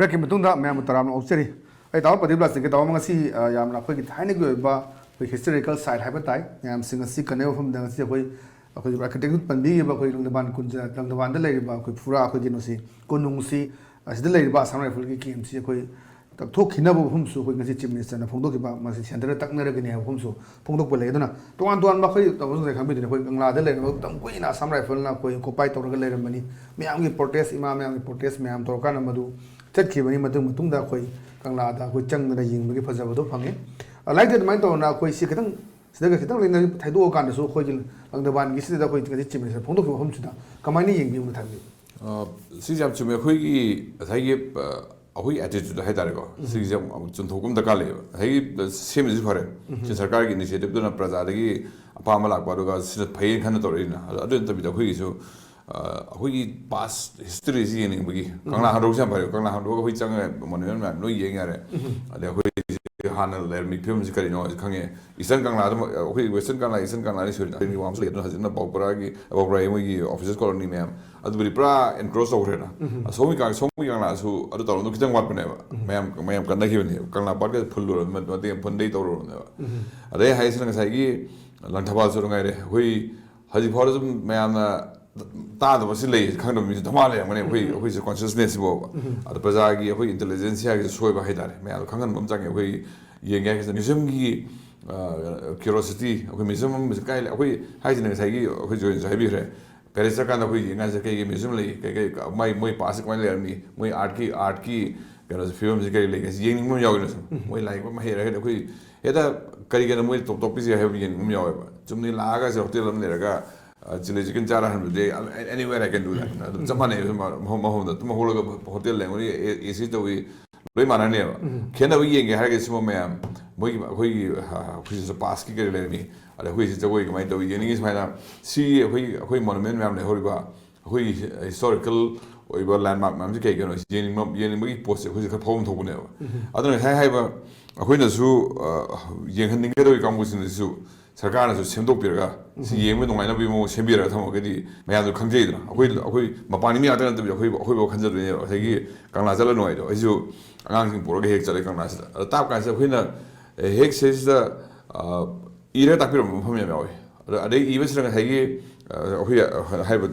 ꯕ꯭ꯔꯦꯛꯀꯤ ꯃꯇꯨꯡꯗ ꯃꯌꯥꯝꯕꯨ ꯇꯔꯥꯝꯅ ꯑꯣꯛꯆꯔꯤ꯫ ꯑꯩ ꯇꯥꯃꯣ ꯄ꯭ꯔꯗꯤꯞ ꯂꯥꯁꯤꯡꯒꯤ ꯇꯥꯃꯣ ꯉꯁꯤ, ꯑ, ꯌꯥꯝꯅ ꯑꯩꯈꯣꯏꯒꯤ ꯊꯥꯏꯅꯒꯤ ꯑꯣꯏꯕ ꯑꯩꯈꯣꯏ ꯍꯤꯁꯇꯣꯔꯤꯀꯦꯜ ꯁꯥꯏꯠ ꯍꯥꯏꯕ ꯇꯥꯏ, ꯃꯌꯥꯝꯁꯤꯡ ꯑꯁꯤ ꯀꯟꯅꯕ ꯃꯐꯝꯗ ꯉꯁꯤ ꯑꯩꯈꯣꯏ, ꯑꯩꯈꯣꯏꯒꯤ ꯑꯥꯔꯀꯤꯇꯦꯛ ꯄꯟꯕꯤꯈꯤꯕ ꯑꯩꯈꯣꯏ ꯂꯪꯗꯕꯥꯟ ꯀꯨꯟꯖ-, ꯂꯪꯗꯕꯥꯟꯗ ꯂꯩꯔꯤꯕ ꯑꯩꯈꯣꯏ ꯐꯨꯔꯥ ꯑꯩꯈꯣꯏꯒꯤ ꯀꯩꯅꯣꯁꯤ, ꯀꯣꯅꯨꯡꯁꯤ, ꯑꯁꯤꯗ ꯂꯩꯔꯤꯕ ꯑꯁꯥꯝ ꯔꯥꯏꯐꯜꯒꯤ ꯀꯦꯝꯞꯁꯤ ꯑꯩꯈꯣꯏ ꯀꯛꯊꯣꯛꯈꯤꯅꯕ ꯋꯥꯐꯝꯁꯨ ꯑꯩꯈꯣꯏ ꯉꯁꯤ ꯆꯤꯐ ꯃꯤꯅꯤꯁꯇꯔꯅ ꯐꯣꯡꯗꯣꯛꯈꯤꯕ, ꯃꯁꯤ ꯁꯦꯟꯇꯔꯗ ꯇꯛꯅꯔꯒꯅꯤ ꯍꯥꯏꯕ ꯋꯥꯐꯝꯁꯨ ꯐꯣꯡꯗꯣꯛꯄ ꯂꯩ꯫ ꯑꯗꯨꯅ ꯇꯣꯉꯥꯟ ꯇꯣꯉꯥꯟꯕ ꯑꯩꯈꯣꯏ ꯇꯧꯕꯁꯤꯡꯁꯦ ꯈꯪꯕꯤꯗꯣꯏꯅꯤ, ꯑꯩꯈꯣꯏ ꯀꯪꯂꯥꯗ ꯂꯩꯔꯝꯕ ꯃꯇꯝ ꯀꯨꯏꯅ ꯑꯁꯥꯝ ꯔꯥꯏꯐꯜꯅ ꯑꯩꯈꯣꯏ ꯑꯣꯀꯨꯄꯥꯏ ꯇꯧꯔꯒ ꯂꯩꯔꯝꯕꯅꯤ, ꯃꯌꯥꯝꯒꯤ ꯄ꯭ꯔꯣꯇꯦꯁ, ꯏꯃꯥ ꯃꯌꯥꯝꯒꯤ ꯄ꯭ꯔꯣꯇꯦꯁ ꯃꯌꯥꯝ ꯇꯧꯔꯀꯥꯟꯗ ꯃꯗꯨ ꯆꯠꯈꯤꯕꯅꯤ꯫ ꯃꯇꯨꯡ ꯃꯇꯨꯡꯗ ꯑꯩꯈꯣꯏ ꯀꯪꯂꯥꯗ ꯑꯩꯈꯣꯏ ꯆꯪꯗꯅ ꯌꯦꯡꯕꯒꯤ ꯐꯖꯕꯗꯣ ꯐꯪꯉꯤ꯫ ꯑ, ꯂꯥꯏꯔꯤꯛꯇ ꯑꯗꯨꯃꯥꯏꯅ ꯇꯧꯗꯅ ꯑꯩꯈꯣꯏ ꯁꯤ ꯈꯤꯇꯪ, ꯁꯤꯗꯒ ꯈꯤꯇꯪ ꯂꯩꯅ ꯊꯩꯗꯣꯛꯑꯀꯥꯟꯗꯁꯨ ꯑꯩꯈꯣꯏꯒꯤ ꯂꯪꯗꯕꯥꯟꯒꯤꯁꯤꯗ ꯑꯩꯈꯣꯏ ꯉꯁꯤ ꯆꯤꯐ ꯃꯤꯅꯤꯁꯇꯔ ꯐꯣꯡꯗꯣꯛꯈꯤꯕ ꯃꯐꯝꯁꯤꯗ ꯀꯃꯥꯏꯅ ꯌꯦꯡꯕꯤꯕꯅꯣ ꯊꯝꯕꯤꯌꯨ꯫ ꯑ, ꯁꯤꯁꯦ ꯌꯥꯝ ꯆꯨꯝꯃꯦ꯫ ꯑꯩꯈꯣꯏꯒꯤ ꯉꯁꯥꯏꯒꯤ, ꯑ, ꯑꯩꯈꯣꯏꯒꯤ ꯑꯦꯇꯤꯇ꯭ꯌꯨꯠ ꯍꯥꯏꯇꯥꯔꯦꯀꯣ, ꯁꯤꯒꯤꯁꯦ ꯌꯥꯝ ꯆꯨꯝꯊꯣꯛꯄ ꯑꯃ ꯗꯔꯀꯥꯔ ꯂꯩꯌꯦꯕ꯫ ꯉꯁꯥꯏꯒꯤ, ꯑ, ꯁꯦꯝꯃꯤꯁꯤ ꯐꯔꯦ, ꯁꯤ ꯁꯔꯀꯥꯔꯒꯤ ꯏꯅꯤꯁꯤꯌꯦꯇꯤꯞꯇꯨꯅ ꯄ꯭ꯔꯖꯥꯗꯒꯤ ꯑꯄꯥꯝꯕ ꯂꯥꯛꯄ, ꯑꯗꯨꯒ ꯁꯤꯅ ꯐꯩꯌꯦꯅ ꯈꯟꯅ ꯇꯧꯔꯛꯏꯅ꯫ ꯑꯗꯨ, ꯑꯗꯨ ꯅꯠꯇꯕꯤꯗ ꯑꯩꯈꯣꯏꯒꯤꯁꯨ, ꯑ, ꯑꯩꯈꯣꯏꯒꯤ ꯄꯥꯁ ꯍꯤꯁꯇ꯭ꯔꯤꯁꯤ ꯌꯦꯡꯅꯤꯡꯕꯒꯤ꯫ ꯀꯪꯂꯥ ꯍꯟꯗꯣꯛꯁꯦ ꯌꯥꯝ ꯐꯔꯦ꯫ ꯀꯪꯂꯥ ꯍꯟꯗꯣꯛꯑꯒ ꯑꯩꯈꯣꯏ ꯆꯪꯉꯒ ꯃꯣꯅꯨꯃꯦꯟ ꯃꯌꯥꯝ ꯂꯣꯏ ꯌꯦꯡ ꯌꯥꯔꯦ꯫ ꯑꯗꯩ ꯑꯩꯈꯣꯏ ꯍꯥꯟꯅ ꯂꯩꯔꯝꯃꯤ ꯐꯤꯕꯝꯁꯤ ꯀꯔꯤꯅꯣ ꯍꯥꯏꯁꯤ ꯈꯪꯉꯦ꯫ ꯏꯁꯇꯔꯟ ꯀꯪꯂꯥꯗ, ꯑꯩꯈꯣꯏ ꯋꯦꯁꯇꯔꯟ ꯀꯪꯂꯥ, ꯏꯁꯇꯔꯟ ꯀꯪꯂꯥꯗꯤ ꯁꯨꯔꯦ꯫ ꯑꯗꯨꯒꯤ ꯋꯥꯡꯁꯨ ꯂꯩ꯫ ꯑꯗꯨꯅ ꯍꯧꯖꯤꯛꯅ ꯕꯥꯎꯄꯔꯥꯒꯤ, ꯕꯥꯎꯄꯔꯥꯒꯤ ꯃꯣꯏꯒꯤ ꯑꯣꯐꯤꯁꯔꯁ ꯀꯣꯂꯣꯅꯤ ꯃꯌꯥꯝ, ꯑꯗꯨꯕꯨꯗꯤ ꯄꯨꯔꯥ ꯑꯦꯟꯀ꯭ꯔꯣꯁ ꯇꯧꯈ꯭ꯔꯦꯅ꯫ ꯑꯁꯣꯝꯒꯤ ꯀꯪ-, ꯁꯣꯝꯒꯤ ꯀꯪꯂꯥꯁꯨ ꯑꯗꯨ ꯇꯧꯔꯝꯗꯣ ꯈꯤꯇꯪ ꯋꯥꯠꯄꯅꯦꯕ꯫ ꯃꯌꯥꯝ, ꯃꯌꯥꯝ ꯀꯟꯅꯈꯤꯕꯅꯦꯕ꯫ ꯀꯪꯂꯥ ꯄꯥꯠꯀ ꯐꯨꯜ ꯂꯣꯏꯔꯝ-, ꯃꯇꯦꯛ ꯑꯃ ꯐꯨꯟꯗꯩ ꯇꯧꯔꯨꯔꯕꯅꯦꯕ꯫ ꯑꯗꯩ ꯍꯥꯏꯁꯤꯅ ꯉꯁꯥꯏꯒꯤ ꯂꯪꯊꯕꯥꯜꯁꯨ ꯑꯗꯨꯝ ꯉꯥꯏꯔꯦ꯫ ꯑꯩꯈꯣꯏ ꯍꯧꯖꯤꯛ ꯐꯥꯎꯗ ꯁꯨꯝ ꯃꯌꯥꯝꯅ ꯇꯥꯗꯕ ꯁꯤ ꯂꯩ ꯈꯪꯗꯕ ꯃꯤꯁꯨ ꯗꯃꯥ ꯂꯩꯔꯝꯒꯅꯤ꯫ ꯑꯩꯈꯣꯏ, ꯑꯩꯈꯣꯏꯁꯦ ꯀꯣꯟꯁꯤꯌꯁꯅꯦꯁꯁꯤꯕꯣꯕ꯫ ꯑꯗꯣ ꯄ꯭ꯔꯖꯥꯒꯤ, ꯑꯩꯈꯣꯏ ꯏꯟꯇꯦꯂꯤꯖꯦꯟꯁꯤꯌꯥꯒꯤꯁꯨ ꯁꯣꯏꯕ ꯍꯥꯏꯇꯥꯔꯦ꯫ ꯃꯌꯥꯝꯗꯣ ꯈꯪꯍꯟꯕ ꯑꯃ ꯆꯪꯉꯦ꯫ ꯑꯩꯈꯣꯏ ꯌꯦꯡꯒꯦ ꯍꯥꯏꯔꯒꯁꯨ ꯃ꯭ꯌꯨꯖꯤꯌꯝꯒꯤ, ꯑ, ꯀ꯭ꯌꯨꯔꯣꯁꯤꯇꯤ, ꯑꯩꯈꯣꯏ ꯃ꯭ꯌꯨꯖꯤꯌꯝ ꯑꯃꯁꯨ ꯀꯥꯏ ꯂꯩ? ꯑꯩꯈꯣꯏ ꯍꯥꯏꯁꯤꯅ ꯉꯁꯥꯏꯒꯤ ꯑꯩꯈꯣꯏ ꯖꯣꯏꯟꯁꯨ ꯍꯥꯏꯕꯤꯈ꯭ꯔꯦ, ꯄꯦꯔꯤꯁ ꯆꯠꯀꯥꯟꯗ ꯑꯩꯈꯣꯏ ꯌꯦꯡꯉꯥꯟꯁꯦ ꯀꯩ ꯀꯩ ꯃ꯭ꯌꯨꯖꯤꯌꯝ ꯂꯩ, ꯀꯩ ꯀꯩ ꯃꯥꯏ, ꯃꯣꯏ ꯄꯥꯁꯁꯦ ꯀꯃꯥꯏꯅ ꯂꯩꯔꯝꯃꯤ, ꯃꯣꯏ ꯑꯥꯔꯠꯀꯤ, ꯑꯥꯔꯠꯀꯤ ꯀꯩꯅꯣꯁꯦ, ꯐꯤꯕꯝꯁꯦ ꯀꯔꯤ ꯂꯩꯒꯦ ꯁꯤ ꯌꯦꯡꯅꯤꯡꯕ ꯑꯃ ꯌꯥꯎꯋꯦꯅ ꯁꯨꯝ꯫ ꯃꯣꯏ ꯂꯥꯏ ꯌꯦꯛꯄ ꯑꯃ ꯍꯩꯔꯒꯗꯤ ꯑꯩꯈꯣꯏ ꯍꯦꯛꯇ ꯀꯔꯤꯒꯤꯅꯣ ꯃꯣꯏ ꯇꯣꯞ ꯇꯣꯞ ꯄꯤꯁꯦ ꯍꯥꯏꯕ ꯌꯦꯡꯅꯤꯡꯕ ꯑꯃ ꯌꯥꯎꯋꯦꯕ꯫ ꯆꯨꯝꯅ ꯂꯥꯛꯑꯒ ꯁꯤ ꯍꯣꯇꯦꯜ ꯑꯃ ꯂꯩꯔꯒ, ꯑ, ꯆꯤꯂꯤ ꯆꯤꯛꯀꯟ ꯆꯥꯔ ꯍꯟꯕꯗꯤ, ꯑ, anywhere I can do that꯫ ꯑꯗꯨꯝ ꯆꯞ ꯃꯥꯟꯅꯩ꯫ ꯃꯐꯝ, ꯃꯐꯝꯗ ꯑꯗꯨꯝ ꯍꯧꯒꯠꯂꯒ ꯍꯣꯇꯦꯜ ꯂꯩꯔꯝꯒꯅꯤ, ꯑꯦ-, ꯑꯦ ꯁꯤ ꯇꯧꯏ, ꯂꯣꯏ ꯃꯥꯟꯅꯅꯦꯕ꯫ ꯈꯦꯠꯅꯕ ꯌꯦꯡꯒꯦ ꯍꯥꯏꯔꯒꯗꯤ ꯁꯤꯒꯨꯝꯕ ꯃꯌꯥꯝ, ꯃꯣꯏꯒꯤ ꯑꯩꯈꯣꯏꯒꯤ, ꯑ, ꯑꯩꯈꯣꯏꯁꯤꯁꯨ ꯄꯥꯁꯀꯤ ꯀꯔꯤ ꯂꯩꯔꯝꯃꯤ, ꯑꯗ ꯑꯩꯈꯣꯏꯁꯤ ꯖꯒꯣꯏ ꯀꯃꯥꯏꯅ ꯇꯧꯏ ꯌꯦꯡꯅꯤꯡꯉꯤ꯫ ꯁꯨꯃꯥꯏꯅ ꯁꯤ ꯑꯩꯈꯣꯏ, ꯑꯩꯈꯣꯏ ꯃꯣꯅꯨꯃꯦꯟ ꯃꯌꯥꯝ ꯂꯩꯍꯧꯔꯤꯕ, ꯑꯩꯈꯣꯏꯒꯤ ꯍꯤꯁꯇꯣꯔꯤꯀꯦꯜ ꯑꯣꯏꯕ ꯂꯦꯟꯃꯥꯔꯛ ꯃꯌꯥꯝꯁꯤ ꯀꯩ ꯀꯩꯅꯣ ꯌꯦꯡꯅꯤꯡꯕ, ꯌꯦꯡꯅꯤꯡꯕꯒꯤ ꯄꯣꯠꯁꯦ ꯑꯩꯈꯣꯏꯁꯦ ꯈꯔ ꯐꯥꯎꯐꯝ ꯊꯣꯛꯄꯅꯦꯕ꯫ ꯑꯗꯨꯅ ꯉꯁꯥꯏ ꯍꯥꯏꯕ ꯑꯩꯈꯣꯏꯅꯁꯨ ꯌꯦꯡꯍꯟꯅꯤꯡꯒꯗꯧꯔꯤ ꯀꯥꯡꯕꯨꯁꯤꯡꯁꯤꯁꯨ ꯁꯔꯀꯥꯔꯅꯁꯨ ꯁꯦꯝꯗꯣꯛꯄꯤꯔꯒ, ꯁꯤ ꯌꯦꯡꯕ ꯅꯨꯡꯉꯥꯏꯅꯕꯒꯤ ꯃꯑꯣꯡ ꯁꯦꯝꯕꯤꯔꯒ ꯊꯝꯃꯒꯗꯤ ꯃꯌꯥꯝꯁꯨ ꯈꯪꯖꯩꯗꯅ꯫ ꯑꯩꯈꯣꯏ ꯑꯩꯈꯣꯏ ꯃꯄꯥꯟꯒꯤ ꯃꯤ ꯉꯥꯛꯇ ꯅꯠꯇꯕꯤꯗ ꯑꯩꯈꯣꯏ ꯑꯩꯈꯣꯏꯐꯥꯎ ꯈꯟꯖꯗꯣꯏꯅꯦꯕ꯫ ꯉꯁꯥꯏꯒꯤ ꯀꯪꯂꯥ ꯆꯠꯂ ꯅꯨꯡꯉꯥꯏꯗꯣ, ꯑꯩꯁꯨ ꯑꯉꯥꯡꯁꯤꯡ ꯄꯨꯔꯒ ꯍꯦꯛ ꯆꯠꯂꯦ ꯀꯪꯂꯥꯁꯤꯗ꯫ ꯑꯗ ꯇꯥꯞ ꯀꯥꯟꯁꯤꯗ ꯑꯩꯈꯣꯏꯅ ꯍꯦꯛ ꯁꯤꯗꯩꯁꯤꯗ ꯏꯔꯒ ꯇꯥꯛꯄꯤꯔꯝꯕ ꯃꯐꯝ ꯌꯥꯝ ꯌꯥꯎꯋꯤ꯫ ꯑꯗ ꯑꯗꯩ ꯏꯕꯁꯤꯗ ꯉꯁꯥꯏꯒꯤ ꯑꯩꯈꯣꯏ ꯍꯥꯏꯔꯤꯕ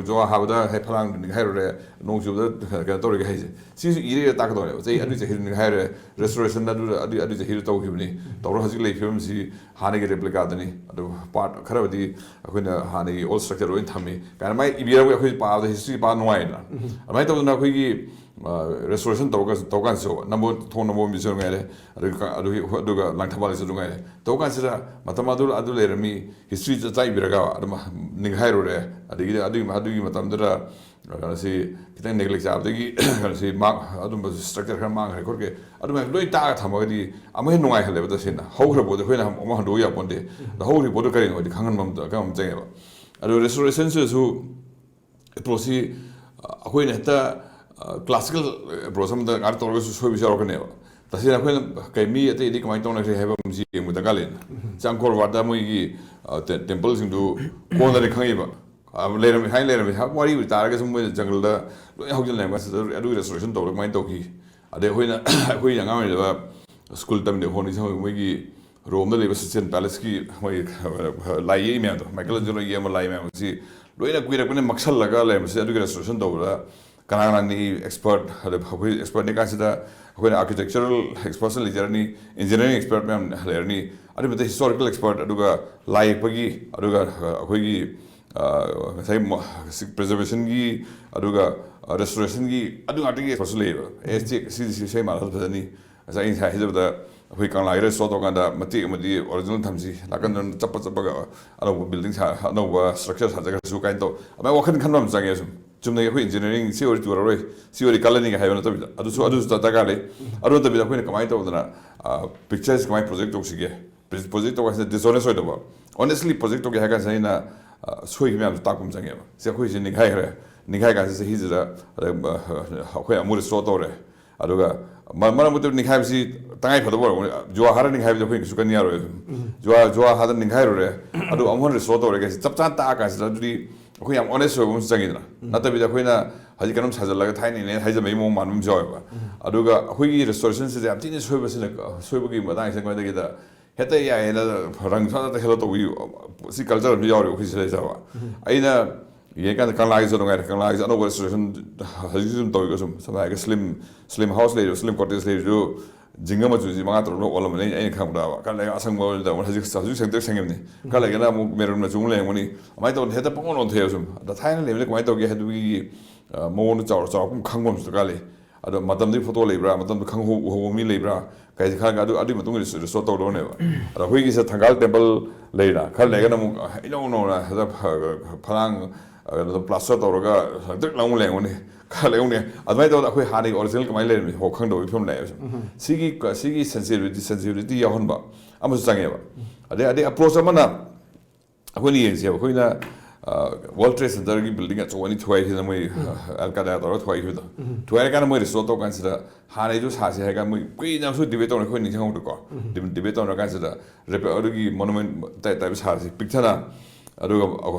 ꯖꯨꯋꯥ ꯍꯥꯕꯗ ꯍꯥꯏ ꯐꯂꯥꯡꯗꯨꯅꯤ ꯍꯥꯏꯔꯨꯔꯦ, ꯅꯣꯡ ꯆꯨꯕꯗ ꯀꯩꯅꯣ ꯇꯧꯔꯦꯒ ꯍꯥꯏꯁꯦ, ꯁꯤꯁꯨ ꯏꯔꯒ ꯇꯥꯛꯀꯗꯧꯅꯦꯕ꯫ ꯆꯍꯤ ꯑꯗꯨꯒꯤ ꯆꯍꯤꯗꯨꯅꯤ ꯍꯥꯏꯔꯦ, ꯔꯦꯁꯇꯣꯔꯦꯁꯟ ꯑꯗꯨ ꯑꯗꯨ ꯑꯗꯨ ꯆꯍꯤꯗꯨ ꯇꯧꯈꯤꯕꯅꯤ, ꯇꯧꯔ ꯍꯧꯖꯤꯛ ꯂꯩ ꯐꯤꯕꯝꯁꯤ ꯍꯥꯟꯅꯒꯤ ꯔꯦꯄ꯭ꯂꯤꯀꯥꯗꯅꯤ꯫ ꯑꯗꯨ ꯄꯥꯔꯠ ꯈꯔꯕꯨꯗꯤ ꯑꯩꯈꯣꯏꯅ ꯍꯥꯟꯅꯒꯤ ꯑꯣꯜ ꯁ꯭ꯇ꯭ꯔꯛꯆꯔ ꯂꯣꯏꯅ ꯊꯝꯃꯤ ꯀꯥꯏꯅ ꯃꯥꯏ ꯏꯕꯤꯔꯒ ꯑꯩꯈꯣꯏ ꯄꯥꯕꯗ ꯍꯤꯁꯇ꯭ꯔꯤ ꯄꯥ ꯅꯨꯡꯉꯥꯏꯗꯅ꯫ ꯑꯗꯨꯃꯥꯏꯅ ꯇꯧꯗꯅ ꯑꯩꯈꯣꯏꯒꯤ ꯔꯦꯁꯇꯣꯔꯦꯁꯟ ꯇꯧꯔꯒ ꯇꯧꯀꯥꯟꯁꯨ ꯅꯝꯕꯣꯜ ꯊꯣꯡ ꯅꯝꯕꯣꯜ ꯃ꯭ꯌꯨꯖꯤꯌꯝ ꯉꯥꯏꯔꯦ, ꯑꯗꯨꯒꯤ ꯑꯗꯨꯒꯤ ꯑꯗꯨꯒ ꯂꯥꯡꯊꯕꯥꯜꯗꯁꯨ ꯑꯗꯨꯝ ꯉꯥꯏꯔꯦ꯫ ꯇꯧꯀꯥꯟꯁꯤꯗ ꯃꯇꯝ ꯑꯗꯨ ꯑꯗꯨ ꯂꯩꯔꯝꯃꯤ, ꯍꯤꯁꯇ꯭ꯔꯤꯗ ꯆꯥꯏꯕꯤꯔꯒ ꯑꯗꯨꯝ ꯅꯤꯡꯈꯥꯏꯔꯨꯔꯦ꯫ ꯑꯗꯒꯤꯗꯤ ꯑꯗꯨꯒꯤ ꯑꯗꯨꯒꯤ ꯃꯇꯝꯗꯨꯗ ꯀꯩꯅꯣꯁꯤ ꯈꯤꯇꯪ ꯅꯦꯒ꯭ꯂꯦꯛ ꯆꯥꯕꯗꯒꯤ ꯀꯩꯅꯣꯁꯤ ꯃꯥꯡ ꯑꯗꯨꯝꯕ ꯁ꯭ꯇ꯭ꯔꯛꯆꯔ ꯈꯔ ꯃꯥꯡꯈ꯭ꯔꯦ ꯈꯣꯠꯈ꯭ꯔꯦ꯫ ꯑꯗꯨꯃꯥꯏꯅ ꯂꯣꯏ ꯇꯥꯛꯑꯒ ꯊꯝꯃꯒꯗꯤ ꯑꯃꯨꯛ ꯍꯦꯟꯅ ꯅꯨꯡꯉꯥꯏꯍꯜꯂꯦꯕ꯫ ꯇꯁꯦꯡꯅ ꯍꯧꯈ꯭ꯔ ꯄꯣꯠꯇꯣ ꯑꯩꯈꯣꯏꯅ ꯑꯃꯨꯛ ꯍꯟꯗꯣꯛꯑ ꯌꯥꯄꯣꯟꯇꯦ꯫ ꯑꯗꯣ ꯍꯧꯈ꯭ꯔꯤꯕ ꯄꯣꯠꯇꯣ ꯀꯔꯤꯅꯣ ꯍꯥꯏꯗꯤ ꯈꯪꯍꯟꯕ ꯑꯃ ꯀꯩꯅꯣꯝ ꯆꯪꯉꯦꯕ꯫ ꯑꯗꯣ ꯔꯦꯁꯇꯣꯔꯦꯁꯟꯁꯤꯗꯁꯨ ꯑꯦꯄ꯭ꯔꯣꯁꯁꯤ ꯑꯩꯈꯣꯏꯅ ꯍꯦꯛꯇ ꯀ꯭ꯂꯥꯁꯤꯀꯦꯜ ꯑꯦꯄ꯭ꯔꯣꯁ ꯑꯃꯗ ꯉꯥꯛꯇ ꯇꯧꯔꯒꯁꯨ ꯁꯣꯏꯕꯁꯨ ꯌꯥꯎꯔꯛꯀꯅꯦꯕ꯫ ꯇꯁꯦꯡꯅ ꯑꯩꯈꯣꯏꯅ ꯀꯩ ꯃꯤ ꯑꯇꯩꯗꯤ ꯀꯃꯥꯏꯅ ꯇꯧꯅꯈ꯭ꯔꯦ ꯍꯥꯏꯕ ꯑꯃꯁꯤ ꯌꯦꯡꯕ ꯗꯔꯀꯥꯔ ꯂꯩꯅ꯫ ꯆꯪꯀꯣꯔ ꯋꯥꯔꯗ ꯃꯣꯏꯒꯤ ꯇꯦꯝꯄꯜꯁꯤꯡꯗꯨ ꯀꯣꯟꯅꯗꯤ ꯈꯪꯉꯤꯕ꯫ ꯂꯩꯔꯝꯃꯤ ꯍꯥꯏꯅ ꯂꯩꯔꯝꯃꯤ ꯋꯥꯔꯤꯕꯨ ꯇꯥꯔꯒꯁꯨ ꯃꯣꯏꯅ ꯖꯪꯒꯜꯗ ꯂꯣꯏ ꯍꯧꯖꯤꯜ ꯂꯩꯔꯝꯕ ꯀꯥꯟꯁꯤꯗ ꯑꯗꯨꯒꯤ ꯔꯦꯁꯇꯣꯔꯦꯁꯟ ꯇꯧꯔꯒ ꯀꯃꯥꯏꯅ ꯇꯧꯈꯤ? ꯑꯗꯩ ꯑꯩꯈꯣꯏꯅ ꯑꯩꯈꯣꯏ ꯑꯉꯥꯡ ꯑꯣꯏꯔꯤꯉꯩꯗ ꯁ꯭ꯀꯨꯜ ꯇꯝꯃꯤꯟꯅꯕ ꯍꯣꯡꯅꯤꯡꯁꯤꯡ ꯃꯣꯏꯒꯤ ꯔꯣꯝꯗ ꯂꯩꯕ ꯁꯤꯁꯇꯤꯌꯟ ꯄꯦꯂꯦꯁꯀꯤ ꯃꯣꯏ ꯂꯥꯏ ꯌꯦꯛꯏ ꯃꯌꯥꯝꯗꯣ, ꯃꯥꯏꯀꯦꯜ ꯑꯦꯟꯖꯦꯂꯣ ꯌꯦꯛꯑꯝꯕ ꯂꯥꯏ ꯃꯌꯥꯝꯁꯤ ꯂꯣꯏꯅ ꯀꯨꯏꯔꯛꯄꯅ ꯃꯛꯁꯜꯂꯒ ꯂꯩꯔꯝꯕꯁꯦ ꯑꯗꯨꯒꯤ ꯔꯦꯁꯇꯣꯔꯦꯁꯟ ꯇꯧꯕꯗ ꯀꯅꯥ ꯀꯅꯥꯅꯤ ꯑꯦꯛꯁꯄꯔꯠ? ꯑꯗ ꯑꯩꯈꯣꯏ ꯑꯦꯛꯁꯄꯔꯠꯅꯤ ꯀꯥꯟꯁꯤꯗ ꯑꯩꯈꯣꯏꯅ ꯑꯥꯔꯀꯤꯇꯦꯛꯆꯔꯦꯜ ꯑꯦꯛꯁꯄꯔꯠꯁ ꯂꯩꯖꯔꯅꯤ, ꯏꯟꯖꯤꯅꯤꯌꯥꯔꯤꯡ ꯑꯦꯛꯁꯄꯔꯠ ꯃꯌꯥꯝ ꯂꯩꯔꯅꯤ, ꯑꯗꯨꯒꯤ ꯃꯊꯛ ꯍꯤꯁꯇꯣꯔꯤꯀꯦꯜ ꯑꯦꯛꯁꯄꯔꯠ, ꯑꯗꯨꯒ ꯂꯥꯏ ꯌꯦꯛꯄꯒꯤ, ꯑꯗꯨꯒ ꯑꯩꯈꯣꯏꯒꯤ ꯉꯁꯥꯏ ꯄ꯭ꯔꯤꯖꯔꯕꯦꯁꯟꯒꯤ, ꯑꯗꯨꯒ ꯔꯦꯁꯇꯣꯔꯦꯁꯟꯒꯤ, ꯑꯗꯨ ꯉꯥꯛꯇꯒꯤ ꯑꯦꯛꯁꯄꯔꯠꯁꯨ ꯂꯩꯌꯦꯕ꯫ ꯑꯦ ꯁꯤ ꯁꯤꯗꯤ ꯁꯤ ꯏꯁꯩ ꯃꯥꯟꯅꯕ ꯐꯖꯅꯤ꯫ ꯉꯁꯥꯏ ꯑꯩꯅ ꯍꯥꯏꯖꯕꯗ ꯑꯩꯈꯣꯏ ꯀꯪꯂꯥꯒꯤ ꯔꯦꯁꯇꯣꯔ ꯇꯧꯀꯥꯟꯗ ꯃꯇꯦꯛ ꯑꯃꯗꯤ ꯑꯣꯔꯤꯖꯤꯅꯦꯜ ꯊꯝꯁꯤ, ꯅꯥꯀꯟꯗ ꯆꯞꯄ ꯆꯞꯄꯒ ꯑꯅꯧꯕ ꯕꯤꯜꯗꯤꯡ ꯁꯥ ꯑꯅꯧꯕ ꯁ꯭ꯇ꯭ꯔꯛꯆꯔ ꯁꯥꯖꯈ꯭ꯔꯁꯨ ꯀꯥꯏꯅ ꯇꯧ꯫ ꯑꯗꯨꯃꯥꯏꯅ ꯋꯥꯈꯜ ꯈꯟꯕ ꯑꯃ ꯆꯪꯉꯦ꯫ ꯁꯨꯝ ꯆꯨꯝꯅꯒꯤ ꯑꯩꯈꯣꯏ ꯏꯟꯖꯤꯅꯤꯌꯥꯔꯤꯡ ꯁꯤ ꯑꯣꯏꯔꯗꯤ ꯆꯨꯔꯔꯣꯏ, ꯁꯤ ꯑꯣꯏꯔꯗꯤ ꯀꯜꯂꯅꯤꯒ ꯍꯥꯏꯕ ꯅꯠꯇꯕꯤꯗ, ꯑꯗꯨꯁꯨ ꯑꯗꯨꯁꯨ ꯗꯔꯀꯥꯔ ꯂꯩ꯫ ꯑꯗꯨ ꯅꯠꯇꯕꯤꯗ ꯑꯩꯈꯣꯏꯅ ꯀꯃꯥꯏꯅ ꯇꯧꯗꯅ ꯄꯤꯛꯆꯔꯁꯤ ꯀꯃꯥꯏꯅ ꯄ꯭ꯔꯣꯖꯦꯛ ꯇꯧꯁꯤꯒꯦ? ꯄ꯭ꯔꯣꯖꯦꯛ ꯇꯧꯕ ꯍꯥꯏꯁꯤꯅ ꯗꯤꯁꯑꯣꯅꯦꯁ ꯑꯣꯏꯗꯕ, ꯑꯣꯅꯦꯁꯂꯤ ꯄ꯭ꯔꯣꯖꯦꯛ ꯇꯧꯒꯦ ꯍꯥꯏ ꯀꯥꯟꯁꯤꯗ ꯑꯩꯅ ꯁꯣꯏꯈꯤꯕ ꯃꯌꯥꯝꯁꯨ ꯇꯥꯛꯄ ꯑꯃ ꯆꯪꯉꯦꯕ꯫ ꯁꯤ ꯑꯩꯈꯣꯏꯁꯤ ꯅꯤꯡꯈꯥꯏꯈ꯭ꯔꯦ, ꯅꯤꯡꯈꯥꯏ ꯀꯥꯟꯁꯤꯗ ꯆꯍꯤꯁꯤꯗ ꯑꯩꯈꯣꯏ ꯑꯃꯨꯛ ꯔꯤꯁꯇꯣꯔ ꯇꯧꯔꯦ꯫ ꯑꯗꯨꯒ ꯃ- ꯃꯔꯛ ꯃꯔꯛꯇ ꯅꯤꯡꯈꯥꯏꯕꯁꯤ ꯇꯉꯥꯏ ꯐꯗꯕ ꯑꯣꯏꯔꯝꯒꯅꯤ꯫ ꯖꯨꯋꯥ ꯍꯥꯔ ꯅꯤꯡꯈꯥꯏꯕꯗꯤ ꯑꯩꯈꯣꯏ ꯀꯩꯁꯨ ꯀꯟꯅ ꯌꯥꯔꯣꯏ꯫ ꯖꯨꯋꯥ ꯖꯨꯋꯥ ꯍꯥꯔꯗ ꯅꯤꯡꯈꯥꯏꯔꯨꯔꯦ, ꯑꯗꯨ ꯑꯃꯨꯛ ꯍꯟꯅ ꯔꯤꯁꯇꯣꯔ ꯇꯧꯔꯦ ꯀꯥꯏꯁꯦ ꯆꯞ ꯆꯥꯅ ꯇꯥꯛꯑ ꯀꯥꯟꯁꯤꯗ ꯑꯗꯨꯗꯤ ꯑꯩꯈꯣꯏ ꯌꯥꯝ ꯑꯣꯅꯦꯁ ꯑꯣꯏꯕ ꯑꯃꯁꯨ ꯆꯪꯉꯤꯗꯅ꯫ ꯅꯠꯇꯕꯤꯗ ꯑꯩꯈꯣꯏꯅ ꯍꯧꯖꯤꯛ ꯀꯩꯅꯣꯝ ꯁꯥꯖꯜꯂꯒ ꯊꯥꯏꯅꯩꯅꯦ ꯍꯥꯏꯖꯕꯒꯤ ꯃꯑꯣꯡ ꯃꯥꯟꯕ ꯑꯃꯁꯨ ꯌꯥꯎꯋꯦꯕ꯫ ꯑꯗꯨꯒ ꯑꯩꯈꯣꯏꯒꯤ ꯔꯤꯁꯇꯣꯔꯦꯁꯟꯁꯤꯗ ꯌꯥꯝ ꯊꯤꯅ ꯁꯣꯏꯕꯁꯤꯅ, ꯁꯣꯏꯕꯒꯤ ꯃꯇꯥꯡꯁꯤꯅ ꯀꯃꯥꯏꯅ ꯇꯧꯒꯦꯗ, ꯍꯦꯛꯇ ꯌꯥꯏꯌꯦꯅ ꯔꯪ ꯁꯠ ꯁꯠ ꯇꯩꯁꯜꯂ ꯇꯧꯕꯤ, ꯁꯤ ꯀꯜꯆꯔ ꯑꯃꯁꯨ ꯌꯥꯎꯔꯤ ꯑꯩꯈꯣꯏ ꯁꯤꯗ ꯂꯩꯖꯕ꯫ ꯑꯩꯅ ꯌꯦꯡꯀꯥꯟꯗ ꯀꯪꯂꯥꯒꯤꯁꯨ ꯅꯨꯡꯉꯥꯏꯔꯦ, ꯀꯪꯂꯥꯒꯤꯁꯨ ꯑꯅꯧꯕ ꯔꯤꯁꯇꯣꯔꯦꯁꯟ ꯍꯧꯖꯤꯛꯁꯨ ꯑꯗꯨꯝ ꯇꯧꯔꯤꯀꯣ꯫ ꯁꯨꯝ ꯁꯝꯅ ꯍꯥꯏꯔꯒ ꯁ꯭ꯂꯤꯝ ꯁ꯭ꯂꯤꯝ ꯍꯥꯎꯁ ꯂꯩꯔꯤꯕ, ꯁ꯭ꯂꯤꯝ ꯀꯣꯇꯦꯖ ꯂꯩꯔꯤꯁꯨ ꯖꯤꯡꯒ ꯃꯆꯨꯁꯤ ꯃꯉꯥ ꯇꯔꯨꯛ ꯑꯣꯜꯂꯝꯕꯅꯤ ꯑꯩꯅ ꯈꯪꯕꯗ꯫ ꯈꯔ ꯂꯩꯔꯒ ꯑꯁꯪꯕ ꯑꯣꯏꯅ ꯇꯧꯕꯅꯤ, ꯍꯧꯖꯤꯛ ꯍꯧꯖꯤꯛ ꯁꯦꯡꯇ꯭ꯔꯤꯛ ꯁꯦꯡꯉꯤꯕꯅꯤ꯫ ꯈꯔ ꯂꯩꯔꯒꯅ ꯑꯃꯨꯛ ꯃꯦꯔꯨꯟ ꯃꯆꯨ ꯑꯃꯨꯛ ꯂꯩꯔꯝꯒꯅꯤ꯫ ꯑꯗꯨꯃꯥꯏꯅ ꯇꯧꯗꯅ ꯍꯦꯛꯇ ꯄꯪꯑꯣꯟ ꯑꯣꯟꯊꯣꯛꯑꯦꯕ ꯁꯨꯝ꯫ ꯑꯗ ꯊꯥꯏꯅ ꯂꯩꯕꯗ ꯀꯃꯥꯏꯅ ꯇꯧꯒꯦ ꯍꯥꯏꯕꯒꯤ, ꯑ, ꯃꯑꯣꯡꯗꯣ ꯆꯥꯎꯔ ꯆꯥꯎꯔꯥꯛꯄ ꯑꯃ ꯈꯪꯕ ꯑꯃꯁꯨ ꯗꯔꯀꯥꯔ ꯂꯩ꯫ ꯑꯗꯣ ꯃꯇꯝꯗꯨꯒꯤ ꯐꯣꯇꯣ ꯂꯩꯕ꯭ꯔꯥ, ꯃꯇꯝꯗꯨ ꯈꯪꯍꯧ ꯎꯍꯧꯕ ꯃꯤ ꯂꯩꯕ꯭ꯔꯥ, ꯀꯩꯁꯦ ꯈꯔ ꯑꯗꯨ, ꯑꯗꯨꯒꯤ ꯃꯇꯨꯡ ꯏꯟꯅ ꯔꯤꯁꯇꯣꯔ ꯇꯧꯗꯧꯅꯦꯕ꯫ ꯑꯗꯣ ꯑꯩꯈꯣꯏꯒꯤꯁꯦ ꯊꯪꯒꯥꯜ ꯇꯦꯝꯄꯜ ꯂꯩꯔ, ꯈꯔ ꯂꯩꯔꯒꯅ ꯑꯃꯨꯛ ꯏꯅꯧ ꯅꯧꯅ ꯍꯦꯛꯇ ꯐ-, ꯐꯂꯥꯡ, ꯑ, ꯀꯩꯅꯣ, ꯄ꯭ꯂꯥꯁꯇꯔ ꯇꯧꯔꯒ ꯍꯦꯛꯇ ꯂꯪ ꯂꯩꯔꯝꯒꯅꯤ꯫ ꯈꯔ ꯂꯩꯔꯝꯒꯅꯤ꯫ ꯑꯗꯨꯃꯥꯏꯅ ꯇꯧꯗꯅ ꯑꯩꯈꯣꯏ ꯍꯥꯟꯅꯒꯤ ꯑꯣꯔꯤꯖꯤꯅꯦꯜ ꯀꯃꯥꯏꯅ ꯂꯩꯔꯝꯃꯤ ꯍꯣ ꯈꯪꯗꯕꯒꯤ ꯐꯤꯕꯝ ꯂꯥꯛꯑꯦꯕ ꯁꯨꯝ꯫ ꯁꯤꯒꯤ ꯀ-, ꯁꯤꯒꯤ ꯁꯦꯟꯁꯤꯕꯤꯂꯤꯇꯤ, ꯁꯦꯟꯁꯤꯕꯤꯂꯤꯇꯤ ꯌꯥꯎꯍꯟꯕ ꯑꯃꯁꯨ ꯆꯪꯉꯦꯕ꯫ ꯑꯗꯩ, ꯑꯗꯩ ꯑꯦꯄ꯭ꯔꯣꯆ ꯑꯃꯅ ꯑꯩꯈꯣꯏꯅ ꯌꯦꯡꯁꯦꯕ, ꯑꯩꯈꯣꯏꯅ, ꯑ, ꯋꯥꯔꯜ ꯇ꯭ꯔꯦꯗ ꯁꯦꯟꯇꯔꯒꯤ ꯕꯤꯜꯗꯤꯡ ꯑꯆꯧꯕ ꯑꯅꯤ ꯊꯨꯒꯥꯏꯈꯤꯗꯅ ꯃꯣꯏ, ꯑ, ꯑꯜ ꯀꯥꯏꯗꯥ ꯇꯧꯔꯒ ꯊꯨꯒꯥꯏꯈꯤꯕꯗꯣ꯫ ꯊꯨꯒꯥꯏꯔꯀꯥꯟꯗ ꯃꯣꯏ ꯔꯤꯁꯇꯣꯔ ꯇꯧꯔꯀꯥꯟꯁꯤꯗ ꯍꯥꯟꯅꯩꯗꯣ ꯁꯥꯁꯦ ꯍꯥꯏꯔꯒ ꯃꯣꯏ ꯀꯨꯏꯅ ꯑꯃꯁꯨ ꯗꯤꯕꯦꯠ ꯇꯧꯅ ꯑꯩꯈꯣꯏ ꯅꯤꯡꯁꯤꯡꯍꯧꯗꯦꯀꯣ꯫ ꯗꯤꯕꯦꯠ ꯇꯧꯅꯔꯀꯥꯟꯁꯤꯗ ꯔꯦꯄ-, ꯑꯗꯨꯒꯤ ꯃꯣꯅꯨꯃꯦꯟ ꯇꯥꯏꯞ ꯇꯥꯏꯞ ꯁꯥꯁꯦ ꯄꯤꯛꯊꯅ, ꯑꯗꯨꯒ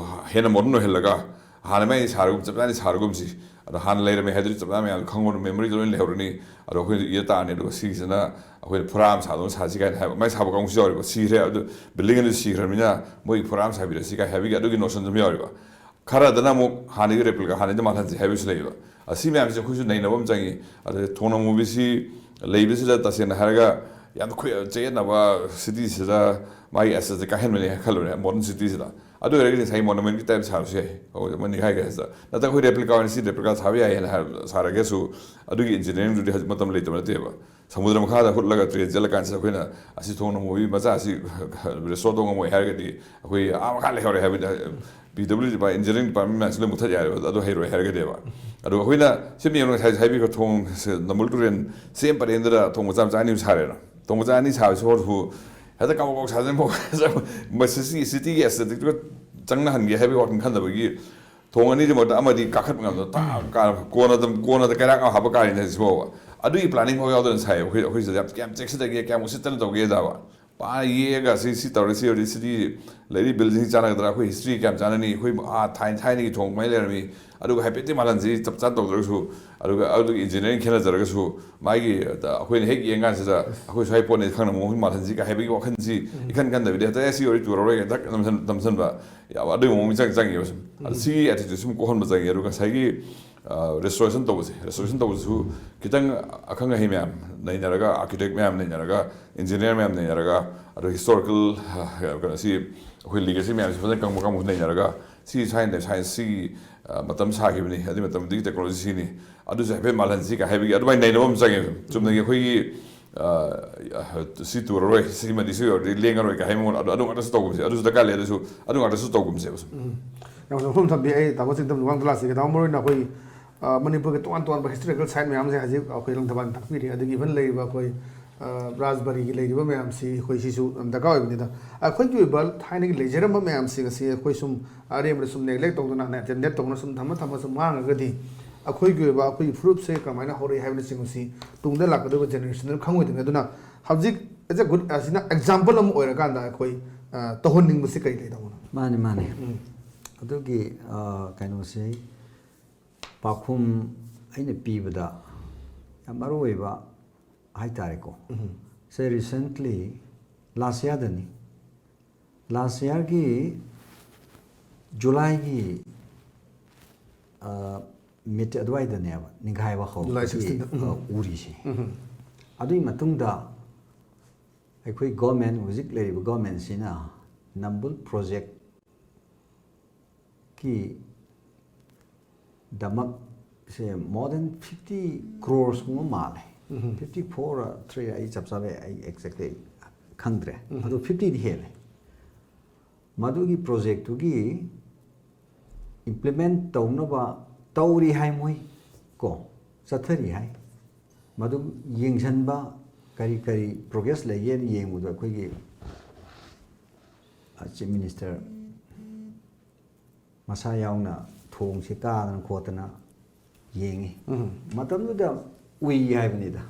ꯍꯦꯟꯅ ꯃꯣꯗꯔꯟ ꯑꯣꯏꯍꯜꯂꯒ ꯍꯥꯟꯅ ꯃꯩ ꯁꯥꯔꯒꯨꯝ ꯆꯞ ꯆꯥꯅ ꯁꯥꯔꯒꯨꯝꯁꯤ꯫ ꯑꯗꯣ ꯍꯥꯟꯅ ꯂꯩꯔꯝꯃꯦ ꯍꯥꯏꯗꯨꯗꯤ ꯆꯞ ꯆꯥꯅ ꯃꯌꯥꯝ ꯈꯪꯍꯧꯔ ꯃꯦꯃꯣꯔꯤꯗ ꯂꯣꯏ ꯂꯩꯍꯧꯔꯅꯤ꯫ ꯑꯗꯣ ꯑꯩꯈꯣꯏꯅ ꯏꯔ ꯇꯥꯔꯅꯤ꯫ ꯑꯗꯨꯒ ꯁꯤꯒꯤꯁꯤꯅ ꯑꯩꯈꯣꯏꯅ ꯐꯨꯔꯥ ꯑꯃ ꯁꯥꯗꯧꯅ ꯁꯥꯁꯤ ꯀꯥꯏꯅ ꯍꯥꯏꯕ꯫ ꯃꯩ ꯁꯥꯕ ꯀꯥꯡꯕꯨꯁꯨ ꯌꯥꯎꯔꯤꯕ꯫ ꯁꯤꯈ꯭ꯔꯦ, ꯑꯗꯨ ꯕꯤꯜꯗꯤꯡ ꯑꯗꯨ ꯁꯤꯈ꯭ꯔꯕꯅꯤꯅ ꯃꯣꯏꯒꯤ ꯐꯨꯔꯥ ꯑꯃ ꯁꯥꯕꯤꯔꯁꯤ ꯀꯥꯏꯅ ꯍꯥꯏꯕꯒꯤ ꯑꯗꯨꯒꯤ ꯅꯣꯁꯟꯁꯨ ꯑꯗꯨꯝ ꯌꯥꯎꯔꯤꯕ꯫ ꯈꯔꯗꯅ ꯑꯃꯨꯛ ꯍꯥꯟꯅꯒꯤ ꯔꯦꯄ꯭ꯂꯤꯀꯥ, ꯍꯥꯟꯅꯒꯤꯗ ꯃꯥꯜꯍꯟꯁꯤ ꯍꯥꯏꯕꯁꯨ ꯂꯩꯕ꯫ ꯑꯁꯤ ꯃꯌꯥꯝꯁꯦ ꯑꯩꯈꯣꯏꯁꯨ ꯅꯩꯅꯕ ꯑꯃ ꯆꯪꯉꯤ꯫ ꯑꯗꯨꯗ ꯊꯣꯡꯅ ꯃꯨꯚꯤꯁꯤ ꯂꯩꯕꯁꯤꯗ ꯇꯁꯦꯡꯅ ꯍꯥꯏꯔꯒ ꯌꯥꯝ ꯈꯨ-, ꯆꯌꯦꯠꯅꯕ ꯁꯤꯇꯤꯁꯤꯗ ꯃꯥꯒꯤ ꯑꯦꯁꯦꯠꯁꯦ ꯀꯥꯏꯍꯟꯕꯅꯦ ꯈꯜꯂꯨꯔꯦ, ꯃꯣꯗꯔꯟ ꯁꯤꯇꯤꯁꯤꯗ꯫ ꯑꯗꯨ ꯑꯣꯏꯔꯒꯗꯤ ꯉꯁꯥꯏ ꯃꯣꯅꯨꯃꯦꯟꯒꯤ ꯇꯥꯏꯞ ꯁꯥꯕꯁꯨ ꯌꯥꯏ꯫ ꯑꯩꯈꯣꯏ ꯑꯃ ꯅꯤꯡꯈꯥꯏꯒꯦ ꯍꯥꯏꯁꯤꯗ꯫ ꯅꯠꯇ꯭ꯔꯒ ꯑꯩꯈꯣꯏ ꯔꯦꯄ꯭ꯂꯤꯀꯥ ꯑꯣꯏꯅ ꯁꯤ ꯔꯦꯄ꯭ꯂꯤꯀꯥ ꯁꯥꯕ ꯌꯥꯏ ꯍꯥꯏꯅ ꯍꯥꯏꯔ-, ꯁꯥꯔꯒꯁꯨ ꯑꯗꯨꯒꯤ ꯏꯟꯖꯤꯅꯤꯌꯥꯔꯤꯡꯗꯨꯗꯤ ꯍꯧꯖꯤꯛ ꯃꯇꯝ ꯂꯩꯇꯕ ꯅꯠꯇꯦꯕ꯫ ꯁꯃꯨꯗ꯭ꯔ ꯃꯈꯥꯗ ꯍꯨꯠꯂꯒ ꯇ꯭ꯔꯦꯟ ꯆꯦꯜꯂꯀꯥꯟꯁꯤꯗ ꯑꯩꯈꯣꯏꯅ ꯑꯁꯤ ꯊꯣꯡꯅ ꯃꯨꯚꯤ ꯃꯆꯥ ꯑꯁꯤ ꯔꯤꯁꯇꯣꯔ ꯇꯧ ꯉꯝꯃꯣꯏ ꯍꯥꯏꯔꯒꯗꯤ ꯑꯩꯈꯣꯏ ꯑꯥ ꯃꯈꯥ ꯂꯩꯍꯧꯔꯦ ꯍꯥꯏꯕꯗꯤ ꯄꯤ ꯗꯕ꯭ꯂꯤꯎ ꯗꯤ ꯏꯟꯖꯤꯅꯤꯌꯥꯔꯤꯡ ꯗꯤꯄꯥꯔꯠꯃꯦꯟ ꯃꯌꯥꯝꯁꯤ ꯂꯣꯏ ꯃꯨꯊꯠ ꯌꯥꯔꯦꯕ, ꯑꯗꯨ ꯍꯩꯔꯣꯏ ꯍꯥꯏꯔꯒꯗꯤꯕ꯫ ꯑꯗꯣ ꯑꯩꯈꯣꯏꯅ ꯁꯤ ꯃꯌꯥꯝ ꯉꯁꯥꯏ ꯍꯥꯏꯕꯤꯈ꯭ꯔꯣ, ꯊꯣꯡ ꯅꯝꯕꯨꯜ ꯇꯨꯔꯦꯟ ꯁꯦꯝ ꯄꯔꯦꯡꯗꯨꯗ ꯊꯣꯡ ꯃꯆꯥ ꯃꯆꯥ ꯑꯅꯤ ꯑꯃ ꯁꯥꯔꯦꯅ꯫ ꯊꯣꯡ ꯃꯆꯥ ꯑꯅꯤ ꯁꯥꯕꯁꯤ ꯍꯣꯔꯁꯨ ꯍꯦꯛꯇ ꯀꯥꯕꯛ ꯀꯥꯕꯛ ꯁꯥꯖꯟꯕ ꯃꯁꯤ ꯁꯤꯇꯤꯒꯤ ꯑꯦꯁꯊꯦꯇꯤꯛꯇꯨꯒ ꯆꯪꯅꯍꯟꯒꯦ ꯍꯥꯏꯕꯒꯤ ꯋꯥꯈꯜ ꯈꯟꯗꯕꯒꯤ ꯊꯣꯡ ꯑꯅꯤꯗꯨ ꯃꯔꯛꯇ ꯑꯃꯗꯤ ꯀꯥꯈꯠꯄ ꯉꯝꯗꯕ ꯇꯥ-, ꯀꯥ-, ꯀꯣꯟꯅꯗ, ꯀꯣꯟꯅꯗ ꯀꯩꯔꯥꯛ ꯑꯃ ꯍꯥꯞꯄ ꯀꯥꯔꯤꯅꯦ ꯍꯧꯖꯤꯛ ꯐꯥꯎꯕ꯫ ꯑꯗꯨꯒꯤ ꯄ꯭ꯂꯥꯅꯤꯡ ꯐꯥꯎ ꯌꯥꯎꯗꯅ ꯁꯥꯏ꯫ ꯑꯩꯈꯣꯏ ꯑꯩꯈꯣꯏꯁꯤꯗ ꯌꯥꯝ ꯀꯌꯥꯝ ꯆꯦꯛꯁꯤꯟꯅꯒꯦ, ꯀꯌꯥꯝ ꯎꯁꯤꯠꯇꯅ ꯇꯧꯒꯦ ꯇꯥꯕ꯫ ꯄꯥ ꯌꯦꯛꯑꯒ ꯁꯤ ꯁꯤ ꯇꯧꯔꯦ, ꯁꯤ ꯍꯧꯔꯗꯤ ꯁꯤꯗꯤ ꯂꯩꯔꯤ ꯕꯤꯜꯗꯤꯡꯁꯤ ꯆꯥꯟꯅꯒꯗ꯭ꯔꯥ, ꯑꯩꯈꯣꯏ ꯍꯤꯁꯇ꯭ꯔꯤ ꯀꯌꯥꯝ ꯆꯥꯟꯅꯅꯤ, ꯑꯩꯈꯣꯏ ꯑꯥ ꯊꯥꯏꯅ ꯊꯥꯏꯅꯒꯤ ꯊꯣꯡ ꯀꯃꯥꯏꯅ ꯂꯩꯔꯝꯃꯤ, ꯑꯗꯨꯒ ꯍꯥꯏꯐꯦꯠꯇꯤ ꯃꯥꯜꯍꯟꯁꯤ, ꯆꯞ ꯆꯥꯅ ꯇꯧꯗ꯭ꯔꯒꯁꯨ꯫ ꯑꯗꯨꯒ ꯑꯗꯨꯒꯤ ꯏꯟꯖꯤꯅꯤꯌꯥꯔꯤꯡ ꯈꯦꯠꯅꯖꯔꯒꯁꯨ, ꯃꯥꯒꯤ ꯑꯩꯈꯣꯏꯅ ꯍꯦꯛ ꯌꯦꯡ ꯀꯥꯟꯁꯤꯗ ꯑꯩꯈꯣꯏ ꯁ꯭ꯋꯥꯏ ꯄꯣꯠꯅꯤ ꯈꯪꯅ ꯃꯑꯣꯡ ꯃꯥꯜꯍꯟꯁꯤ ꯀꯥꯏ ꯍꯥꯏꯕꯒꯤ ꯋꯥꯈꯜꯁꯤ ꯏꯈꯟ ꯈꯟꯗꯕꯤꯗ ꯍꯦꯛꯇ "ꯑꯦ, ꯁꯤ ꯑꯣꯏꯔꯗꯤ ꯇꯨꯔꯔꯣꯏ" ꯍꯦꯛꯇ ꯅꯝꯁꯤꯟ-, ꯅꯝꯁꯤꯟꯕ, ꯌꯥꯝ ꯑꯗꯨꯒꯤ ꯃꯑꯣꯡ ꯃꯤꯆꯪ ꯆꯪꯉꯦꯕ ꯁꯨꯝ꯫ ꯑꯗ ꯁꯤꯒꯤ ꯑꯦꯇꯤꯇ꯭ꯌꯨꯠ ꯁꯨꯝ ꯀꯣꯛꯍꯟꯕ ꯆꯪꯉꯦ꯫ ꯑꯗꯨꯒ ꯉꯁꯥꯏꯒꯤ ꯔꯦꯁꯇꯣꯔꯦꯁꯟ ꯇꯧꯕꯁꯦ, ꯔꯦꯁꯇꯣꯔꯦꯁꯟ ꯇꯧꯕꯁꯤꯁꯨ ꯈꯤꯇꯪ ꯑꯈꯪ ꯑꯍꯩ ꯃꯌꯥꯝ ꯅꯩꯅꯔꯒ, ꯑꯥꯔꯀꯤꯇꯦꯛ ꯃꯌꯥꯝ ꯅꯩꯅꯔꯒ, ꯏꯟꯖꯤꯅꯤꯌꯥꯔ ꯃꯌꯥꯝ ꯅꯩꯅꯔꯒ, ꯑꯗꯣ ꯍꯤꯁꯇꯣꯔꯤꯀꯦꯜ ꯀꯩꯅꯣꯁꯤ, ꯑꯩꯈꯣꯏ ꯂꯤꯒꯦꯁꯤ ꯃꯌꯥꯝꯁꯤ ꯐꯖꯅ ꯈꯪꯕ ꯀꯥꯡꯕꯨ ꯅꯩꯅꯔꯒ, ꯁꯤ ꯁꯥꯏꯟꯁ ꯁꯥꯏꯟꯁ ꯁꯤꯒꯤ ꯃꯇꯝ ꯁꯥꯈꯤꯕꯅꯤ, ꯑꯗꯨꯒꯤ ꯃꯇꯝꯗꯨꯒꯤ ꯇꯦꯛꯅꯣꯂꯣꯖꯤ ꯁꯤꯅꯤ, ꯑꯗꯨꯁꯨ ꯍꯥꯏꯐꯦꯠ ꯃꯥꯜꯍꯟꯁꯤ ꯀꯥꯏ ꯍꯥꯏꯕꯒꯤ ꯑꯗꯨꯃꯥꯏꯅ ꯅꯩꯅꯕ ꯑꯃ ꯆꯪꯉꯦ꯫ ꯆꯨꯝꯅꯒꯤ ꯑꯩꯈꯣꯏꯒꯤ ꯑ, ꯁꯤ ꯇꯨꯔꯔꯣꯏ, ꯁꯤꯃꯗꯤ ꯁꯤ ꯑꯣꯏꯔꯗꯤ ꯂꯦꯡꯉꯔꯣꯏ ꯀꯥꯏ ꯍꯥꯏꯕ ꯃꯑꯣꯡꯗ ꯑꯗꯨ, ꯑꯗꯨ ꯉꯥꯛꯇꯁꯨ ꯇꯧꯒꯨꯝꯁꯦ꯫ ꯑꯗꯨꯁꯨ ꯗꯔꯀꯥꯔ ꯂꯩ, ꯑꯗꯨꯁꯨ ꯑꯗꯨ ꯉꯥꯛꯇꯁꯨ ꯇꯧꯒꯨꯝꯁꯦꯕ ꯁꯨꯝ꯫ ꯎꯝ꯫ ꯌꯥꯝ ꯋꯥꯐꯝ ꯊꯝꯕꯤ꯫ ꯑꯩ ꯇꯥꯃꯣ ꯆꯤꯡꯗꯝ ꯋꯥꯡꯗ ꯂꯥꯛꯆꯒꯦ꯫ ꯇꯥꯃꯣ, ꯃꯔꯨ ꯑꯣꯏꯅ ꯑꯩꯈꯣꯏ, ꯑ, ꯃꯅꯤꯄꯨꯔꯒꯤ ꯇꯣꯉꯥꯟ ꯇꯣꯉꯥꯟꯕ ꯍꯤꯁꯇꯣꯔꯤꯀꯦꯜ ꯁꯥꯏꯠ ꯃꯌꯥꯝꯁꯦ ꯍꯧꯖꯤꯛ ꯑꯩꯈꯣꯏ ꯂꯪꯊꯕꯥꯜꯅ ꯇꯥꯛꯄꯤꯔꯤ꯫ ꯑꯗꯒꯤ ꯏꯚꯟ ꯂꯩꯔꯤꯕ ꯑꯩꯈꯣꯏ, ꯑ, ꯔꯥꯖꯕꯥꯔꯤꯒꯤ ꯂꯩꯔꯤꯕ ꯃꯌꯥꯝꯁꯤ ꯑꯩꯈꯣꯏ ꯁꯤꯁꯨ ꯌꯥꯝ ꯗꯔꯀꯥꯔ ꯑꯣꯏꯕꯅꯤꯗ꯫ ꯑꯩꯈꯣꯏꯒꯤ ꯑꯣꯏꯕ ꯊꯥꯏꯅꯒꯤ ꯂꯩꯖꯔꯝꯕ ꯃꯌꯥꯝꯁꯤꯡ ꯑꯁꯤ ꯑꯩꯈꯣꯏ ꯁꯨꯝ ꯑꯔꯦꯝꯕꯗ ꯁꯨꯝ ꯅꯦꯒ꯭ꯂꯦꯛ ꯇꯧꯗꯅ, ꯅꯦꯒ꯭ꯂꯦꯛ ꯇꯧꯗꯅ ꯁꯨꯝ ꯊꯝꯃ ꯊꯝꯃ ꯁꯨꯝ ꯃꯥꯡꯉꯒꯗꯤ ꯑꯩꯈꯣꯏꯒꯤ ꯑꯣꯏꯕ ꯑꯩꯈꯣꯏꯒꯤ ꯐꯨꯔꯨꯞꯁꯦ ꯀꯃꯥꯏꯅ ꯍꯧꯔꯛꯏ ꯍꯥꯏꯕꯅꯆꯤꯡꯕꯁꯤ ꯇꯨꯡꯗ ꯂꯥꯛꯀꯗꯧꯕ ꯖꯦꯅꯦꯔꯦꯁꯟꯗꯨꯅ ꯈꯪꯉꯣꯏꯗꯣꯏꯅꯤ꯫ ꯑꯗꯨꯅ ꯍꯧꯖꯤꯛ as a good, ꯑꯁꯤꯅ ꯑꯦꯛꯖꯥꯝꯄꯜ ꯑꯃ ꯑꯣꯏꯔꯀꯥꯟꯗ ꯑꯩꯈꯣꯏ, ꯑ, ꯇꯧꯍꯟꯅꯤꯡꯕꯁꯤ ꯀꯔꯤ ꯂꯩ, ꯇꯥꯃꯣꯅ? ꯃꯥꯅꯤ, ꯃꯥꯅꯤ꯫ ꯎꯝ꯫ ꯑꯗꯨꯒꯤ, ꯑ, ꯀꯩꯅꯣꯁꯤ ꯄꯥꯎꯈꯨꯝ ꯑꯩꯅ ꯄꯤꯕꯗ ꯌꯥꯝ ꯃꯔꯨ ꯑꯣꯏꯕ ꯍꯥꯏꯇꯥꯔꯦꯀꯣ꯫ ꯎꯝ꯫ ꯁꯦ recently last yearꯗꯅꯤ, ꯂꯥꯁ ꯏꯌꯥꯔꯒꯤ ꯖꯨꯂꯥꯏꯒꯤ, ꯑ, ꯃꯤꯠ ꯑꯗꯨꯋꯥꯏꯗꯅꯦꯕ ꯅꯤꯡꯈꯥꯏꯕ ꯍꯧꯔꯛꯄꯒꯤ, ꯖꯨꯂꯥꯏ sixteenꯗ꯫ ꯎꯝ꯫ ꯑ, ꯎꯔꯤꯁꯦ꯫ ꯎꯝ꯫ ꯑꯗꯨꯒꯤ ꯃꯇꯨꯡꯗ ꯑꯩꯈꯣꯏ ꯒꯣꯔꯃꯦꯟ, ꯍꯧꯖꯤꯛ ꯂꯩꯔꯤꯕ ꯒꯣꯔꯃꯦꯟꯁꯤꯅ ꯅꯝꯕꯨꯜ ꯄ꯭ꯔꯣꯖꯦꯛꯀꯤ ꯗꯃꯛꯁꯦ more than fifty crores ꯀꯨꯝꯕ ꯃꯥꯜꯂꯦ꯫ ꯎꯝ꯫ Fifty four three, ꯑꯩ ꯆꯞ ꯆꯥꯕ ꯑꯩ exactly ꯈꯪꯗ꯭ꯔꯦ꯫ ꯎꯝ꯫ ꯑꯗꯨ fiftyꯗꯤ ꯍꯦꯜꯂꯦ꯫ ꯃꯗꯨꯒꯤ ꯄ꯭ꯔꯣꯖꯦꯛꯇꯨꯒꯤ implement ꯇꯧꯅꯕ ꯇꯧꯔꯤ ꯍꯥꯏ ꯃꯣꯏ ꯀꯣ, ꯆꯠꯊꯔꯤ ꯍꯥꯏ꯫ ꯃꯗꯨ ꯌꯦꯡꯁꯤꯟꯕ, ꯀꯔꯤ ꯀꯔꯤ ꯄ꯭ꯔꯣꯒ꯭ꯔꯦꯁ ꯂꯩꯒꯦꯅ ꯌꯦꯡꯕꯗꯣ ꯑꯩꯈꯣꯏꯒꯤ, ꯑ, ꯆꯤꯐ ꯃꯤꯅꯤꯁꯇꯔ ꯃꯁꯥ ꯌꯥꯎꯅ ꯊꯣꯡꯁꯦ ꯀꯥꯗꯅ ꯈꯣꯠꯇꯅ ꯌꯦꯡꯉꯤ꯫ ꯎꯝ꯫ ꯃꯇꯝꯗꯨꯗ ꯎꯏ ꯍꯥꯏꯕꯅꯤꯗ꯫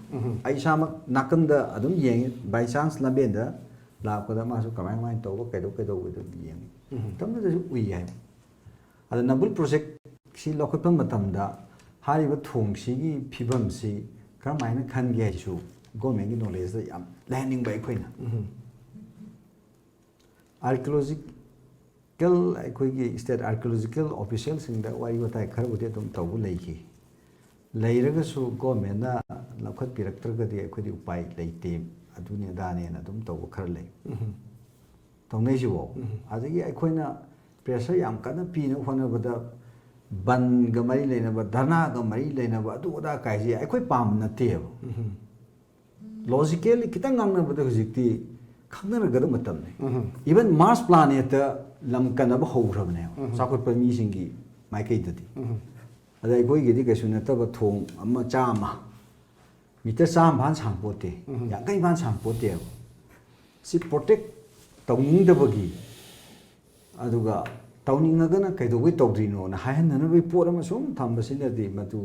ꯑꯩ ꯏꯁꯥꯃꯛ ꯅꯥꯀꯟꯗ ꯑꯗꯨꯝ ꯌꯦꯡꯉꯤ, by chance ꯂꯝꯕꯦꯟꯗ ꯂꯥꯛꯄꯗ ꯃꯥꯁꯨ ꯀꯃꯥꯏ ꯀꯃꯥꯏꯅ ꯇꯧꯕ, ꯀꯩꯗꯧ ꯀꯩꯗꯧꯕ ꯑꯗꯨꯝ ꯌꯦꯡꯉꯤ꯫ ꯃꯇꯝꯗꯨꯗꯁꯨ ꯎꯏ ꯍꯥꯏꯕ꯫ ꯑꯗ ꯅꯝꯕꯨꯜ ꯄ꯭ꯔꯣꯖꯦꯛꯁꯤ ꯂꯧꯈꯠꯄ ꯃꯇꯝꯗ ꯍꯥꯏꯔꯤꯕ ꯊꯣꯡꯁꯤꯒꯤ ꯐꯤꯕꯝꯁꯤ ꯀꯔꯝꯍꯥꯏꯅ ꯈꯟꯒꯦ ꯍꯥꯏꯁꯨ ꯒꯣꯔꯃꯦꯟꯒꯤ ꯅꯣꯂꯦꯖꯇ ꯌꯥꯝ ꯂꯩꯍꯟꯅꯤꯡꯕ ꯑꯩꯈꯣꯏꯅ꯫ ꯑꯥꯔꯀꯤꯑꯣꯂꯣꯖꯤꯀꯦꯜ, ꯑꯩꯈꯣꯏꯒꯤ ꯁ꯭ꯇꯦꯠ ꯑꯥꯔꯀꯤꯑꯣꯂꯣꯖꯤꯀꯦꯜ ꯑꯣꯐꯤꯁꯤꯌꯦꯜꯁꯤꯡꯗ ꯋꯥꯔꯤ ꯋꯥꯇꯥꯏ ꯈꯔꯕꯨꯗꯤ ꯑꯗꯨꯝ ꯇꯧꯕ ꯂꯩꯈꯤ꯫ ꯂꯩꯔꯒꯁꯨ ꯒꯣꯔꯃꯦꯟꯅ ꯂꯧꯈꯠꯄꯤꯔꯛꯇ꯭ꯔꯒꯗꯤ ꯑꯩꯈꯣꯏꯗꯤ ꯎꯄꯥꯏ ꯂꯩꯇꯦ, ꯑꯗꯨꯅꯤ ꯑꯗꯥꯅꯦꯅ ꯑꯗꯨꯝ ꯇꯧꯕ ꯈꯔ ꯂꯩ꯫ ꯇꯧꯅꯩꯁꯤꯕꯣ꯫ ꯑꯗꯒꯤ ꯑꯩꯈꯣꯏꯅ ꯄ꯭ꯔꯦꯁꯔ ꯌꯥꯝ ꯀꯟꯅ ꯄꯤꯅꯕ ꯍꯣꯠꯅꯕꯗ ꯕꯟꯒ ꯃꯔꯤ ꯂꯩꯅꯕ, ꯙꯔꯅꯥꯒ ꯃꯔꯤ ꯂꯩꯅꯕ, ꯑꯗꯨ ꯑꯗꯥ ꯀꯥꯏꯁꯦ ꯑꯩꯈꯣꯏ ꯄꯥꯝꯕ ꯅꯠꯇꯦꯕ꯫ ꯂꯣꯖꯤꯀꯦꯜꯂꯤ ꯈꯤꯇꯪ ꯉꯥꯡꯅꯕꯗ ꯍꯧꯖꯤꯛꯇꯤ ꯈꯪꯅꯔꯒꯗꯕ ꯃꯇꯝꯅꯤ꯫ ꯏꯚꯟ ꯃꯥꯔꯁ ꯄ꯭ꯂꯥꯅꯦꯠꯇ ꯂꯝ ꯀꯟꯅꯕ ꯍꯧꯈ꯭ꯔꯕꯅꯦꯕ, ꯆꯥꯎꯈꯠꯄ ꯃꯤꯁꯤꯡꯒꯤ ꯃꯥꯏꯀꯩꯗꯗꯤ꯫ ꯑꯗ ꯑꯩꯈꯣꯏꯒꯤꯗꯤ ꯀꯩꯁꯨ ꯅꯠꯇꯕ ꯊꯣꯡ ꯑꯃ ꯆꯥꯝꯃ, ꯃꯤꯇꯔ ꯆꯥꯝꯃ ꯐꯥꯅ ꯁꯥꯡ ꯄꯣꯠꯇꯦ, ꯌꯥꯡꯈꯩ ꯐꯥꯅ ꯁꯥꯡ ꯄꯣꯠꯇꯦꯕ꯫ ꯁꯤ ꯄ꯭ꯔꯣꯇꯦꯛ ꯇꯧꯅꯤꯡꯗꯕꯒꯤ, ꯑꯗꯨꯒ ꯇꯧꯅꯤꯡꯉꯒꯅ ꯀꯩꯗꯧꯕꯩ ꯇꯧꯗ꯭ꯔꯤꯅꯣꯅ ꯍꯥꯏꯍꯟꯅꯅꯕꯒꯤ ꯄꯣꯠ ꯑꯃ ꯁꯨꯝ ꯊꯝꯕꯁꯤꯅꯗꯤ ꯃꯗꯨ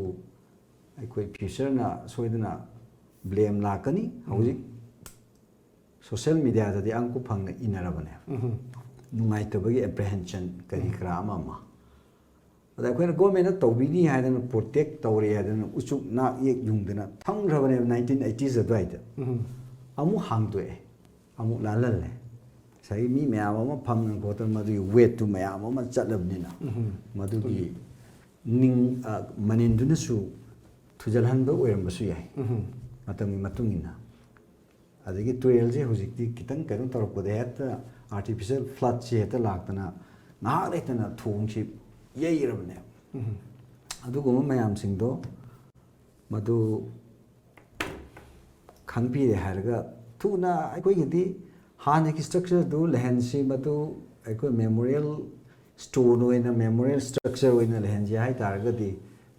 ꯑꯩꯈꯣꯏ ꯐ꯭ꯌꯨꯆꯔꯅ ꯁꯣꯏꯗꯅ ꯕ꯭ꯂꯦꯝ ꯂꯥꯛꯀꯅꯤ꯫ ꯍꯧꯖꯤꯛ ꯁꯣꯁꯤꯌꯦꯜ ꯃꯦꯗꯤꯌꯥꯗꯗꯤ ꯑꯉꯛꯄ ꯐꯪꯅ ꯏꯅꯔꯕꯅꯦ, ꯅꯨꯡꯉꯥꯏꯇꯕꯒꯤ ꯑꯦꯄ꯭ꯔꯤꯍꯦꯟꯁꯟ ꯀꯔꯤ ꯀꯔꯥ ꯑꯃ ꯑꯃ꯫ ꯑꯗ ꯑꯩꯈꯣꯏꯅ ꯒꯣꯔꯃꯦꯟꯅ ꯇꯧꯕꯤꯅꯤ ꯍꯥꯏꯗꯅ, ꯄ꯭ꯔꯣꯇꯦꯛ ꯇꯧꯔꯦ ꯍꯥꯏꯗꯅ, ꯎꯆꯨꯛ ꯅꯥꯛ ꯌꯦꯛ ꯌꯨꯡꯗꯅ ꯊꯝꯈ꯭ꯔꯕꯅꯦꯕ ꯅꯥꯏꯟꯇꯤꯟ ꯑꯩꯠꯇꯤꯁ ꯑꯗꯨꯋꯥꯏꯗ꯫ ꯑꯃꯨꯛ ꯍꯥꯡꯗꯣꯛꯑꯦ, ꯑꯃꯨꯛ ꯂꯥꯜꯍꯜꯂꯦ꯫ ꯉꯁꯥꯏꯒꯤ ꯃꯤ ꯃꯌꯥꯝ ꯑꯃ ꯐꯝꯗꯅ ꯈꯣꯠꯇꯅ ꯃꯗꯨꯒꯤ ꯋꯦꯠꯇꯨ ꯃꯌꯥꯝ ꯑꯃ ꯆꯠꯂꯕꯅꯤꯅ, ꯃꯗꯨꯒꯤ ꯅꯤꯡ-, ꯑ, ꯃꯅꯤꯟꯗꯨꯅꯁꯨ ꯊꯨꯖꯜꯍꯟꯕ ꯑꯣꯏꯔꯝꯕꯁꯨ ꯌꯥꯏ, ꯃꯇꯝꯒꯤ ꯃꯇꯨꯡ ꯏꯟꯅ꯫ ꯑꯗꯒꯤ ꯇꯨꯔꯦꯜꯁꯦ ꯍꯧꯖꯤꯛꯇꯤ ꯈꯤꯇꯪ ꯀꯩꯅꯣ ꯇꯧꯔꯛꯄꯗ ꯍꯦꯛꯇ ꯑꯥꯔꯇꯤꯐꯤꯁꯦꯜ ꯐ꯭ꯂꯠꯁꯦ ꯍꯦꯛꯇ ꯂꯥꯛꯇꯅ ꯉꯥꯏꯍꯥꯛ ꯂꯩꯇꯅ ꯊꯣꯡꯁꯤ ꯌꯩꯔꯕꯅꯦꯕ꯫ ꯑꯗꯨꯒꯨꯝꯕ ꯃꯌꯥꯝꯁꯤꯡꯗꯣ ꯃꯗꯨ ꯈꯪꯕꯤꯔꯦ ꯍꯥꯏꯔꯒ ꯊꯨꯅ ꯑꯩꯈꯣꯏꯒꯤꯗꯤ ꯍꯥꯟꯅꯒꯤ ꯁ꯭ꯇ꯭ꯔꯛꯆꯔꯗꯨ ꯂꯩꯍꯟꯁꯤ, ꯃꯗꯨ ꯑꯩꯈꯣꯏ ꯃꯦꯃꯣꯔꯤꯌꯦꯜ ꯁ꯭ꯇꯣꯟ ꯑꯣꯏꯅ, ꯃꯦꯃꯣꯔꯤꯌꯦꯜ ꯁ꯭ꯇ꯭ꯔꯛꯆꯔ ꯑꯣꯏꯅ ꯂꯩꯍꯟꯁꯤ ꯍꯥꯏ ꯇꯥꯔꯒꯗꯤ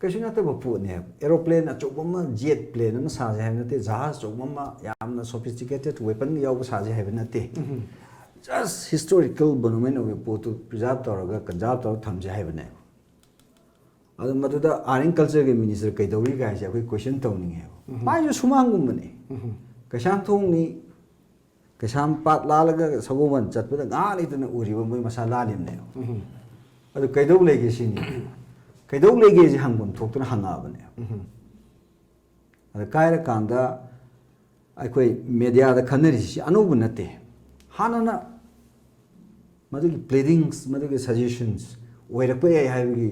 ꯀꯩꯁꯨ ꯅꯠꯇꯕ ꯄꯣꯠꯅꯦꯕ꯫ ꯑꯦꯔꯣꯄ꯭ꯂꯦꯟ ꯑꯆꯧꯕ ꯑꯃ, ꯖꯦꯠ ꯄ꯭ꯂꯦꯟ ꯑꯃ ꯁꯥꯁꯦ ꯍꯥꯏꯕ ꯅꯠꯇꯦ, ꯖꯍꯥꯖ ꯑꯆꯧꯕ ꯑꯃ, ꯌꯥꯝꯅ ꯁꯣꯐꯤꯁꯇꯤꯀꯦꯇꯦꯠ ꯋꯦꯄꯟ ꯌꯥꯎꯕ ꯁꯥꯁꯦ ꯍꯥꯏꯕ ꯅꯠꯇꯦ꯫ ꯖꯁ ꯍꯤꯁꯇꯣꯔꯤꯀꯦꯜ ꯃꯣꯅꯨꯃꯦꯟ ꯑꯣꯏꯕ ꯄꯣꯠꯇꯨ ꯄ꯭ꯔꯤꯖꯥꯔꯕ ꯇꯧꯔꯒ, ꯀꯟꯖꯥꯔꯕ ꯇꯧꯔꯒ ꯊꯝꯁꯦ ꯍꯥꯏꯕꯅꯦꯕ꯫ ꯑꯗꯨ ꯃꯗꯨꯗ ꯑꯥꯔꯠ ꯑꯦꯟ ꯀꯜꯆꯔꯒꯤ ꯃꯤꯅꯤꯁꯇꯔ ꯀꯩꯗꯧꯔꯤ ꯀꯥꯏꯁꯦ ꯑꯩꯈꯣꯏ ꯀꯣꯏꯁꯟ ꯇꯧꯅꯤꯡꯉꯦꯕ꯫ ꯃꯥꯏꯁꯨ ꯁꯨꯃꯥꯡꯒꯨꯝꯕꯅꯤ꯫ ꯀꯩꯁꯥꯝꯊꯣꯡꯅꯤ, ꯀꯩꯁꯥꯝꯄꯥꯠ ꯂꯥꯜꯂꯒ ꯁꯒꯣꯜꯕꯟ ꯆꯠꯄꯗ ꯉꯥꯏꯍꯥꯛ ꯂꯩꯇꯅ ꯎꯔꯤꯕ ꯃꯣꯏ ꯃꯁꯥ ꯂꯥꯜꯂꯤꯕꯅꯦꯕ꯫ ꯑꯗꯨ ꯀꯩꯗꯧ ꯂꯩꯒꯦ ꯁꯤꯅꯤ꯫ ꯀꯩꯗꯧ ꯂꯩꯒꯦꯁꯤ ꯍꯪꯐꯝ ꯊꯣꯛꯇꯅ ꯍꯪꯉꯛꯑꯕꯅꯦꯕ꯫ ꯑꯗ ꯀꯥꯏꯔꯀꯥꯟꯗ ꯑꯩꯈꯣꯏ ꯃꯦꯗꯤꯌꯥꯗ ꯈꯟꯅꯔꯤꯁꯤ ꯑꯅꯧꯕ ꯅꯠꯇꯦ꯫ ꯍꯥꯟꯅꯅ ꯃꯗꯨꯒꯤ ꯄ꯭ꯂꯤꯗꯤꯡꯁ, ꯃꯗꯨꯒꯤ ꯁꯖꯦꯁꯟꯁ ꯑꯣꯏꯔꯛꯄ ꯌꯥꯏ ꯍꯥꯏꯕꯒꯤ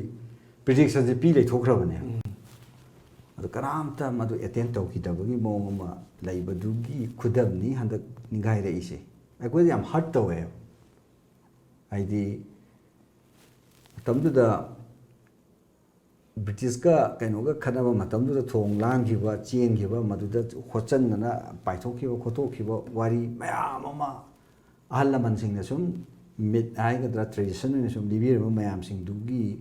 ꯄ꯭ꯔꯤꯗꯤꯛꯁꯟꯁꯦ ꯄꯤ ꯂꯩꯊꯣꯛꯈ꯭ꯔꯕꯅꯦ꯫ ꯑꯗꯨ ꯀꯅꯥꯝꯇ ꯃꯗꯨ ꯑꯦꯇꯦꯟ ꯇꯧꯈꯤꯗꯕꯒꯤ ꯃꯑꯣꯡ ꯑꯃ ꯂꯩꯕꯗꯨꯒꯤ ꯈꯨꯗꯝꯅꯤ ꯍꯟꯗꯛ ꯅꯤꯡꯒꯥꯏꯔꯛꯏꯁꯦ꯫ ꯑꯩꯈꯣꯏꯗ ꯌꯥꯝ ꯍꯔꯠ ꯇꯧꯋꯦꯕ꯫ ꯍꯥꯏꯗꯤ ꯃꯇꯝꯗꯨꯗ ꯕ꯭ꯔꯤꯇꯤꯁꯀ ꯀꯩꯅꯣꯒ ꯈꯠꯅꯕ ꯃꯇꯝꯗꯨꯗ ꯊꯣꯡ ꯂꯥꯟꯈꯤꯕ, ꯆꯦꯟꯈꯤꯕ, ꯃꯗꯨꯗ ꯍꯣꯠꯆꯟꯗꯅ ꯄꯥꯏꯊꯣꯛꯈꯤꯕ ꯈꯣꯠꯇꯣꯛꯈꯤꯕ ꯋꯥꯔꯤ ꯃꯌꯥꯝ ꯑꯃ ꯑꯍꯜ ꯂꯃꯟꯁꯤꯡꯅ ꯁꯨꯝ ꯃꯤꯠ ꯍꯥꯏꯒꯗ꯭ꯔꯥ, ꯇ꯭ꯔꯦꯗꯤꯁꯟ ꯑꯣꯏꯅ ꯁꯨꯝ ꯂꯤꯕꯤꯔꯕ ꯃꯌꯥꯝꯁꯤꯡꯗꯨꯒꯤ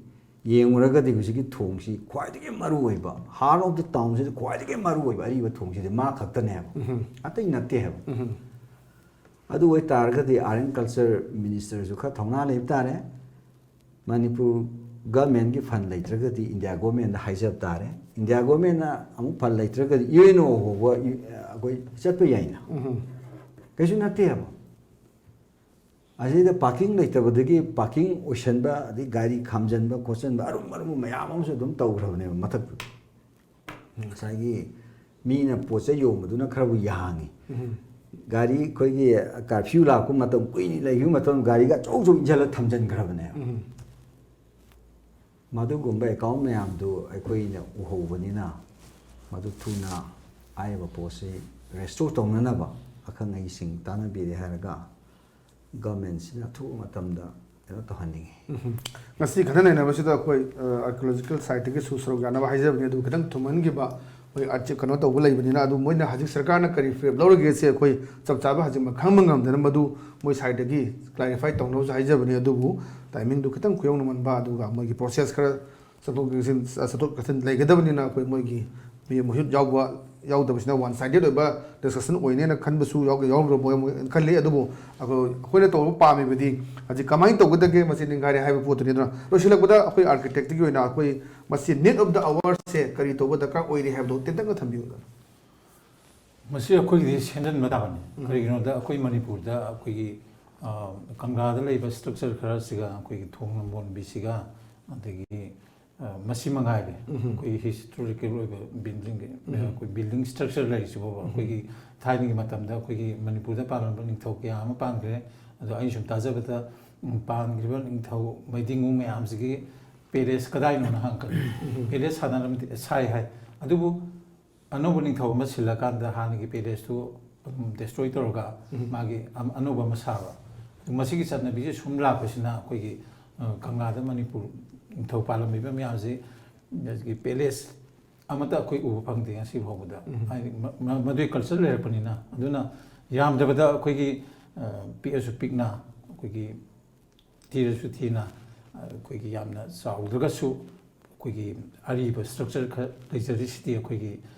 ꯌꯦꯡꯉꯨꯔꯒꯗꯤ ꯍꯧꯖꯤꯛꯀꯤ ꯊꯣꯡꯁꯤ ꯈ꯭ꯋꯥꯏꯗꯒꯤ ꯃꯔꯨ ꯑꯣꯏꯕ, ꯍꯥꯔꯠ ꯑꯣꯐ ꯗ ꯇꯥꯎꯟꯁꯤꯗ ꯈ꯭ꯋꯥꯏꯗꯒꯤ ꯃꯔꯨ ꯑꯣꯏꯕ ꯑꯔꯤꯕ ꯊꯣꯡꯁꯤꯗꯤ ꯃꯥ ꯈꯛꯇꯅꯦꯕ꯫ ꯑꯇꯩ ꯅꯠꯇꯦ ꯍꯥꯏꯕ꯫ ꯑꯗꯨ ꯑꯣꯏꯇꯥꯔꯒꯗꯤ ꯑꯥꯔꯠ ꯑꯦꯟ ꯀꯜꯆꯔ ꯃꯤꯅꯤꯁꯇꯔꯁꯨ ꯈꯔ ꯊꯧꯅꯥ ꯂꯩꯕ ꯇꯥꯔꯦ꯫ ꯃꯅꯤꯄꯨꯔ ꯒꯚꯔꯟꯃꯦꯟꯒꯤ ꯐꯟ ꯂꯩꯇ꯭ꯔꯒꯗꯤ ꯏꯟꯗꯤꯌꯥ ꯒꯚꯔꯟꯃꯦꯟꯗ ꯍꯥꯏꯖꯕ ꯇꯥꯔꯦ꯫ ꯏꯟꯗꯤꯌꯥ ꯒꯚꯔꯟꯃꯦꯟꯅ ꯑꯃꯨꯛ ꯐꯟ ꯂꯩꯇ꯭ꯔꯒꯗꯤ ꯌꯨ ꯑꯦꯟ ꯑꯣ ꯐꯥꯎꯕ ꯌꯨ-, ꯑꯩꯈꯣꯏ ꯆꯠꯄ ꯌꯥꯏꯅ꯫ ꯀꯩꯁꯨ ꯅꯠꯇꯦ ꯍꯥꯏꯕ꯫ ꯑꯁꯤꯗ ꯄꯥꯔꯀꯤꯡ ꯂꯩꯇꯕꯗꯒꯤ ꯄꯥꯔꯀꯤꯡ ꯑꯣꯏꯁꯟꯕ, ꯑꯗꯩ ꯒꯥꯔꯤ ꯈꯥꯝꯖꯟꯕ ꯈꯣꯠꯆꯟꯕ, ꯑꯔꯨꯝ ꯑꯔꯨꯝꯕ ꯃꯌꯥꯝ ꯑꯃꯁꯨ ꯑꯗꯨꯝ ꯇꯧꯈ꯭ꯔꯕꯅꯦꯕ ꯃꯊꯛꯇꯨꯗ꯫ ꯉꯁꯥꯏꯒꯤ ꯃꯤꯅ ꯄꯣꯠ ꯆꯩ ꯌꯣꯟꯕꯗꯨꯅ ꯈꯔꯕꯨ ꯌꯥꯡꯉꯤ꯫ ꯒꯥꯔꯤ ꯑꯩꯈꯣꯏꯒꯤ ꯀꯥꯔꯐ꯭ꯌꯨ ꯂꯥꯛꯄ ꯃꯇꯝ, ꯀꯨꯏꯅ ꯂꯩꯈꯤꯕ ꯃꯇꯝ ꯒꯥꯔꯤꯒ ꯑꯆꯧ ꯑꯆꯧ ꯏꯟꯁꯤꯜꯂ ꯊꯝꯖꯤꯟꯈ꯭ꯔꯕꯅꯦꯕ꯫ ꯃꯗꯨꯒꯨꯝꯕ ꯑꯦꯀꯥꯎꯟ ꯃꯌꯥꯝꯗꯨ ꯑꯩꯈꯣꯏꯅ ꯎꯍꯧꯕꯅꯤꯅ ꯃꯗꯨ ꯊꯨꯅ ꯍꯥꯏꯔꯤꯕ ꯄꯣꯠꯁꯤ ꯔꯦꯁꯇꯣꯔ ꯇꯧꯅꯅꯕ ꯑꯈꯪ ꯑꯍꯩꯁꯤꯡ ꯇꯥꯟꯅꯕꯤꯔꯦ ꯍꯥꯏꯔꯒ ꯒꯚꯔꯟꯃꯦꯟꯁꯤꯅ ꯑꯊꯨꯕ ꯃꯇꯝꯗ ꯀꯩꯅꯣ ꯇꯧꯍꯟꯅꯤꯡꯉꯤ꯫ ꯉꯁꯤ ꯈꯟꯅ ꯅꯩꯅꯕꯁꯤꯗ ꯑꯩꯈꯣꯏ ꯑꯥꯔꯀꯤꯑꯣꯂꯣꯖꯤꯀꯦꯜ ꯁꯥꯏꯠꯇꯒꯤꯁꯨ ꯁꯔꯨꯛ ꯌꯥꯅꯕ ꯍꯥꯏꯖꯕꯅꯤ, ꯑꯗꯨ ꯈꯤꯇꯪ ꯊꯨꯝꯍꯟꯈꯤꯕ ꯑꯩꯈꯣꯏ ꯑꯥꯔꯠꯁꯦ ꯀꯩꯅꯣ ꯇꯧꯕ ꯂꯩꯕꯅꯤꯅ, ꯑꯗꯨ ꯃꯣꯏꯅ ꯍꯧꯖꯤꯛ ꯁꯔꯀꯥꯔꯅ ꯀꯔꯤ ꯐꯤꯔꯦꯞ ꯂꯧꯔꯒꯦꯁꯦ ꯑꯩꯈꯣꯏ ꯆꯞ ꯆꯥꯕ ꯍꯧꯖꯤꯛꯃꯛ ꯈꯪꯕ ꯉꯝꯗꯅ ꯃꯗꯨ ꯃꯣꯏ ꯁꯥꯏꯠꯇꯒꯤ ꯀ꯭ꯂꯥꯔꯤꯐꯥꯏ ꯇꯧꯅꯕꯁꯨ ꯍꯥꯏꯖꯕꯅꯤ꯫ ꯑꯗꯨꯕꯨ ꯇꯥꯏꯃꯤꯡꯗꯨ ꯈꯤꯇꯪ ꯈꯨꯌꯧꯅꯃꯟꯕ, ꯑꯗꯨꯒ ꯃꯣꯏꯒꯤ ꯄ꯭ꯔꯣꯁꯦꯁ ꯈꯔ ꯆꯠꯊꯣꯛ ꯆꯠꯁꯤꯟ, ꯆꯠꯊꯣꯛ ꯆꯠꯁꯤꯟ ꯂꯩꯒꯗꯕꯅꯤꯅ ꯑꯩꯈꯣꯏ ꯃꯣꯏꯒꯤ ꯃꯤ ꯃꯍꯨꯠ ꯌꯥꯎꯕ ꯌꯥꯎꯗꯕꯁꯤꯅ ꯋꯥꯟ ꯁꯥꯏꯗꯦꯠ ꯑꯣꯏꯕ ꯗꯤꯁꯀꯁꯟ ꯑꯣꯏꯅꯦꯅ ꯈꯟꯕꯁꯨ ꯌꯥꯎꯒ- ꯌꯥꯎꯔꯝꯃꯣꯏ ꯈꯜꯂꯤ꯫ ꯑꯗꯨꯕꯨ ꯑꯩꯈꯣꯏ, ꯑꯩꯈꯣꯏꯅ ꯇꯧꯕ ꯄꯥꯝꯃꯤꯕꯗꯤ ꯍꯧꯖꯤꯛ ꯀꯃꯥꯏꯅ ꯇꯧꯒꯗꯒꯦ, ꯃꯁꯤ ꯅꯤꯡꯈꯥꯏꯔꯦ ꯍꯥꯏꯕ ꯄꯣꯠꯇꯨꯅꯤ꯫ ꯑꯗꯨꯅ ꯂꯣꯏꯁꯤꯜꯂꯛꯄꯗ ꯑꯩꯈꯣꯏ ꯑꯥꯔꯀꯤꯇꯦꯛꯇꯒꯤ ꯑꯣꯏꯅ ꯑꯩꯈꯣꯏ ꯃꯁꯤ ꯅꯤꯗ ꯑꯣꯐ ꯗ ꯑꯋꯥꯔꯁꯦ ꯀꯔꯤ ꯇꯧꯕ ꯗꯔꯀꯥꯔ ꯑꯣꯏꯔꯤ ꯍꯥꯏꯕꯗꯣ ꯇꯦꯟꯇꯛꯅ ꯊꯝꯕꯤꯌꯨꯗꯅ꯫ ꯃꯁꯤ ꯑꯩꯈꯣꯏꯒꯤꯗꯤ ꯁꯦꯝꯖꯤꯟꯕ ꯇꯥꯕꯅꯤ꯫ ꯎꯝ꯫ ꯀꯔꯤꯒꯤꯅꯣꯗ ꯑꯩꯈꯣꯏ ꯃꯅꯤꯄꯨꯔꯗ ꯑꯩꯈꯣꯏꯒꯤ, ꯑ, ꯀꯪꯂꯥꯗ ꯂꯩꯕ ꯁ꯭ꯇ꯭ꯔꯛꯆꯔ ꯈꯔꯁꯤꯒ, ꯑꯩꯈꯣꯏꯒꯤ ꯊꯣꯡ ꯅꯝꯕꯣꯟꯕꯤꯁꯤꯒ, ꯑꯗꯒꯤ, ꯑ, ꯃꯁꯤ ꯃꯉꯥꯏꯔꯦ꯫ ꯎꯝ꯫ ꯑꯩꯈꯣꯏꯒꯤ ꯍꯤꯁꯇꯣꯔꯤꯀꯦꯜ ꯑꯣꯏꯕ ꯕꯤꯜꯗꯤꯡ, ꯎꯝ꯫ ꯑꯩꯈꯣꯏ ꯕꯤꯜꯗꯤꯡ ꯁ꯭ꯇ꯭ꯔꯛꯆꯔ ꯂꯩꯔꯤꯁꯤꯕꯨ ꯎꯝ꯫ ꯑꯩꯈꯣꯏꯒꯤ ꯊꯥꯏꯅꯒꯤ ꯃꯇꯝꯗ ꯑꯩꯈꯣꯏꯒꯤ ꯃꯅꯤꯄꯨꯔꯗ ꯄꯥꯜꯂꯝꯕ ꯅꯤꯡꯊꯧ ꯀꯌꯥ ꯑꯃ ꯄꯥꯟꯈ꯭ꯔꯦ꯫ ꯑꯗꯣ ꯑꯩꯅ ꯁꯨꯝ ꯇꯥꯖꯕꯗ, ꯎꯝ, ꯄꯥꯟꯈ꯭ꯔꯤꯕ ꯅꯤꯡꯊꯧ ꯃꯩꯗꯤꯡꯉꯨ ꯃꯌꯥꯝꯁꯤꯒꯤ ꯄꯦꯂꯦꯁ ꯀꯗꯥꯏꯅꯣꯅ ꯍꯪꯉꯛꯀꯅꯤ꯫ ꯎꯝ꯫ ꯄꯦꯂꯦꯁ ꯁꯥꯟꯅꯔꯝꯗꯤ ꯁꯥꯏ ꯍꯥꯏ꯫ ꯑꯗꯨꯕꯨ ꯑꯅꯧꯕ ꯅꯤꯡꯊꯧ ꯑꯃ ꯁꯤꯜꯂꯀꯥꯟꯗ ꯍꯥꯟꯅꯒꯤ ꯄꯦꯂꯦꯁꯇꯨ ꯑꯗꯨꯝ ꯗꯦꯁꯇ꯭ꯔꯣꯏ ꯇꯧꯔꯒ ꯎꯝ꯫ ꯃꯥꯒꯤ ꯑꯝ-, ꯑꯅꯧꯕ ꯑꯃ ꯁꯥꯕ꯫ ꯃꯁꯤꯒꯤ ꯆꯠꯅꯕꯤꯁꯦ ꯁꯨꯝ ꯂꯥꯛꯄꯁꯤꯅ ꯑꯩꯈꯣꯏꯒꯤ, ꯑ, ꯀꯪꯂꯥꯗ ꯃꯅꯤꯄꯨꯔ ꯅꯤꯡꯊꯧ ꯄꯥꯜꯂꯝꯃꯤꯕ ꯃꯌꯥꯝꯁꯤ, ꯑꯗꯒꯤ ꯄꯦꯂꯦꯁ ꯑꯃꯠꯇ ꯑꯩꯈꯣꯏ ꯎꯕ ꯐꯪꯗꯦ ꯉꯁꯤ ꯐꯥꯎꯕꯗ꯫ ꯎꯝ꯫ ꯍꯥꯏꯗꯤ ꯃ-, ꯃ-, ꯃꯗꯨꯒꯤ ꯀꯜꯆꯔ ꯂꯩꯔꯛꯄꯅꯤꯅ꯫ ꯑꯗꯨꯅ ꯌꯥꯝꯗ꯭ꯔꯕꯗ ꯑꯩꯈꯣꯏꯒꯤ, ꯑ, ꯄꯤꯛꯑꯁꯨ ꯄꯤꯛꯅ, ꯑꯩꯈꯣꯏꯒꯤ ꯊꯤꯔꯁꯨ ꯊꯤꯅ, ꯑꯩꯈꯣꯏꯒꯤ ꯌꯥꯝꯅ ꯆꯥꯎꯗ꯭ꯔꯒꯁꯨ ꯑꯩꯈꯣꯏꯒꯤ ꯑꯔꯤꯕ ꯁ꯭ꯇ꯭ꯔꯛꯆꯔ ꯈꯔ ꯂꯩꯖꯔꯤꯁꯤꯗꯤ ꯑꯩꯈꯣꯏꯒꯤ,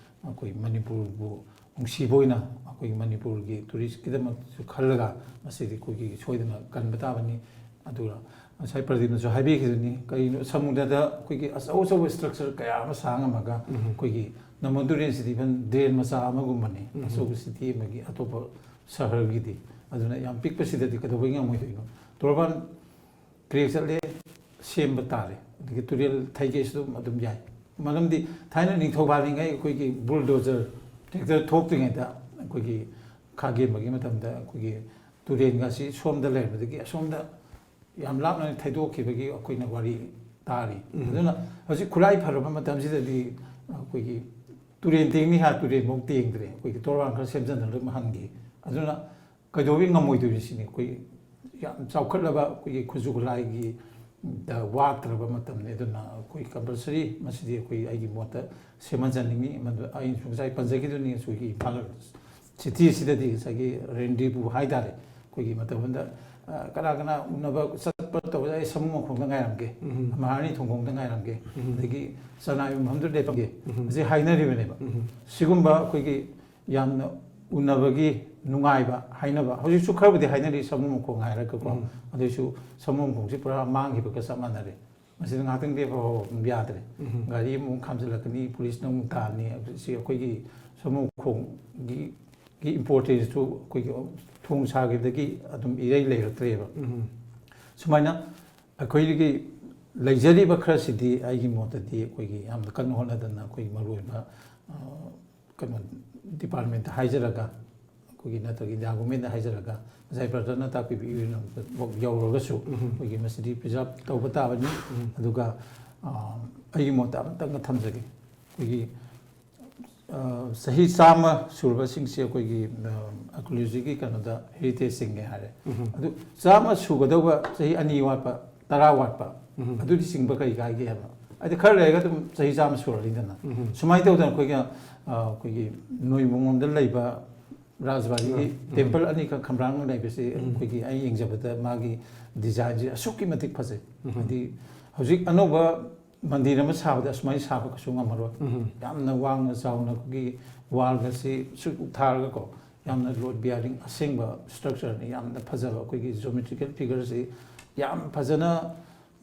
ꯑꯩꯈꯣꯏ ꯃꯅꯤꯄꯨꯔꯕꯨ ꯅꯨꯡꯁꯤꯕ ꯑꯣꯏꯅ ꯑꯩꯈꯣꯏꯒꯤ ꯃꯅꯤꯄꯨꯔꯒꯤ ꯇꯨꯔꯤꯁꯀꯤꯗꯃꯛꯇꯁꯨ ꯈꯜꯂꯒ ꯃꯁꯤꯗꯤ ꯑꯩꯈꯣꯏꯒꯤ ꯁꯣꯏꯗꯅ ꯀꯟꯕ ꯇꯥꯕꯅꯤ꯫ ꯑꯗꯨꯒ ꯉꯁꯥꯏ ꯄ꯭ꯔꯗꯤꯞꯅꯁꯨ ꯍꯥꯏꯕꯤꯈꯤꯗꯨꯅꯤ, ꯀꯔꯤꯅꯣ ꯁꯃꯨꯗ꯭ꯔꯗ ꯑꯩꯈꯣꯏꯒꯤ ꯑꯆꯧ ꯑꯆꯧꯕ ꯁ꯭ꯇ꯭ꯔꯛꯆꯔ ꯀꯌꯥ ꯑꯃ ꯁꯥ ꯉꯝꯃꯒ ꯎꯝ꯫ ꯑꯩꯈꯣꯏꯒꯤ ꯅꯝꯕꯣꯜ ꯇꯨꯔꯦꯜꯁꯤꯗꯤ ꯏꯚꯟ ꯗ꯭ꯔꯦꯟ ꯃꯆꯥ ꯑꯃꯒꯨꯝꯕꯅꯤ, ꯎꯝ꯫ ꯑꯆꯧꯕ ꯁꯤꯇꯤ ꯑꯃꯒꯤ ꯑꯇꯣꯞꯄ ꯁꯍꯔꯒꯤꯗꯤ꯫ ꯑꯗꯨꯅ ꯌꯥꯝ ꯄꯤꯛꯄꯁꯤꯗꯗꯤ ꯀꯩꯗꯧꯕꯩ ꯉꯝꯃꯣꯏꯗꯣꯏꯅꯣ? ꯇꯣꯔꯕꯥꯟ ꯀ꯭ꯔꯦꯛ ꯆꯠꯂꯦ, ꯁꯦꯝꯕ ꯇꯥꯔꯦ꯫ ꯑꯗꯒꯤ ꯇꯨꯔꯦꯜ ꯊꯩꯒꯦꯁꯨ ꯑꯗꯨꯝ, ꯑꯗꯨꯝ ꯌꯥꯏ꯫ ꯃꯔꯝꯗꯤ ꯊꯥꯏꯅ ꯅꯤꯡꯊꯧ ꯄꯥꯜꯂꯤꯉꯩ ꯑꯩꯈꯣꯏꯒꯤ ꯕꯨꯜꯗꯣꯖꯔ, ꯇ꯭ꯔꯦꯛꯇꯔ ꯊꯣꯛꯇ꯭ꯔꯤꯉꯩꯗ ꯑꯩꯈꯣꯏꯒꯤ ꯈꯥꯒꯦꯝꯕꯒꯤ ꯃꯇꯝꯗ ꯑꯩꯈꯣꯏꯒꯤ ꯇꯨꯔꯦꯜꯒꯁꯤ ꯁꯣꯝꯗ ꯂꯩꯔꯝꯕꯗꯒꯤ ꯑꯁꯣꯝꯗ ꯌꯥꯝ ꯂꯥꯞꯅ ꯊꯩꯗꯣꯛꯈꯤꯕꯒꯤ ꯑꯩꯈꯣꯏꯅ ꯋꯥꯔꯤ ꯇꯥꯔꯤ꯫ ꯎꯝ꯫ ꯑꯗꯨꯅ ꯍꯧꯖꯤꯛ ꯈꯨꯠꯂꯥꯏ ꯐꯔꯕ ꯃꯇꯝꯁꯤꯗꯗꯤ ꯑꯩꯈꯣꯏꯒꯤ ꯇꯨꯔꯦꯟ ꯇꯦꯡꯅꯤ ꯍꯥꯏꯔ ꯇꯨꯔꯦꯟꯐꯧ ꯇꯦꯡꯗ꯭ꯔꯦ, ꯑꯩꯈꯣꯏꯒꯤ ꯇꯣꯔꯕꯥꯟ ꯈꯔ ꯁꯦꯝꯖꯤꯟꯗꯅ ꯑꯗꯨꯝ ꯍꯟꯈꯤ꯫ ꯑꯗꯨꯅ ꯀꯩꯗꯧꯕꯩ ꯉꯝꯃꯣꯏꯗꯣꯏꯅꯣ ꯁꯤꯅꯤ꯫ ꯑꯩꯈꯣꯏ ꯌꯥꯝ ꯆꯥꯎꯈꯠꯂꯕ ꯑꯩꯈꯣꯏꯒꯤ ꯈꯨꯠꯁꯨ ꯈꯨꯠꯂꯥꯏꯒꯤ ꯗ ꯋꯥꯠꯇ꯭ꯔꯕ ꯃꯇꯝꯅꯤ꯫ ꯑꯗꯨꯅ ꯑꯩꯈꯣꯏ ꯀꯝꯄꯜꯁꯔꯤ ꯃꯁꯤꯗꯤ ꯑꯩꯈꯣꯏ, ꯑꯩꯒꯤ ꯃꯣꯠꯇ ꯁꯦꯝꯍꯟꯖꯅꯤꯡꯉꯤ꯫ ꯃꯗꯨ ꯑꯩꯅꯁꯨ ꯉꯁꯥꯏ ꯄꯟꯖꯈꯤꯗꯨꯅꯤ, ꯑꯩꯈꯣꯏꯒꯤ ꯏꯝꯐꯥꯜ ꯁꯤꯇꯤꯁꯤꯗꯗꯤ ꯉꯁꯥꯏꯒꯤ ꯔꯦꯟꯗꯤꯕꯨ ꯍꯥꯏ ꯇꯥꯔꯦ, ꯑꯩꯈꯣꯏꯒꯤ ꯃꯇꯝ ꯑꯃꯗ ꯑ, ꯀꯅꯥ ꯀꯅꯥ ꯎꯅꯕ ꯆꯠꯄ ꯇꯧꯕꯗ ꯑꯩ ꯁꯃꯨ ꯃꯈꯣꯡꯗ ꯉꯥꯏꯔꯝꯒꯦ, ꯎꯝ꯫ ꯃꯍꯥꯔꯥꯅꯤ ꯊꯣꯡꯈꯣꯡꯗ ꯉꯥꯏꯔꯝꯒꯦ, ꯎꯝ꯫ ꯑꯗꯒꯤ ꯆꯅꯥꯏꯕ ꯃꯐꯝꯗꯨꯗ ꯂꯦꯞꯄꯝꯒꯦ, ꯎꯝ꯫ ꯑꯁꯤ ꯍꯥꯏꯅꯔꯤꯕꯅꯦꯕ꯫ ꯎꯝ꯫ ꯁꯤꯒꯨꯝꯕ ꯑꯩꯈꯣꯏꯒꯤ ꯌꯥꯝꯅ ꯎꯅꯕꯒꯤ ꯅꯨꯡꯉꯥꯏꯕ ꯍꯥꯏꯅꯕ, ꯍꯧꯖꯤꯛꯁꯨ ꯈꯔꯕꯨꯗꯤ ꯍꯥꯏꯅꯔꯤ ꯁꯃꯨ ꯃꯈꯣꯡ ꯍꯥꯏꯔꯒꯀꯣ, ꯎꯝ꯫ ꯑꯗꯨꯏꯁꯨ ꯁꯃꯨ ꯃꯈꯣꯡꯁꯤ ꯄꯨꯔꯥ ꯃꯥꯡꯈꯤꯕꯒ ꯆꯞ ꯃꯥꯟꯅꯔꯦ꯫ ꯃꯁꯤꯗ ꯉꯥꯏꯍꯥꯛꯇꯪ ꯂꯦꯞꯄ ꯐꯥꯎꯕ ꯑꯗꯨꯝ ꯌꯥꯗ꯭ꯔꯦ꯫ ꯎꯝ꯫ ꯒꯥꯔꯤ ꯑꯃꯨꯛ ꯈꯥꯝꯖꯤꯜꯂꯛꯀꯅꯤ, ꯄꯨꯂꯤꯁꯅ ꯑꯃꯨꯛ ꯇꯥꯅꯤ꯫ ꯁꯤ ꯑꯩꯈꯣꯏꯒꯤ ꯁꯃꯨ ꯈꯣꯡꯒꯤ ꯒꯤ importanceꯇꯨ ꯑꯩꯈꯣꯏꯒꯤ ꯊꯣꯡ ꯁꯥꯈꯤꯕꯗꯒꯤ ꯑꯗꯨꯝ ꯏꯔꯩ ꯂꯩꯔꯛꯇ꯭ꯔꯦꯕ꯫ ꯎꯝ꯫ ꯁꯨꯃꯥꯏꯅ ꯑꯩꯈꯣꯏꯒꯤ ꯂꯩꯖꯔꯤꯕ ꯈꯔꯁꯤꯗꯤ ꯑꯩꯒꯤ ꯃꯣꯠꯇꯗꯤ ꯑꯩꯈꯣꯏꯒꯤ ꯌꯥꯝꯅ ꯀꯟꯅ ꯍꯣꯠꯅꯗꯅ ꯑꯩꯈꯣꯏꯒꯤ ꯃꯔꯨꯑꯣꯏꯕ, ꯑ, ꯀꯩꯅꯣ, departmentꯇ ꯍꯥꯏꯖꯔꯒ, ꯑꯩꯈꯣꯏꯒꯤ ꯅꯠꯇ꯭ꯔꯒ India governmentꯇ ꯍꯥꯏꯖꯔꯒ, ꯉꯁꯥꯏ brotherꯅ ꯇꯥꯛꯄꯤꯕ ꯌꯧꯔꯒꯁꯨ ꯎꯝ꯫ ꯑꯩꯈꯣꯏꯒꯤ ꯃꯁꯤꯗꯤ preserve ꯇꯧꯕ ꯇꯥꯕꯅꯤ꯫ ꯎꯝ꯫ ꯑꯗꯨꯒ, ꯑ, ꯑꯩꯒꯤ ꯃꯣꯠꯇ ꯑꯃꯇꯪꯒ ꯊꯝꯖꯒꯦ꯫ ꯑꯩꯈꯣꯏꯒꯤ, ꯑ, ꯆꯍꯤ ꯆꯥꯝꯃ ꯁꯨꯔꯕꯁꯤꯡꯁꯦ ꯑꯩꯈꯣꯏꯒꯤ, ꯑ, archaeologyꯒꯤ ꯀꯩꯅꯣꯗ heritageꯆꯤꯡꯉꯦ ꯍꯥꯏꯔꯦ꯫ ꯎꯝ꯫ ꯑꯗꯨ ꯆꯥꯝꯃ ꯁꯨꯒꯗꯧꯕ ꯆꯍꯤ ꯑꯅꯤ ꯋꯥꯠꯄ, ꯇꯔꯥ ꯋꯥꯠꯄ, ꯎꯝ꯫ ꯑꯗꯨꯗꯤ ꯆꯤꯡꯕ ꯀꯔꯤ ꯀꯥꯏꯒꯦ ꯍꯥꯏꯕ? ꯍꯥꯏꯗꯤ ꯈꯔ ꯂꯩꯔꯒ ꯑꯗꯨꯝ ꯆꯍꯤ ꯆꯥꯝꯃ ꯁꯨꯔꯅꯤꯗꯅ꯫ ꯎꯝ꯫ ꯁꯨꯃꯥꯏꯅ ꯇꯧꯗꯅ ꯑꯩꯈꯣꯏꯒꯤ, ꯑ, ꯑꯩꯈꯣꯏꯒꯤ ꯅꯣꯏꯕꯨꯡꯂꯣꯝꯗ ꯂꯩꯕ ꯔꯥꯖꯕꯥꯔꯤꯒꯤ ꯎꯝ꯫ temple ꯑꯅꯤꯈꯛ ꯈꯝꯕ꯭ꯔꯥꯡ ꯂꯩꯕꯁꯤ ꯎꯝ꯫ ꯑꯩꯈꯣꯏꯒꯤ ꯑꯩ ꯌꯦꯡꯖꯕꯗ ꯃꯥꯒꯤ designꯁꯤ ꯑꯁꯨꯛꯀꯤ ꯃꯇꯤꯛ ꯐꯖꯩ꯫ ꯎꯝ꯫ ꯍꯥꯏꯗꯤ ꯍꯧꯖꯤꯛ ꯑꯅꯧꯕ ꯃꯟꯗꯤꯔ ꯑꯃ ꯁꯥꯕꯗ ꯑꯁꯨꯃꯥꯏꯅ ꯁꯥꯕ ꯀꯩꯁꯨ ꯉꯝꯃꯔꯣꯏ꯫ ꯎꯝ꯫ ꯌꯥꯝꯅ ꯋꯥꯡꯅ ꯆꯥꯎꯅ ꯑꯩꯈꯣꯏꯒꯤ wallꯒꯁꯤ ꯁꯨꯛ ꯊꯥꯔꯒꯀꯣ, ꯌꯥꯝꯅ load bearing ꯑꯁꯦꯡꯕ structureꯅꯤ, ꯌꯥꯝꯅ ꯐꯖꯕ ꯑꯩꯈꯣꯏꯒꯤ geometrical figureꯁꯤ ꯌꯥꯝ ꯐꯖꯅ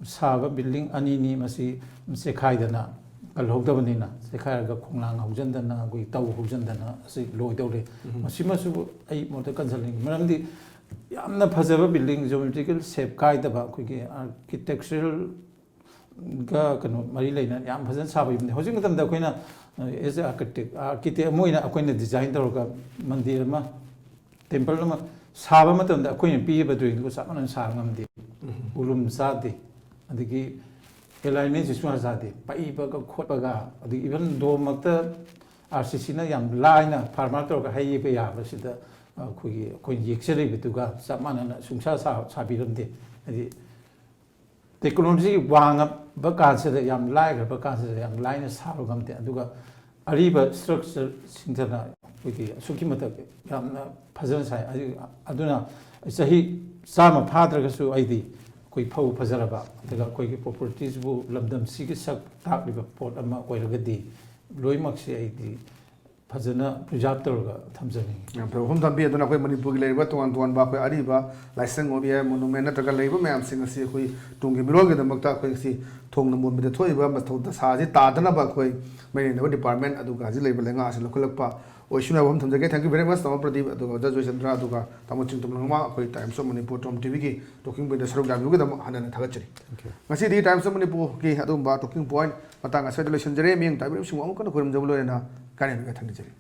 ꯁꯥꯕ building ꯑꯅꯤꯅꯤ꯫ ꯃꯁꯤ ꯆꯦꯈꯥꯏꯗꯅ ꯀꯜꯍꯧꯗꯕꯅꯤꯅ, ꯆꯦꯈꯥꯏꯔꯒ ꯈꯣꯡꯅꯥꯡ ꯍꯧꯖꯤꯟꯗꯅ, ꯑꯩꯈꯣꯏ ꯇꯧ ꯍꯧꯖꯤꯟꯗꯅ ꯑꯁꯤ ꯂꯣꯏꯗꯧꯔꯦ꯫ ꯎꯝ꯫ ꯃꯁꯤꯃꯁꯨ ꯑꯩ ꯃꯣꯠꯇ ꯀꯟꯖꯅꯤꯡꯉꯤ, ꯃꯔꯝꯗꯤ ꯌꯥꯝꯅ ꯐꯖꯕ building, geometrical shape ꯀꯥꯏꯗꯕ, ꯑꯩꯈꯣꯏꯒꯤ architectural ꯒ ꯀꯩꯅꯣ ꯃꯔꯤ ꯂꯩꯅ ꯌꯥꯝ ꯐꯖꯅ ꯁꯥꯕ ꯌꯨꯝꯅꯤ꯫ ꯍꯧꯖꯤꯛ ꯃꯇꯝꯗ ꯑꯩꯈꯣꯏꯅ, as a architect, architect ꯑꯃ ꯑꯣꯏꯅ ꯑꯩꯈꯣꯏꯅ design ꯇꯧꯔꯒ ꯃꯟꯗꯤꯔ ꯑꯃ, temple ꯑꯃ ꯁꯥꯕ ꯃꯇꯝꯗ ꯑꯩꯈꯣꯏꯅ ꯄꯤꯔꯤꯕ drawingꯗꯨꯒ ꯆꯞ ꯃꯥꯟꯅꯅ ꯁꯥꯕ ꯉꯝꯗꯦ꯫ ꯎꯝ꯫ ꯎꯔꯨꯝ ꯆꯥꯗꯦ, ꯑꯗꯒꯤ alignmentꯁꯤ ꯁꯨꯡꯌꯥ ꯆꯥꯗꯦ, ꯄꯩꯕꯒ ꯈꯣꯠꯄꯒ, ꯑꯗꯒꯤ even ꯗꯣꯝꯃꯛꯇ RCCꯅ ꯌꯥꯝ ꯂꯥꯏꯅ farmer ꯇꯧꯔꯒ ꯍꯩꯕ ꯌꯥꯕꯁꯤꯗ ꯑꯩꯈꯣꯏꯒꯤ, ꯑꯩꯈꯣꯏꯅ ꯌꯦꯛꯆꯔꯤꯕꯗꯨꯒ ꯆꯞ ꯃꯥꯟꯅꯅ ꯁꯨꯡꯁꯥ ꯁꯥ-, ꯁꯥꯕꯤꯔꯝꯗꯦ꯫ ꯍꯥꯏꯗꯤ technology ꯋꯥꯡꯉꯕ ꯀꯥꯟꯁꯤꯗ, ꯌꯥꯝ ꯂꯥꯏꯈ꯭ꯔꯕ ꯀꯥꯟꯁꯤꯗ ꯌꯥꯝ ꯂꯥꯏꯅ ꯁꯥꯕ ꯉꯝꯗꯦ꯫ ꯑꯗꯨꯒ ꯑꯔꯤꯕ structureꯁꯤꯡꯗꯅ ꯑꯩꯈꯣꯏꯒꯤ ꯑꯁꯨꯛꯀꯤ ꯃꯇꯤꯛ ꯌꯥꯝꯅ ꯐꯖꯅ ꯁꯥꯏ꯫ ꯑꯗꯨ-, ꯑꯗꯨꯅ ꯆꯍꯤ ꯆꯥꯝꯃ ꯐꯥꯗ꯭ꯔꯒꯁꯨ ꯑꯩꯗꯤ ꯑꯩꯈꯣꯏ ꯐꯧ ꯐꯖꯔꯕ, ꯑꯗꯨꯒ ꯑꯩꯈꯣꯏꯒꯤ ꯄ꯭ꯔꯣꯄꯔꯇꯤꯁꯤꯕꯨ ꯂꯝꯗꯝꯁꯤꯒꯤ ꯁꯛ ꯇꯥꯛꯂꯤꯕ ꯄꯣꯠ ꯑꯃ ꯑꯣꯏꯔꯒꯗꯤ ꯂꯣꯏꯅꯃꯛꯁꯦ ꯑꯩꯗꯤ ꯐꯖꯅ ꯄ꯭ꯔꯤꯖꯥꯕ ꯇꯧꯔꯒ ꯊꯝꯖꯅꯤꯡꯉꯤ꯫ ꯌꯥꯝ ꯐꯩ꯫ ꯋꯥꯐꯝ ꯊꯝꯕꯤ꯫ ꯑꯗꯨꯅ ꯑꯩꯈꯣꯏ ꯃꯅꯤꯄꯨꯔꯒꯤ ꯂꯩꯔꯤꯕ ꯇꯣꯉꯥꯟ ꯇꯣꯉꯥꯟꯕ ꯑꯩꯈꯣꯏ ꯑꯔꯤꯕ ꯂꯥꯏꯁꯪ ꯑꯣꯏꯕ ꯌꯥꯏ, ꯃꯣꯅꯨꯃꯦꯟ ꯅꯠꯇ꯭ꯔꯒ ꯂꯩꯔꯤꯕ ꯃꯌꯥꯝꯁꯤꯡ ꯑꯁꯤ ꯑꯩꯈꯣꯏ ꯇꯨꯡꯒꯤ ꯃꯤꯔꯣꯜꯒꯤꯗꯃꯛꯇ ꯑꯩꯈꯣꯏ ꯉꯁꯤ ꯊꯣꯡꯅ ꯃꯣꯟꯕꯗ ꯊꯣꯛꯏꯕ ꯃꯊꯧ ꯗꯁꯥ ꯑꯁꯤ ꯇꯥꯗꯅꯕ ꯑꯩꯈꯣꯏ ꯃꯔꯤ ꯂꯩꯅꯕ ꯗꯤꯄꯥꯔꯠꯃꯦꯟ ꯑꯗꯨꯒ ꯍꯧꯖꯤꯛ ꯂꯩꯔꯤꯕ ꯂꯩꯉꯥꯛ ꯑꯁꯤ ꯂꯧꯈꯠꯂꯛꯄ ꯑꯣꯏꯁꯅꯨ ꯍꯥꯏꯕ ꯋꯥꯐꯝ ꯊꯝꯖꯒꯦ꯫ Thank you very much, ꯇꯥꯃꯣ ꯄ꯭ꯔꯗꯤꯞ ꯑꯗꯨꯒ ꯑꯣꯖꯥ ꯖꯣꯏꯆꯟꯗ꯭ꯔ ꯑꯗꯨꯒ ꯇꯥꯃꯣ ꯆꯤꯡꯇꯣꯝ ꯂꯪꯃꯥ, ꯑꯩꯈꯣꯏ Times of Manipur Tom TVꯒꯤ talking pointꯗ ꯁꯔꯨꯛ ꯌꯥꯕꯤꯕꯒꯤꯗꯃꯛ ꯍꯟꯅ ꯍꯟꯅ ꯊꯥꯒꯠꯆꯔꯤ꯫ ꯉꯁꯤꯗꯤ Times of Manipureꯒꯤ ꯑꯗꯨꯒꯨꯝꯕ talking point ꯃꯇꯥꯡ ꯑꯁ꯭ꯋꯥꯏꯗ ꯂꯣꯏꯁꯤꯟꯖꯔꯦ꯫ ꯃꯤꯌꯦꯡ ꯇꯥꯕꯤꯔꯤꯕꯁꯤꯡꯕꯨ ꯑꯃꯨꯛ ꯍꯟꯅ ꯈꯨꯔꯨꯝꯖꯕ ꯂꯣꯏꯅꯅ ꯀꯥꯏꯅ ꯊꯝꯖꯔꯤ꯫